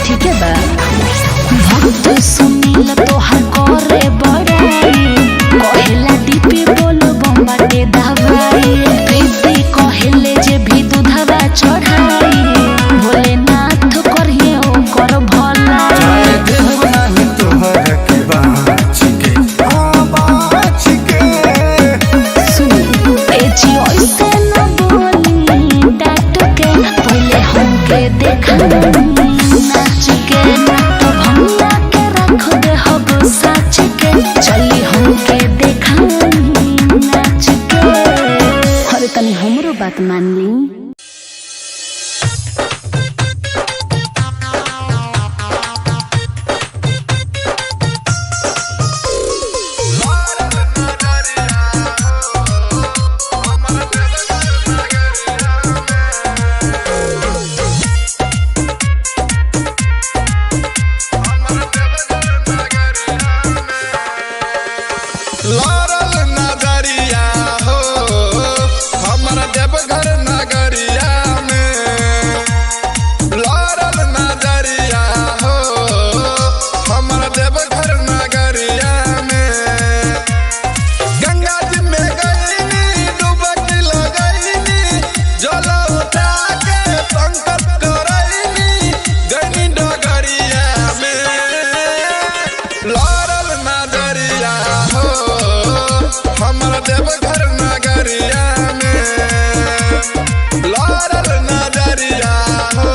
ठीक है बा। भक्त सुनील तोहर करे बड़ाई, कहेला डीपी बोल बम्बाटे दवाई। प्रीति कहेले जे भी दूधवा चढ़ाई, भोलेनाथ करिए ओकर भलाई। जाए देव नाही तोहर के बाँच के, हाँ बाँच के। सुनी ए जी ऐसे न बोली डांट के, पहले हमके देखाई नाच के। तो भंगिया के रख दे हब साच के, चली हमके देखाई नाच के। अरे तनी हमरो बात मान ली। लड़ल नगरिया हो, हमर देवघर नगरिया में। लड़ल नगरिया हो, हमर देवघर नगरिया में। गंगा जी में गईनी, डुबकी लगईनी, जल उठा के संकल्प करईनी, गईनी डगरिया में। लड़ल नगरिया हो, हमर देवघर नगरिया में। लड़ल नगरिया हो,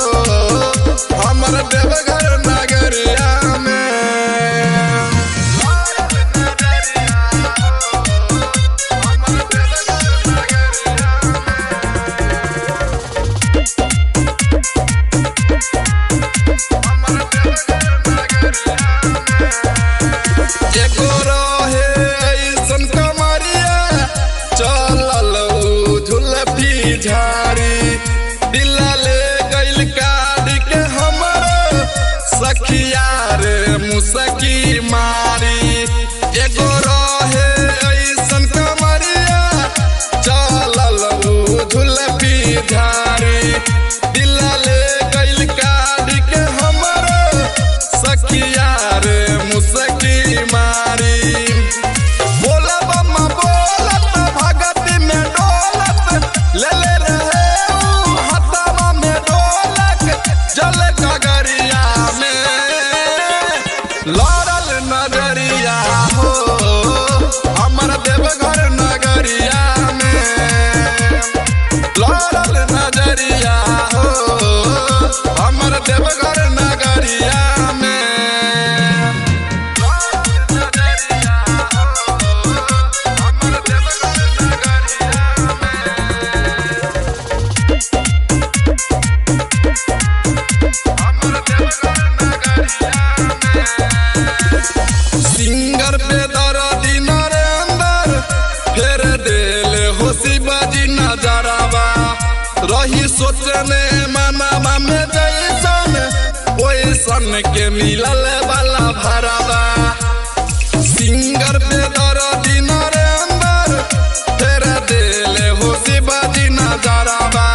हमर देवघर नगरिया में। लड़ल नगरिया हो, हमर देवघर नगरिया में। हमर देवघर नगरिया में। एगो रहे ऐसन कमरिया, चलल उ झुलफी झाड़ी। दिला ले गइल काट के हमर सखिया रे मुसकी मारी। एगो रहे ऐसन कमरिया, चलल उ झुलफी झाड़ी। दिला ले गइल काट के हमर सखिया रे मुसकी मारी। बोला बम्मा बोलत भगत में डोलत, ले ले रहे ऊ हथवा में डोलक, जल गगरिया में। लड़ल नगरिया हो, हमर देवघर नगरिया में। लड़ल नजरिया हो, सोचने मनवा में जैसन ओइसन के मिलल वाला भरावा। सिंगर पे दर्दी नरेंद्र तेरा दिल हो शिवाजी नजरवा।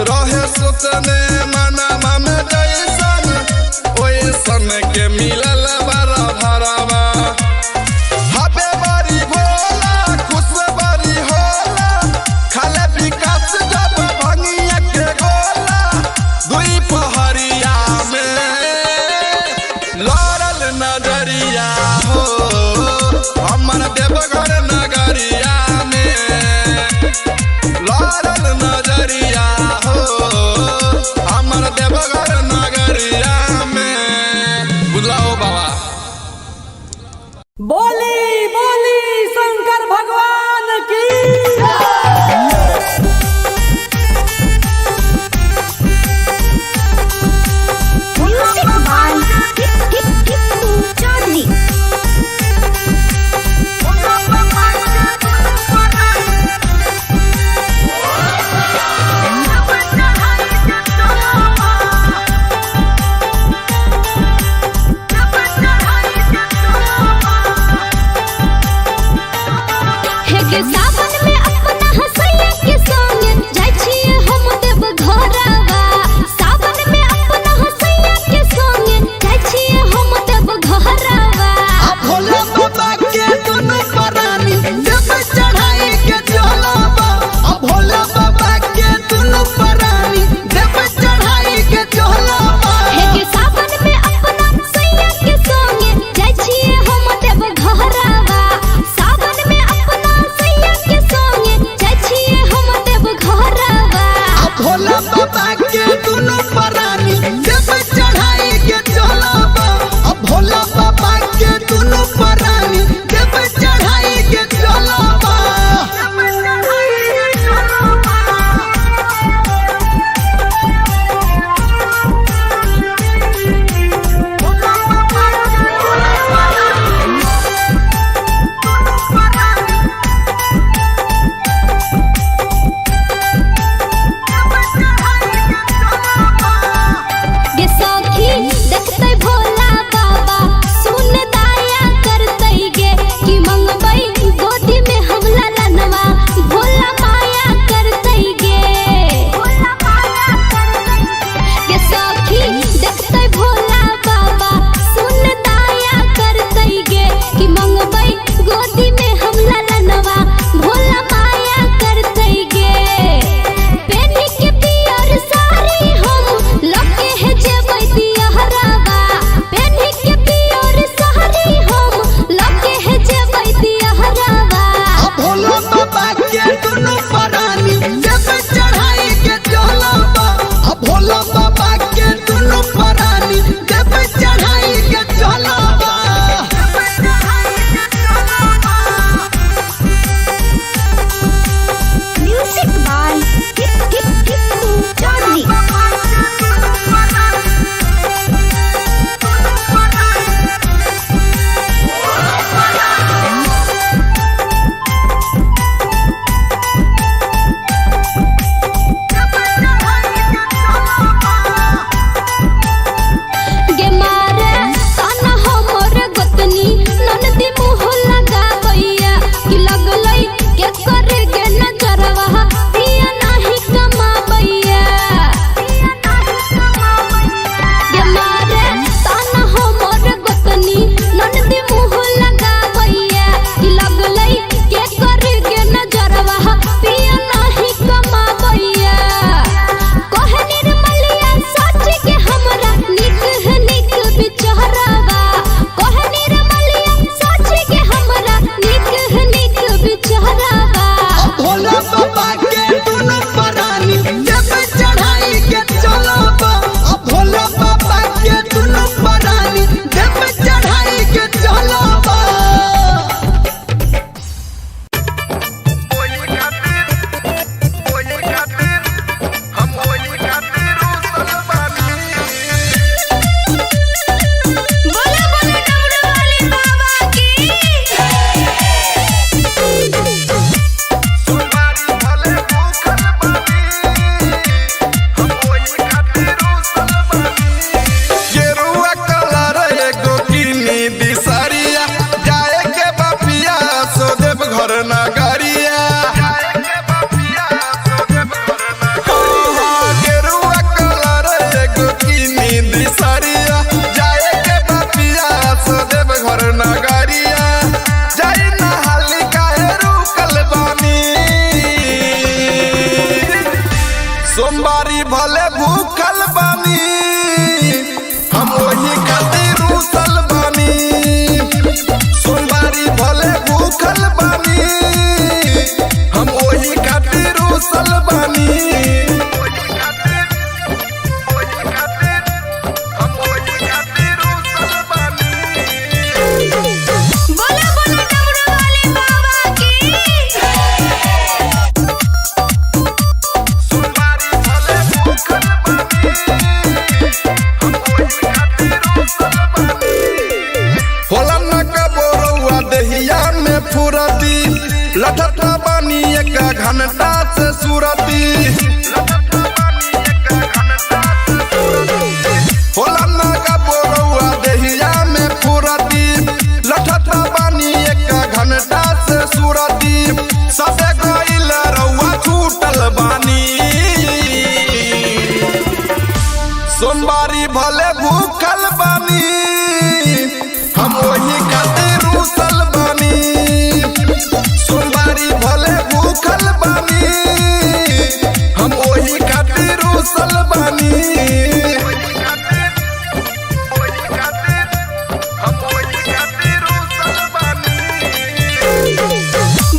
रहे सोचने मनवा में जैसन ओइसन के मिलल वाला भरावा। हबे बारी भोला खुश बारी होला, खाले विकास जब भंगिया के गोला। दुई पहरिया में लड़ल नजरिया हो, हमर देवघर नगरिया में लड़ल नजरिया हो, हमर देवघर नगरिया में। बुझला हो बाबा। घंटा से सुरती। होला ना का बोरौआ देहिया में फुरती, लठत बानी एक घंटा से सुरती। सबे गइल रउआ छूटल बानी, सोमवारी भले भूखल बानी, हम वही खातिर रूसल बानी। सोमवारी भले भूखल बानी, हम वही खातिर रूसल बानी।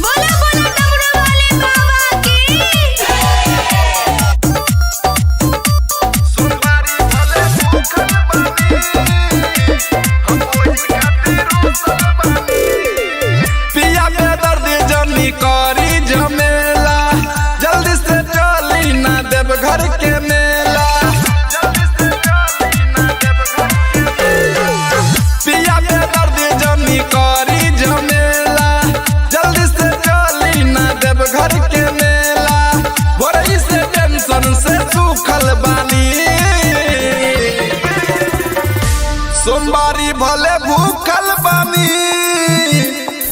बोला बोला डमरू वाले बाबा की। पिया के दर्द जनी करी झमेला, जल्दी से चली ना देव घर के मेला। पिया के दर्द जनी करी झमेला, जल्दी से चली ना देव घर के मेला। बोरई से टेंशन से सूखल बानी, सोमवारी भले भूखल बानी,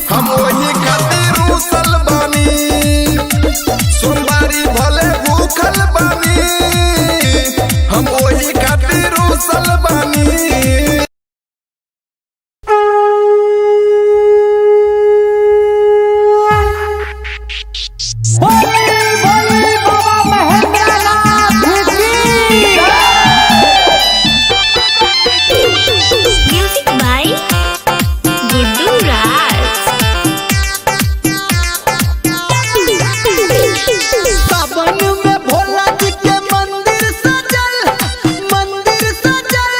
हम वही खातिर रूसल बानी। सोमवारी भले भूखल बानी, हम वही खातिर रूसल बानी। बोली बोली बाबा महेंद्रनाथ की। म्यूजिक बाय गुड्डू राज। सावन में भोला जी के मंदिर सजल, मंदिर सजल।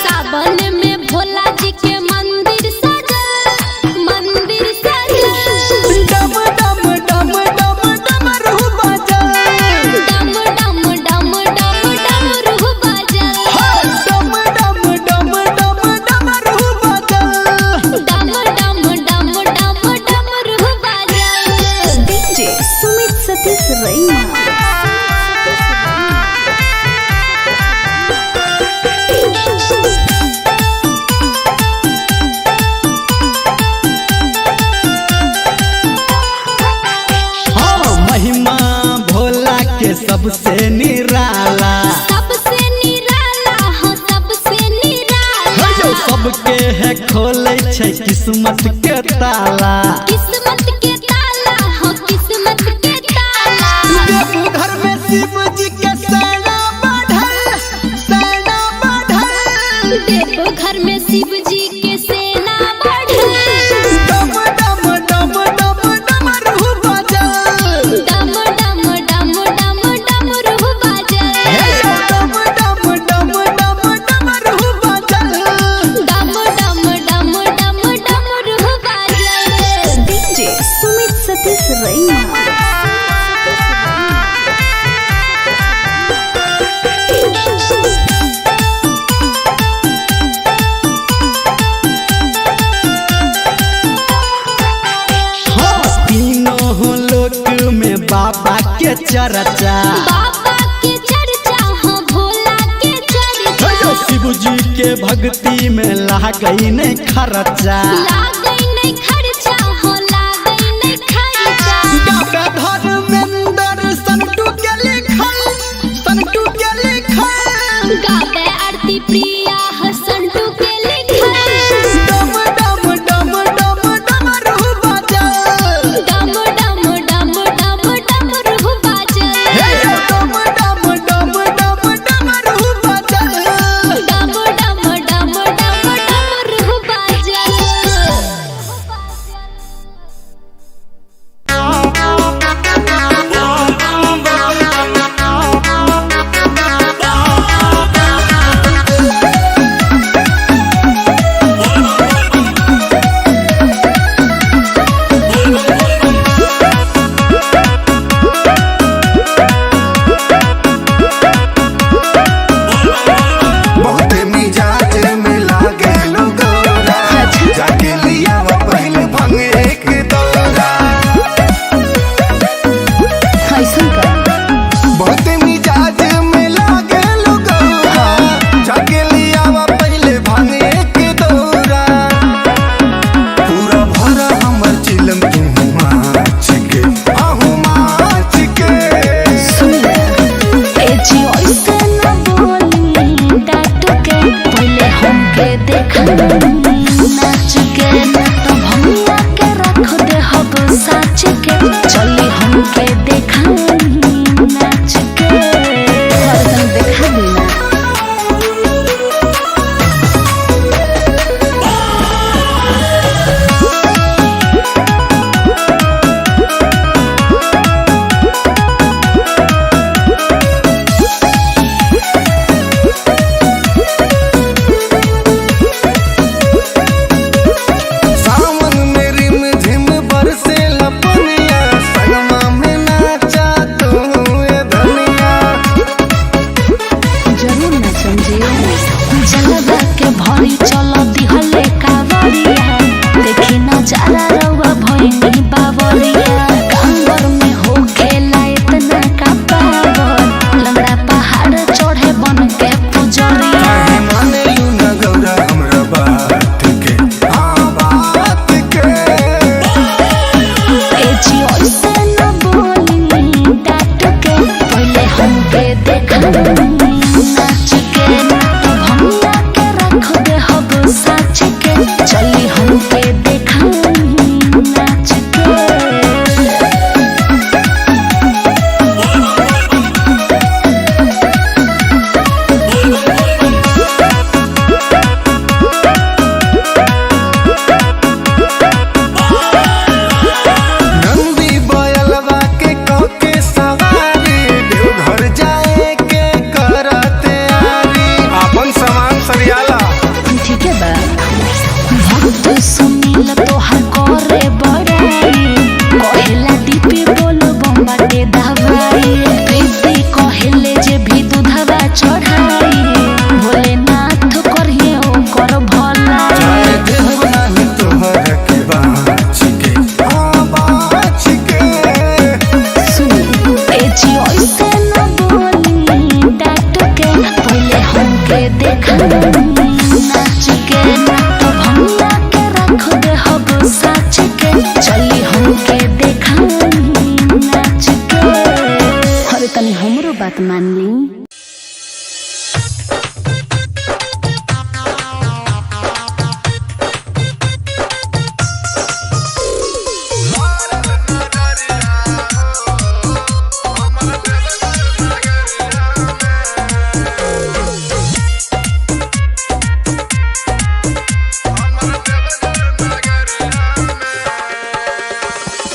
सावन में भोला जी के मंदिर सजल, मंदिर सजल। डम डम डम डम डमरू बाजल, डम डम डम डम डमरू बाजल। डम डम डम डम डमरू बाजल। डम डम डम डम डमरू बाजल। डीजे सुमित सतीश रैना। हाँ, महिमा भोला के सबसे निराला, सबसे निराला हो सबसे निराला। सबके है खोले छै किस्मत के ताला। किस्मत के ताला हो किस्मत के ताला। देवघर में शिव जी के सेना बढ़ल, सेना बढ़ल। देवघर में शिव जी के सेना बढ़ल। डम डम डम डम डमरू बाजल, डम डम डम डम डमरू बाजल। डम डम डम डम डमरू बाजल। डम डम डम डम डमरू बाजल। डीजे सुमित सतीश रैना। हाँ, तीनों लोक में बाबा के चर्चा, बाबा के चर्चा हो भोला के चर्चा। शिव जी के भक्ति में लागई नहीं खर्चा। लागै नहीं खर्चा हो लागै नहीं खर्चा। डॉक्टर धर्मेंद्र संटू के लिखल, संटू के लिखल। गावे आरती प्रिया हसंटू के लिखल। डम डम डम डम डमरू बाजल, डम डम डम डम डमरू बाजल। डम डम डम डम डमरू बाजल। डम डम डम डम डमरू बाजल। बोला देखाई नाच के, तो भंगिया के रख दे हब साच के। चली हमके देखाई नाच के, और तनी देखा दी ना। सावन में रिम झिम बरसे लपनिया, संगमा में नाचा तू ए धनिया। जरूर ना समझिए। जलवा के भरी चल दिहले कावरिया, देखी नजारा रउआ भइनी बावरिया। कांवर में हो खेला इतना का पावर, लंगड़ा पहाड़ चढ़े बन के पुजरिया। काहे माने लू न गौरा हमरा बात के, हाँ बात के। ए जी ऐसे न बोली डांट के, पहले हमके देखाई नाच के, तो भंगिया के रख दे हब साच के। चली हमके देखाई नाच के। नंदी बयलवा के कके सवारी, देवघर जाए के करते आरी। अपन सामान सरियाला। ठीक है बा। भक्त सुनील तोहर करे बड़ाई, कहेला डीपी बोल बम्बा के दवाई। प्रीति कहेले जे भी दूधवा चढ़ाई, भोलेनाथ करिए ओकर भलाई। जाए देव नाही तोहर के बाँच के, हाँ बाँच के। सुनी ए जी ऐसे न बोली डांट के, पहले हमके देखाई नाच के, तो भंगिया के रख दे हब साच के। चली हमके देखाई नाच के, अरे तनी हमरो बात मान ली।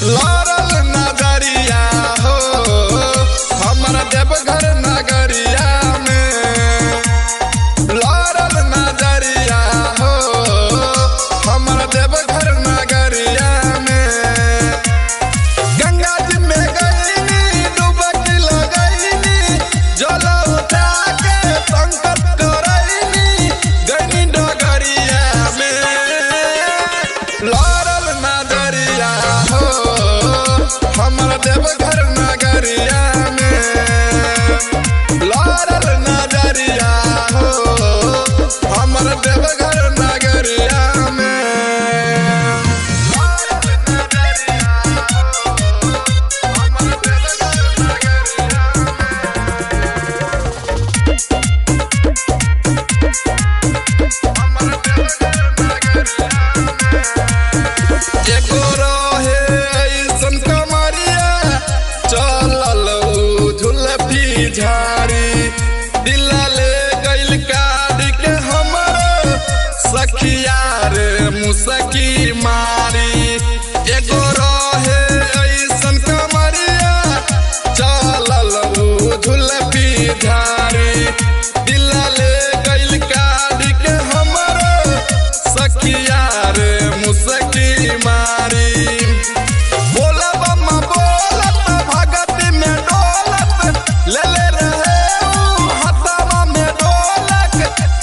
लड़ल नगरिया हो, हमर देवघर नगरिया में। लड़ल नगरिया हो, हमर देवघर नगरिया में। गंगा जी में गईनी, डुबकी लगईनी, जल उठा के संकल्प करईनी, गईनी डगरिया में। लड़ल नगरिया हो, हमर देवघर नगरिया में। लड़ल नगरिया हो, हमर देवघर नगरिया में। लड़ल नगरिया हो, हमर देवघर नगरिया में। हमर देवघर नगरिया में। एगो रहे ऐसन कमरिया, चलल उ झुलफी झाड़ी। दिला ले गइल काट के हमर सखिया रे मुसकी मारी। एगो रहे ऐसन कमरिया, चलल उ झुलफी झाड़ी। दिला ले गइल काट के हमर सखिया रे मुसकी मारी। बोलब बोलत भगत में डोलत, ले ले रहे ऊ हथवा में डोलक,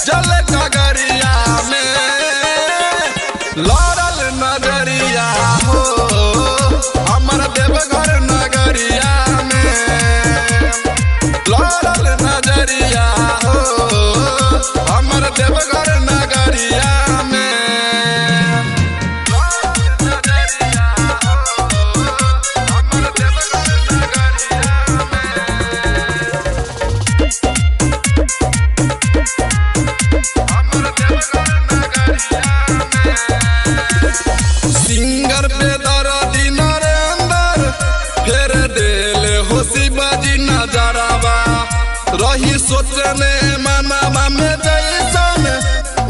जल गगरिया में। लड़ल नगरिया हो, हमर देवघर नगरिया में। लड़ल नजरिया हो, हमर देवघर नगरिया में। नजरिया हो, हमर देवघर नगरिया में। हमर देवघर नगरिया में। सोचने मनवा में जैसन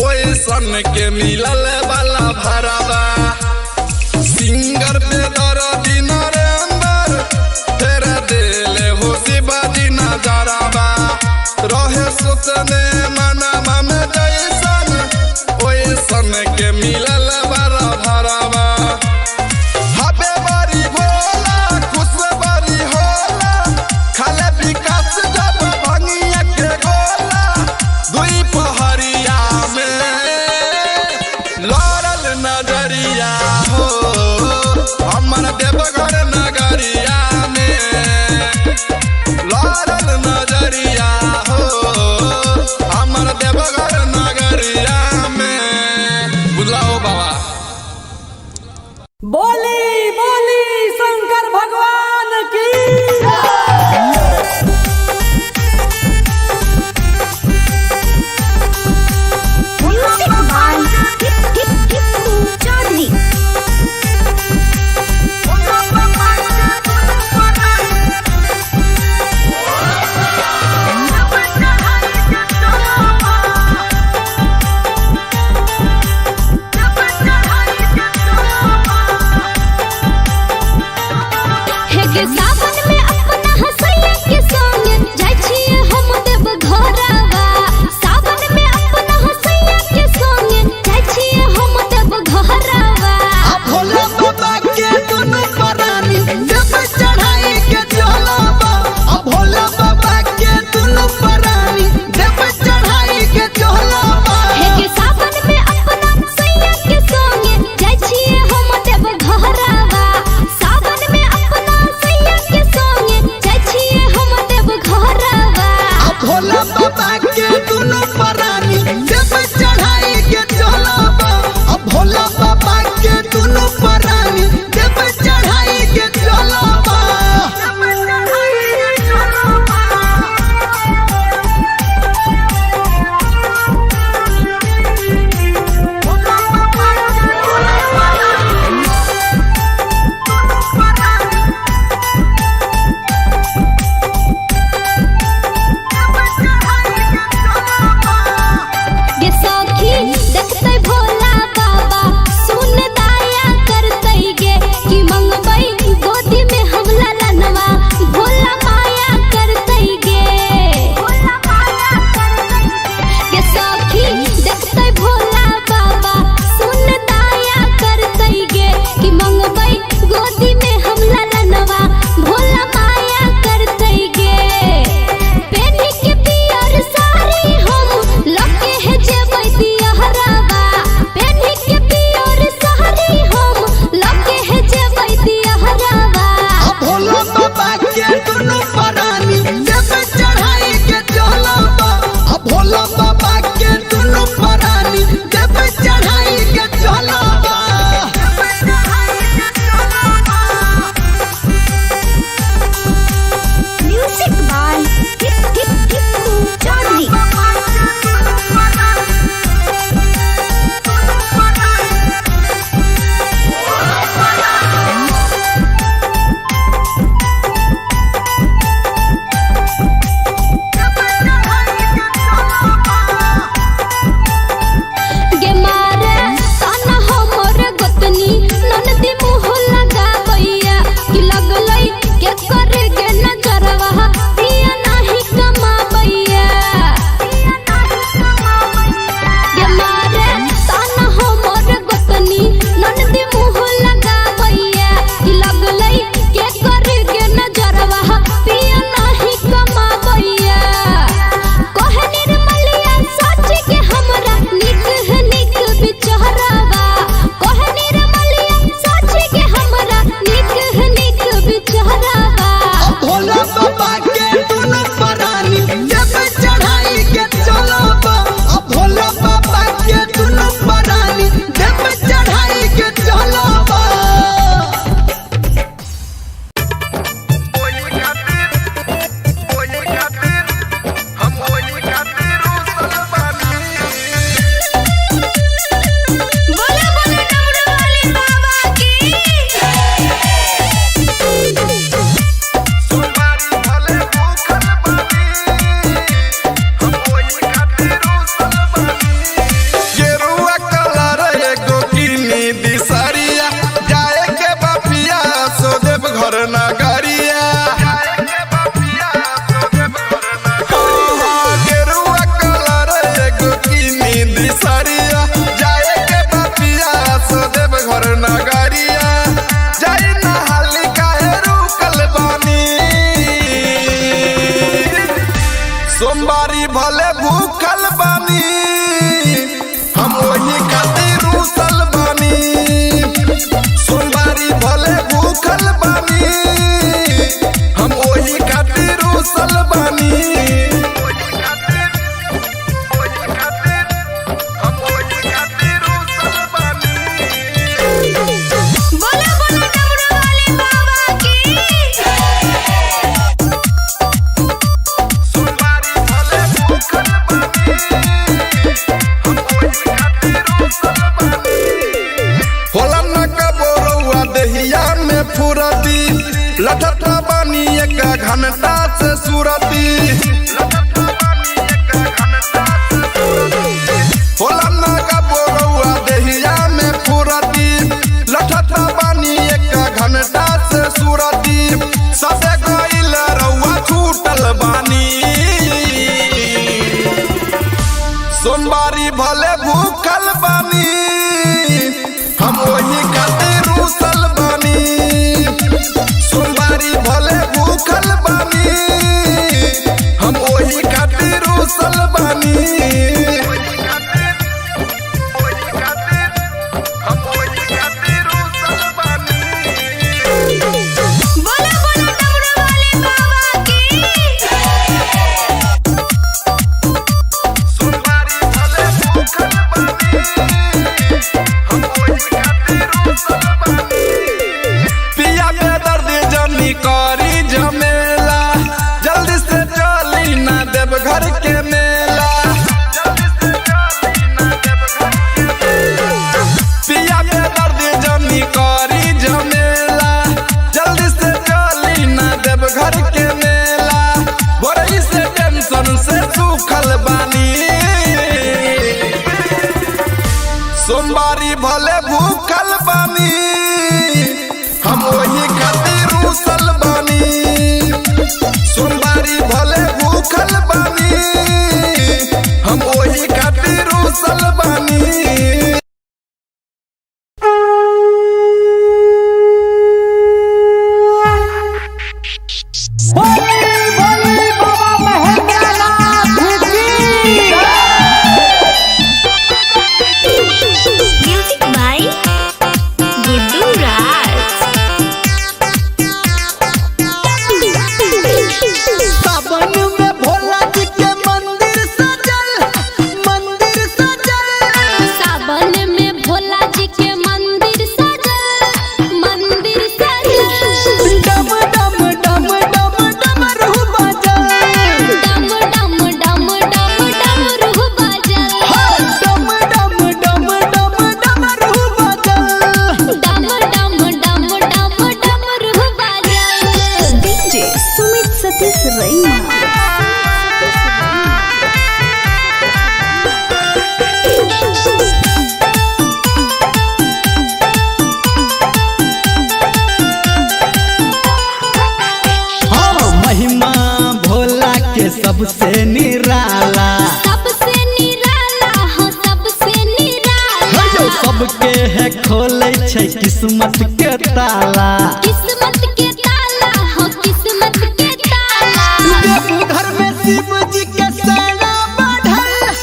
ओइसन के मिलल वाला भरावा। सिंगर पे दर्दी नरेंद्र फेर देले हो शिवाजी नजरवा। रहे सोचने मनवा में जैसन ओइसन के मिलल वाला भरावा। हबे बारी भोला खुश बारी होला, खाले विकास जब भंगिया के गोला। दुई पहरिया में लड़ल नजर। देवघर नगरिया जाई नहाली काहे रुकल बानी। सोमवारी भले भूखल बानी, हम वही खातिर रूसल बानी। सोमवारी भले भूखल बानी, हम वही खातिर रूसल बानी। बोला बोला डमरू वाले बाबा की। होला न कबो रउआ देहिया में फुरती, लठता बानी एक घंटा से सुरती। होला न कबो रउआ देहिया में फुरती, लठता बानी एक घंटा से सुरती। सबे गइल रउआ छूटल बानी। सोमवारी भले भूखल बानी, हम वही खातिर रूसल बानी। सोमवारी भले भूखल बानी, हम वही खातिर रूसल बानी। बोला बोला डमरू वाले बाबा की। पिया के दर्द जनी करी झमेला, जल्दी से चली ना देवघर के मेला। पिया के दर्द जनी करी झमेला, जल्दी से चली ना देवघर के मेला। बोरई से टेंशन से सूखल बानी। सोमवारी भले भूखल बानी, हम वही खातिर रूसल बानी। सोमवारी भले भूखल बानी, हम वही खातिर रूसल बानी। बोली बोली बाबा महेंद्रनाथ की। म्यूजिक बाय गुड्डू राज। सावन में भोला जी के मंदिर सजल, मंदिर सजल। सावन में भोला जी के मंदिर सजल, मंदिर सजल। डम डम डम डम डमरू बजल। डम डम डम डम डमरू बजल। डम डम डम डम डमरू बजल। डम डम डम डम डमरू बजल। डीजे सुमित सतीश रैना। हाँ, महिमा भोला के सबसे निराला। सबसे निराला हो, सबसे निराला। हे सबके है खोले छै किस्मत के ताला। किस्मत के ताला हो, किस्मत के ताला। देवघर में शिव जी के सेना बढ़ल,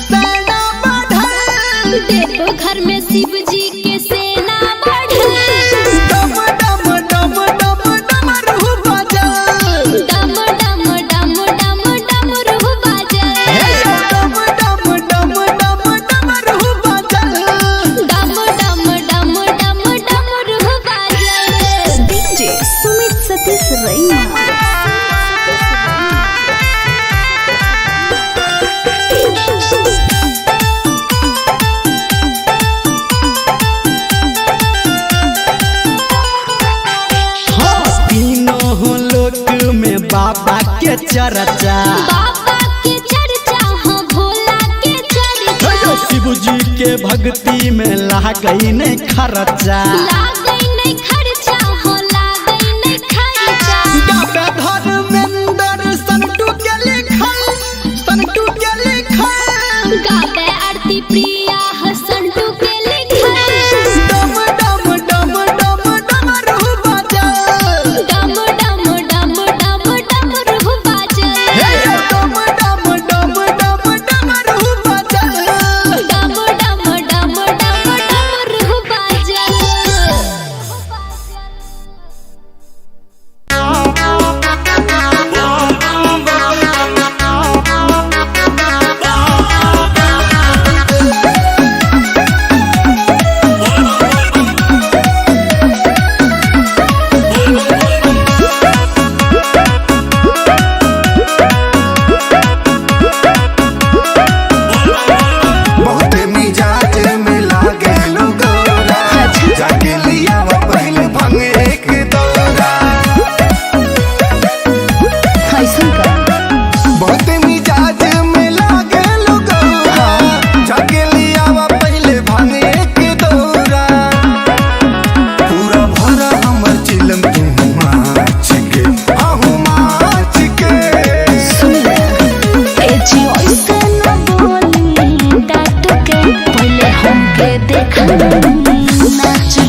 सेना बढ़ल। देवघर में शिव जी के सेना बढ़ल। डम डम डम डम डमरू बजल। डम डम डम डम डमरू बजल। हे डम डम डम डम डमरू बजल। डम डम डम डम डमरू बजल। डीजे सुमित सतीश रैना। हाँ, तीनों लोक में बाबा के चर्चा। बाबा के चर्चा हो, भोला के चर्चा। हे शिव जी के भक्ति में लागई नहीं खर्चा। लागै नहीं खर्चा हो, लागै नहीं खर्चा। गावे धर्मेंद्र संटू के लिखल, संटू के लिखल। गावे आरती प्रिया हसन टू के लिखल। डम डम देखनी। नाच